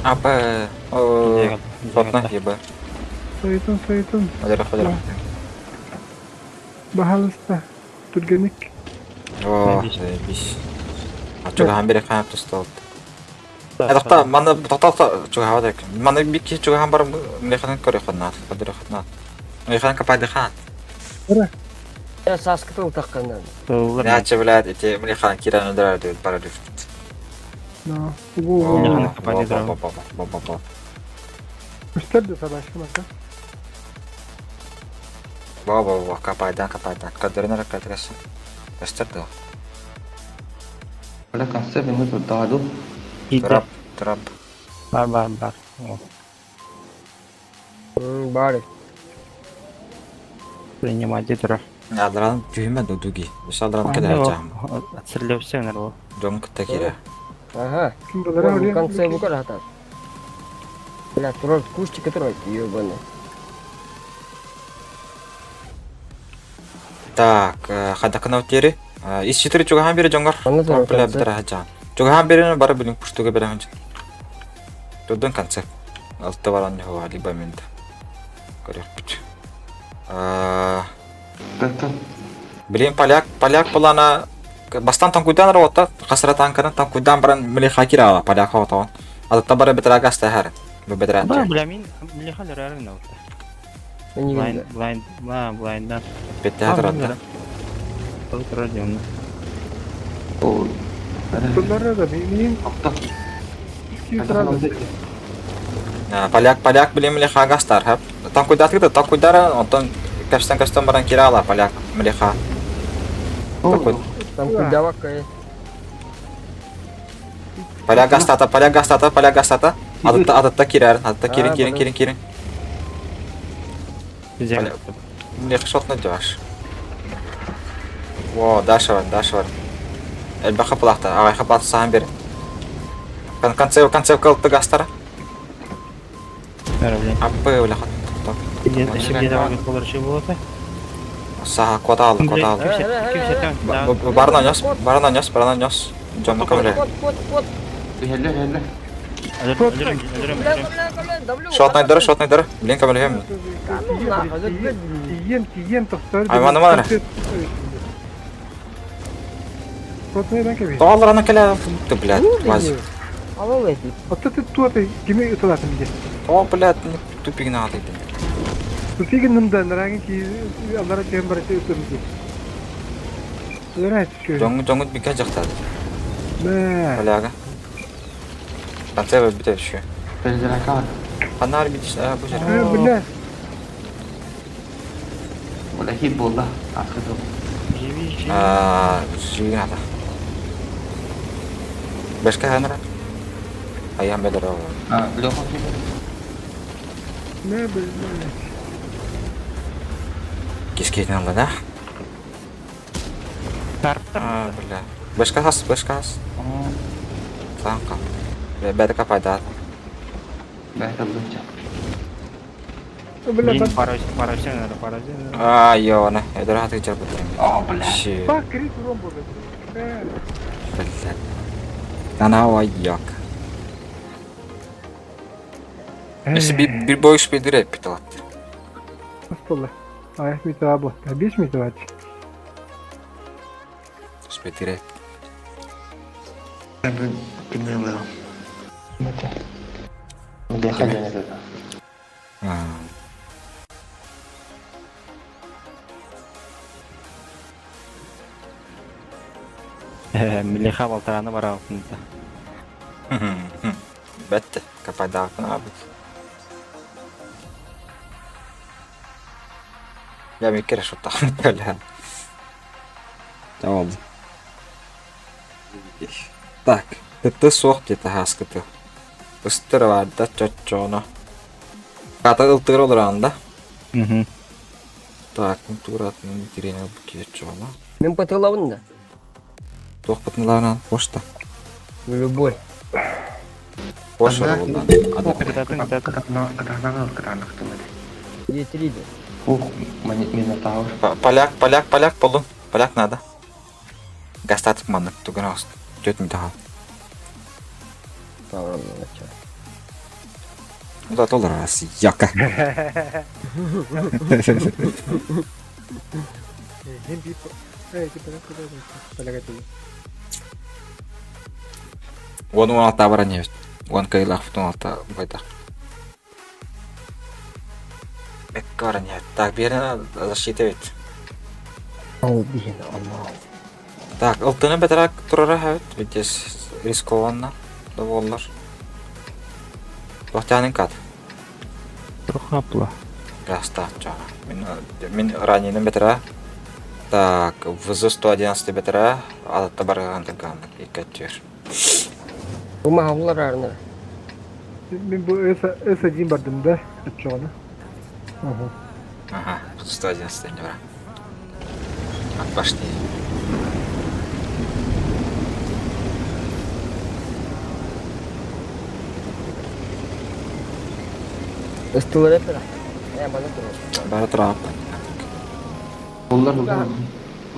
Апа, Сотна ебар. Сойтун, сойтун. Хадыр, хадыр. Баһалыста. Түргэнник. О, заебись. А чугаһан бири хаап тусталт. Тохта, маны тохта чугаһа дек. Маны бик ки чугаһан бар механын көрө ханнаат, хадыр ханнаат. Механын капайды хаат. Я саскы тыл таққаннан. Иначе, блядь, эти механын киран ударар деп бара деп. No. Бо-бо-бо-бо-бо-бо. Үстер де сабашка мака. Бо-бо-бо, капайдан, капайдан. Кадырын ракатрасы. Үстер де. Бля, конце минуту даду. Трап, трап. Бар, бар, бар. Бар. Принимать турар. Адран түйме дудуги. Бис адран кеде жам. Атсырлепсеңер ол. Дом кытта кире. Ага. В конце букар хата. Бля, турар кустик турар, ебаный. Так, хадакына тери. Ис 4 чугахан бири жоңгор. Бля, битер хажан. Чугахан бирини бары билин пуштуга берен. Тудун конце. Алты баран не либо минут. Көрөкпүт. Блин, поляк, поляк булана бастан танкуйдан работа, хасра танканы танкуйдан баран мили хакира поляк хаватан. Адатта бара битера гаста хәр. Бу битера. Ба, бля, мин мили халер әрин авта. Блайн, блайн, бла, блайндан. Бетте хәтер Турар дигән. Bunlar da benim. Поляк, поляк биле мили хагастар, хәп. Танкуйда тыгды, танкуйдара, онтон кәштән кәштән баран кирала поляк мили ха. Танкуйда вакка. Поляк гастата, поляк гастата, поляк гастата. Адатта, адатта кирәр, адатта кирин, кирин, кирин, кирин. Мили шотны диваш. Во, даша бар, даша бар. Элбәхә плахта, агай хапат саһан бер. Концев, концев кылты гастара. Аппы, бля, хат. Саха, кватал, кватал. Барна нес, барна нес, барна нес. Джон камера. Шотный дыр, шотный дыр. Блин, камера хем. Тиен, тиен, тохтар. Ай, маны маны. Тоғалар ана келе, ты, блядь, вазик. Отто ты туаты, кими ыталатын бide. О, блядь, тупигин ағады екен. Тупигин нымда, нарагын ки, алара кем бар ытым ди. Жоңы жоңы бика жақтады. Мә. Бляга. Конце бите еще. Анар битиш, а, бу жер. Бля. Бля, хит болды. Асқы А, живи надо. Башка ханра. Аян бедер. А, Леха. Мә, бля. Кискейтин алды, да? А, бля. Башка хас, башка хас. Танка. Бля, бәді капайда. Бәді лучше. Бля, Блин, паровсен, паровсен. А, ёна, эдер хаты жар бутырым. О, бля. Ба, крит урон болды. Бля. Бля. Нана yok. Если bir boy speed'e bit алат. Астолла. Аяқ метр абы. 5 метр ат. Speed'e. Кимне Бля, Милиха балтараны бара алтында. Бәтті, капайда abi. Я мен керек шотта. Бля. Tamam. Так, ТТ суох диэтэ һааскыты. Ыстыр баарда чоччооно. Хата ылтыгар олораҕын да? Мгм. Так, туратынан кириэн ылбыт киһи Мин пытылабын да. Туохпутун ылаанан почта. Любой. Почта буолла. Кытатын, кытатын. Кытаанах кытаанах тылы. Е3 да. Ух, Минотавр. Поляк, поляк, поляк болун. Поляк надо. Гастатык маннык тугун ост. Төт митаха. Павел начал. Да толор раз яка. Хим би э типа поляк этиги. Уон уон алта баран ебит. Уон кыйлах футун алта байдах. Бекка баран ебит. Так, берин защита бит. Ол биһин амал. Так, ылтыны бэтэрэк турара хэбит. Битес рискованно да буоллар. Тохтянын кат. Трохапла. Гастаах чаҕа. Мин, мин раненым бэтэрээ. Так, ВЗ-111 бэтэрээ. Адатта барыгаан тыргааннык икки өттүгэр. Умаһаллар арна. Мин бу С1 бардым да, оччоҕуна. Ага. Ага, 111 не бара. От башни. Ыстылар эпера. Э, бана турар. Бара турап. Буллар буллар.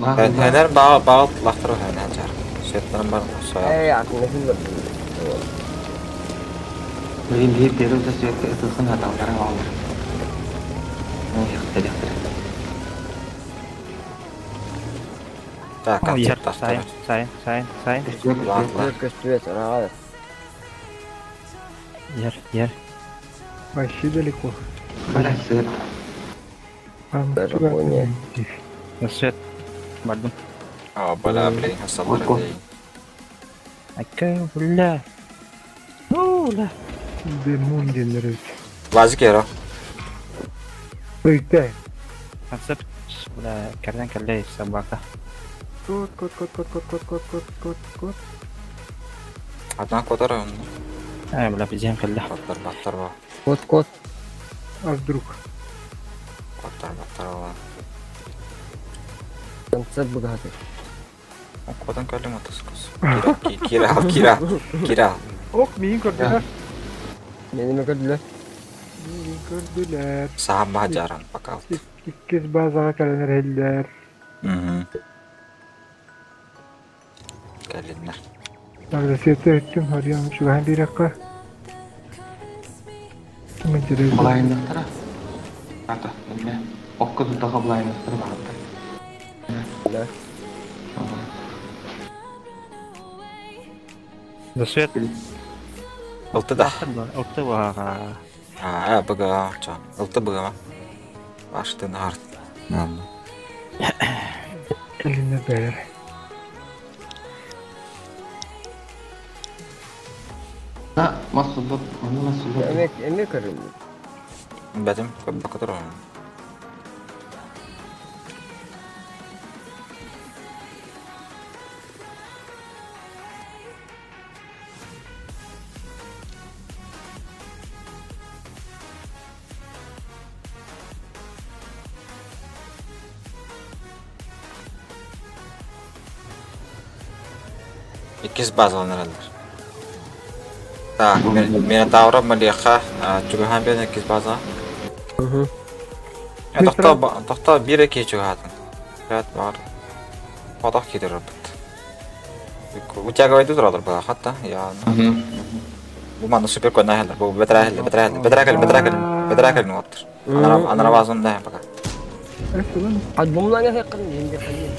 Хэнэр баа баа лахтар хэнэр жар. Сеттан бар соя. Э, акны хилбер. Билин биир первый да сүөккэ ытыхын хаталлара оҕолор. Яхтар Так, О, ер, концерт сайын, сайын, сайын, сайын. Ладно. Көстүбэт, араҕа. Ер, ер. Вообще далеко. Бля, сыр. Там Даже сюда понял. Свет. Бардым. А, бля, блин, хасаллар Ой, дейин. Ака, бля. Бля. Демон диэннэр эбит. Лазик еро. Өйтэй. Концепт. Бля, кэрден кэллэй собака. Кот, кот, кот, кот, кот, кот, кот, кот, кот, кот. Одна котар он. Э, бля, пиздем кэллэ. Баттар, баттар ба. Кот, кот. А вдруг? Баттар, баттар ба. Концепт богатый. Котан кэллим атаскас. Кира, кира, кира. Ок, миин көрдүлэр. Мени көрдүлэр. Миин көрдүлэр. Саам баһа пока. Иккис базаҕа кэлэн эрэллэр. Угу. Кэлиннэр. Так, света өттүм, харыйам чугаһан биэрэххэ. Мен Былайындықтара. Ата, эмне. Окко тутаха былайындықтара барыттар. Да. За свет. Ылты да. Ылты баҕа. А, быга, ча. Ылты быга. Баштын арт. Ладно. Кэлиннэр бэйэр. На, масуллук, манна масуллук. Эме, эме көрүм. Бэтим, бакатыр он. Иккис базаланар Так, Минотавра, Малеха, чугахан бен иккис база. Угу. Тохто, тохто бире ки чугахатын. Ряд бар. Хотох кидер бит. Утягивай туралар бага хатта. Я. Бу маны супер кой нахелер. Бу бетрахел, бетрахел, бетрахел, бетрахел, бетрахел нуаттыр. Анара анара базым да пока. Альбомларга хакын енді қайын.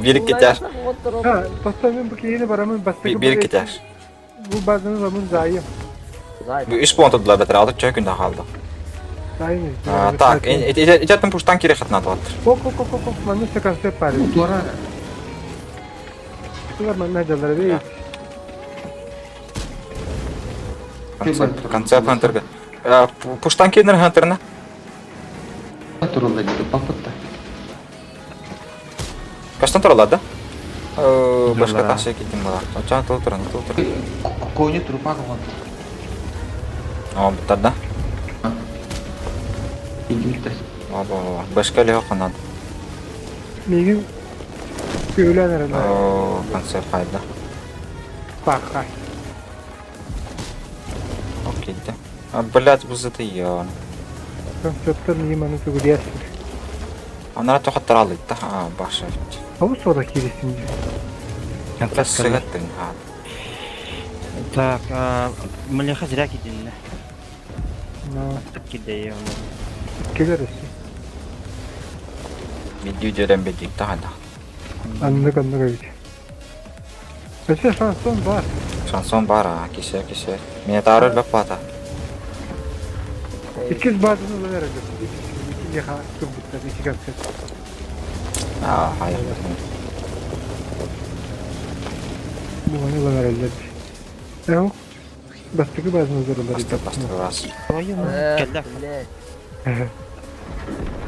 Бир кетер. Ha, tosta мен бу киһини барамын бастакы Бир кетер. Бу базаны барамын зайым. Бу үс пункт тудулар бетер, алты чөй күндө калды. Зайым. Так, итеттен пуштан кире хатна туаттыр. Ок, ок, ок, ок, манна концепт бар. Туара. Тулар манна жалар бей. Концепт, концепт хантерге. Пуштан кирнер хантерна. Турулда дейді, папытта. Каштан туралар да? Башка тахса киирдим буолар. Оччоҕо тыл туран, тыл туран. Кони трупа кылган. О, буттарда. Илдьиттэр. О, бо, бо. Башка леho ханан. Миигин күөлээн эрэллэр. О, концерт хайда. Пахха. Окей, да. А, блядь, бузытыйан. Концерттар миигин маны тугуриэстэр. Анара тохоттаралыйда. А, баша. Абыс сода киирисин дии. Сыгаттын хаат. Так, млеха зря кидинне. Кидей Кэлэр өссө. Видео дерен бедик тахада. Аннык аннык эбит. Өссө шансон бар. Шансон бар, а, кисе, кисе. Меня тары бак бата. Иккис базаны ылан эрэллэр. Икки турбуттар, икки концерт. А, хайа. Буганы ылан эрэллэр. Эу, бастакы базаны ыларылар. Бастыр, бастыр бас. Кэллэ. Блядь.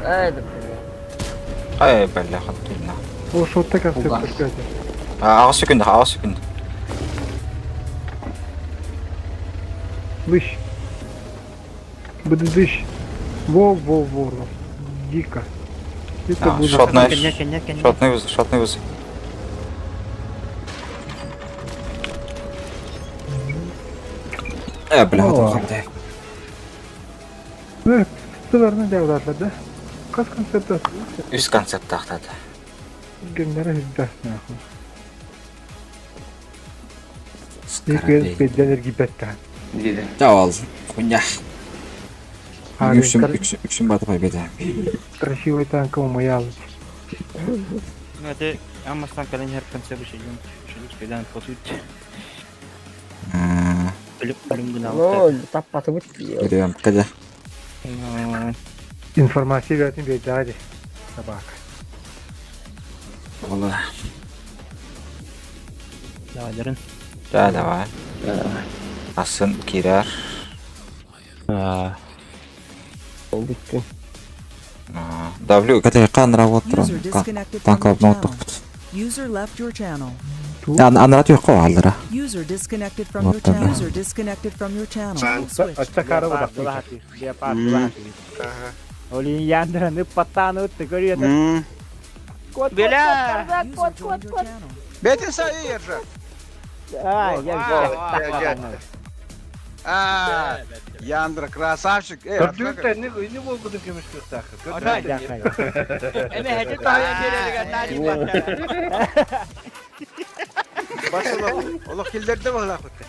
Ай, да блядь. Ай, бля, хаттыйна. Ол шотта концерт көргөтө. Аҕыс секунда, аҕыс секунда. Лыщ. Бдыдыщ. Во-во-во. Дико. Это А, будет... шотная. Кэннэ, кэннэ, кэннэ. Шотный вызов, шотный вызов. Э, бля, вот он хабдай. Ну, сыларны дәүләтләр да. Кас концерт Үс концерт тахтады. Геннәре һүддә нахуй. Икер беддәләр гибәттә. Диде. Чавал. Хуйня. Үксүм, үксүм, үксүм батып айбеде. Красивый танк умаял. Ну, это Амастан кэлэн иһэр концерт үчүгэй үчүгэй по сути. Өлүк өлүм гына Ну, таппатыбыт. Көрүөм, кадя. Информация бәртин беддәде. Собака. Ола. Давай, Дарын. Да, давай. Асын кирер. Бүттүн. Давлю, ката кан работра. User disconnected from Танк your обнот channel. тохпут. User left your channel. Анрат yok аллара. User disconnected from your Вот так. channel. User disconnected from your channel. Channel switched. User joined your channel. Бетин сайыр. А, Яндра красавчик. Э, Олох килдерде бала хутта.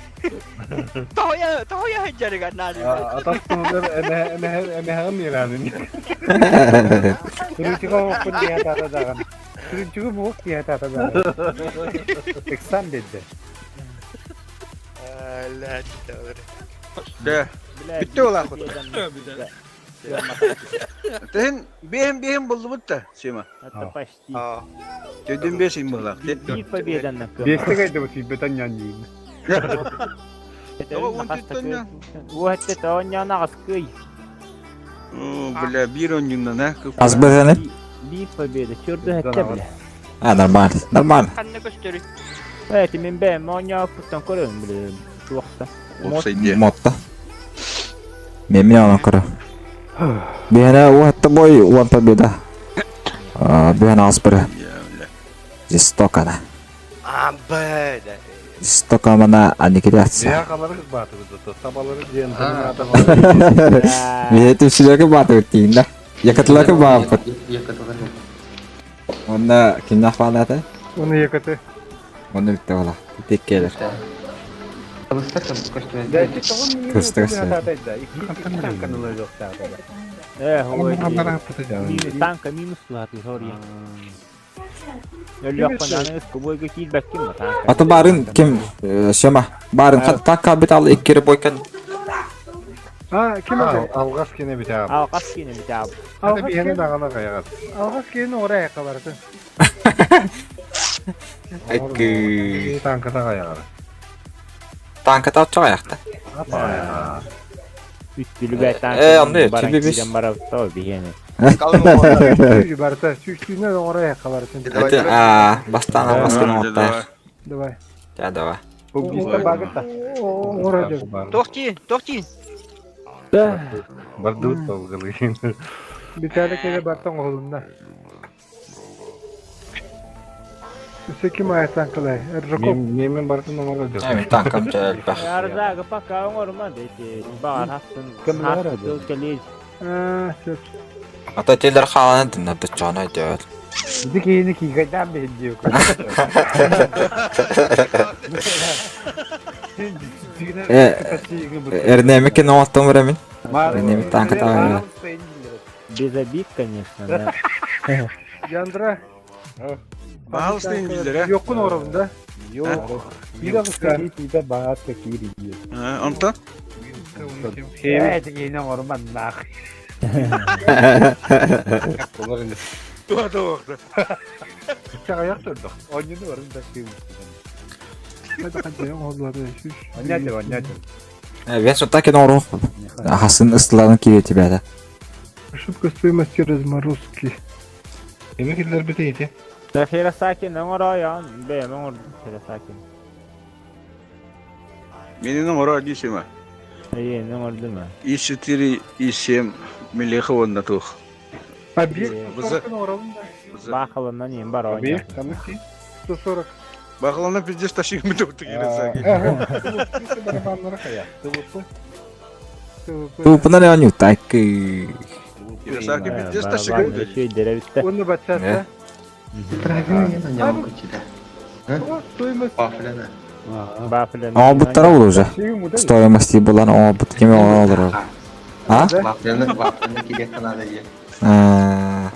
Да. Битте ола хутта. Тен бехим бехим булду бутта, Сима. Төдүн бесим була. Бля, бир оннунан, а? Аз бэгэни? А, нормально, нормально. Мотта. Меме ана кара. Бэхэнэ уатта бой уан победа. Бэхэнэ ас бэрэ. Жестоко да. Жестоко мана аннигиляция. Бэхэ түсүлэки бааты тиинда. Якатлаки бааппыт. Якатылар. Онна киннах баалаата? Оны якаты. Онна бүтте ола. Теккелер. Алыстар там көстүбөз. Көстө көстө. Ата барын ким Шема барын хат так бит ал иккери бойкан. А, ким ады? Алгас кене бит аа. Алгас Бихени кен, дагана каягат. алгас кен орай кабарды. Экки Танката каягат. танка тапча аякта. Э, анды түбү бис. Барыта сүүстүүнэн оҥоро яхха барытын. Это а бастаан албаскын оҥоттаах. Давай. Ча давай. Оҥоро дьон. Тохти, тохти. Бардыбыт толгалыын. Бүтээлэ кэлэ бартан оҥоһулунна. Өссө ким аайытан кылай? Ржаков. Мен бартын оҥоро дьон. Эми танкам ча элбэх. Арзага пока оҥорума дети. Баҕар хастын. Хастыл кэлиз. Аа, сөп. Ата телер хаалан дынна дыччоно өтөөл. Ити киһини киикайдаан биһирдиэ Эрнеме кен оҥоттон барамин. Эрнеме танка таҕа. Без обид, конечно, да. Яндра. Баһалыста индилер, Йоккун оҥоробун да? Yok. Bir dakika. Тиитэ баҕат киири Онтон? Ээ, киһини оҥоруманнаах. Туа туа. Чаҕайах турдук. Онньуну барын да кыым. Онньатыр, онньатыр. Вес вот так и оҥоруох. Хасын ыстыларын киирэ тебя Ошибка стоимости разморозки. Эми киллэрбите ити. Да Хиросакин оҥороойон, бэйэм оҥордум Хиросакин. Менин оҥоро дии Сима. Эйиэн оҥордум а. И4, И7, Мелеха уонна туох. Объект 140 оҥоробун да. Баахаланан иин бар Объект ханнык ти? 140. Баҕалана пиздец ташыгымыт оту Хиросаки. Барабаннара хая. Тылыппы. Тупунан оонньуу такы. Хиросаки пиздец ташыгымыт. Үчүгэй Уонна баччаата. Стоимость. Оҥорбуттара ол уже. Стоимости булан оҥорбут кими оҥоролор. А? А.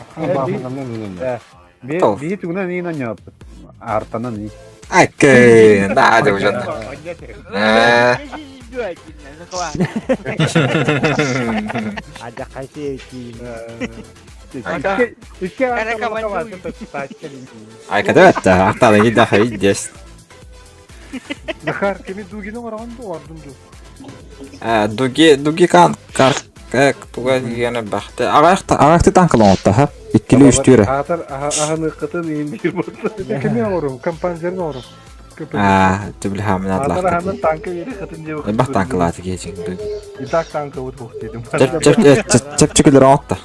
Биһи тугунан иин онньооппут. Артанан иин. Акы, надо уже. Адя хайсы киин. Ай, когда это? Ахтала не да, здесь. Захар, кеми дугин оҥороҕун ду ордун ду? Дуги, дуги кан кар как туга дигәне бахты. Агакты, агакты танкалан отта, ха? Иккили үстүрэ. Аатар аһаныыккытын иин биир буолла. Кеми оҥорум, компанзерин оҥорум. А, түбүл хамын Аатар атлахты. аһаны танка биэри хатын диэ. Бах танкалаты кечин. И так танка вот бух дедим. Чеп чеп чеп чеп отта.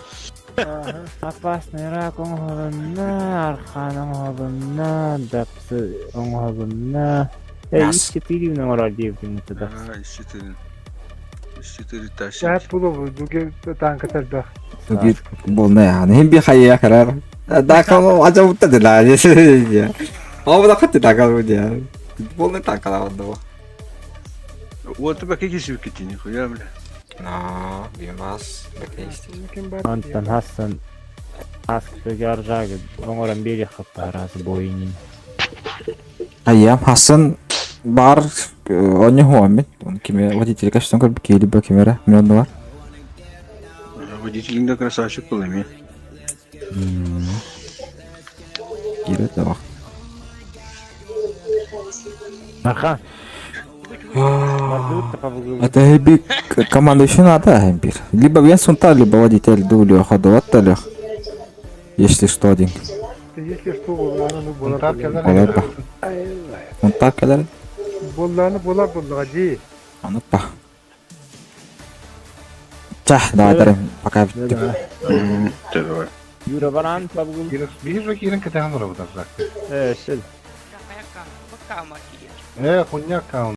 Опасный рак оҥоһулунна, архан оҥоһулунна, дапсы оҥоһулунна. Эй, Нас. четыре оҥорор диэбитим да. И4. И4 ташык. Шаат булу дуги танка тарбах. Дуги болна яны. Хим би хайя карар. Да кому ажа бутта дела. О, бу хатты да кал бу. Болна танкала онда. Вот тебе какие сюркити, нихуя, бля. На, бимас, бэкнести. Антон Хассан Аскы аржагы оҥорон биэри хаппараас бойнин. Айям Хасан бар онне хуаммит. Он киме водитель каштан көр кели ба кимера мен бар. Водитель да красавчик был эми. Кире да бак. Архан. Это би команда еще надо бир. Либо я сунта, либо водитель дулю ходоват лех. Если что один. Если что, болланы ну болар. Болар ба. Унта келер. Болланы болар боллага жи. Аны па. Чах, давай дарим. Пока. Давай. Юра баран пабгул. Биир киирэн кэтээн олоробут арзак. Э, сил. Э, хунья каун.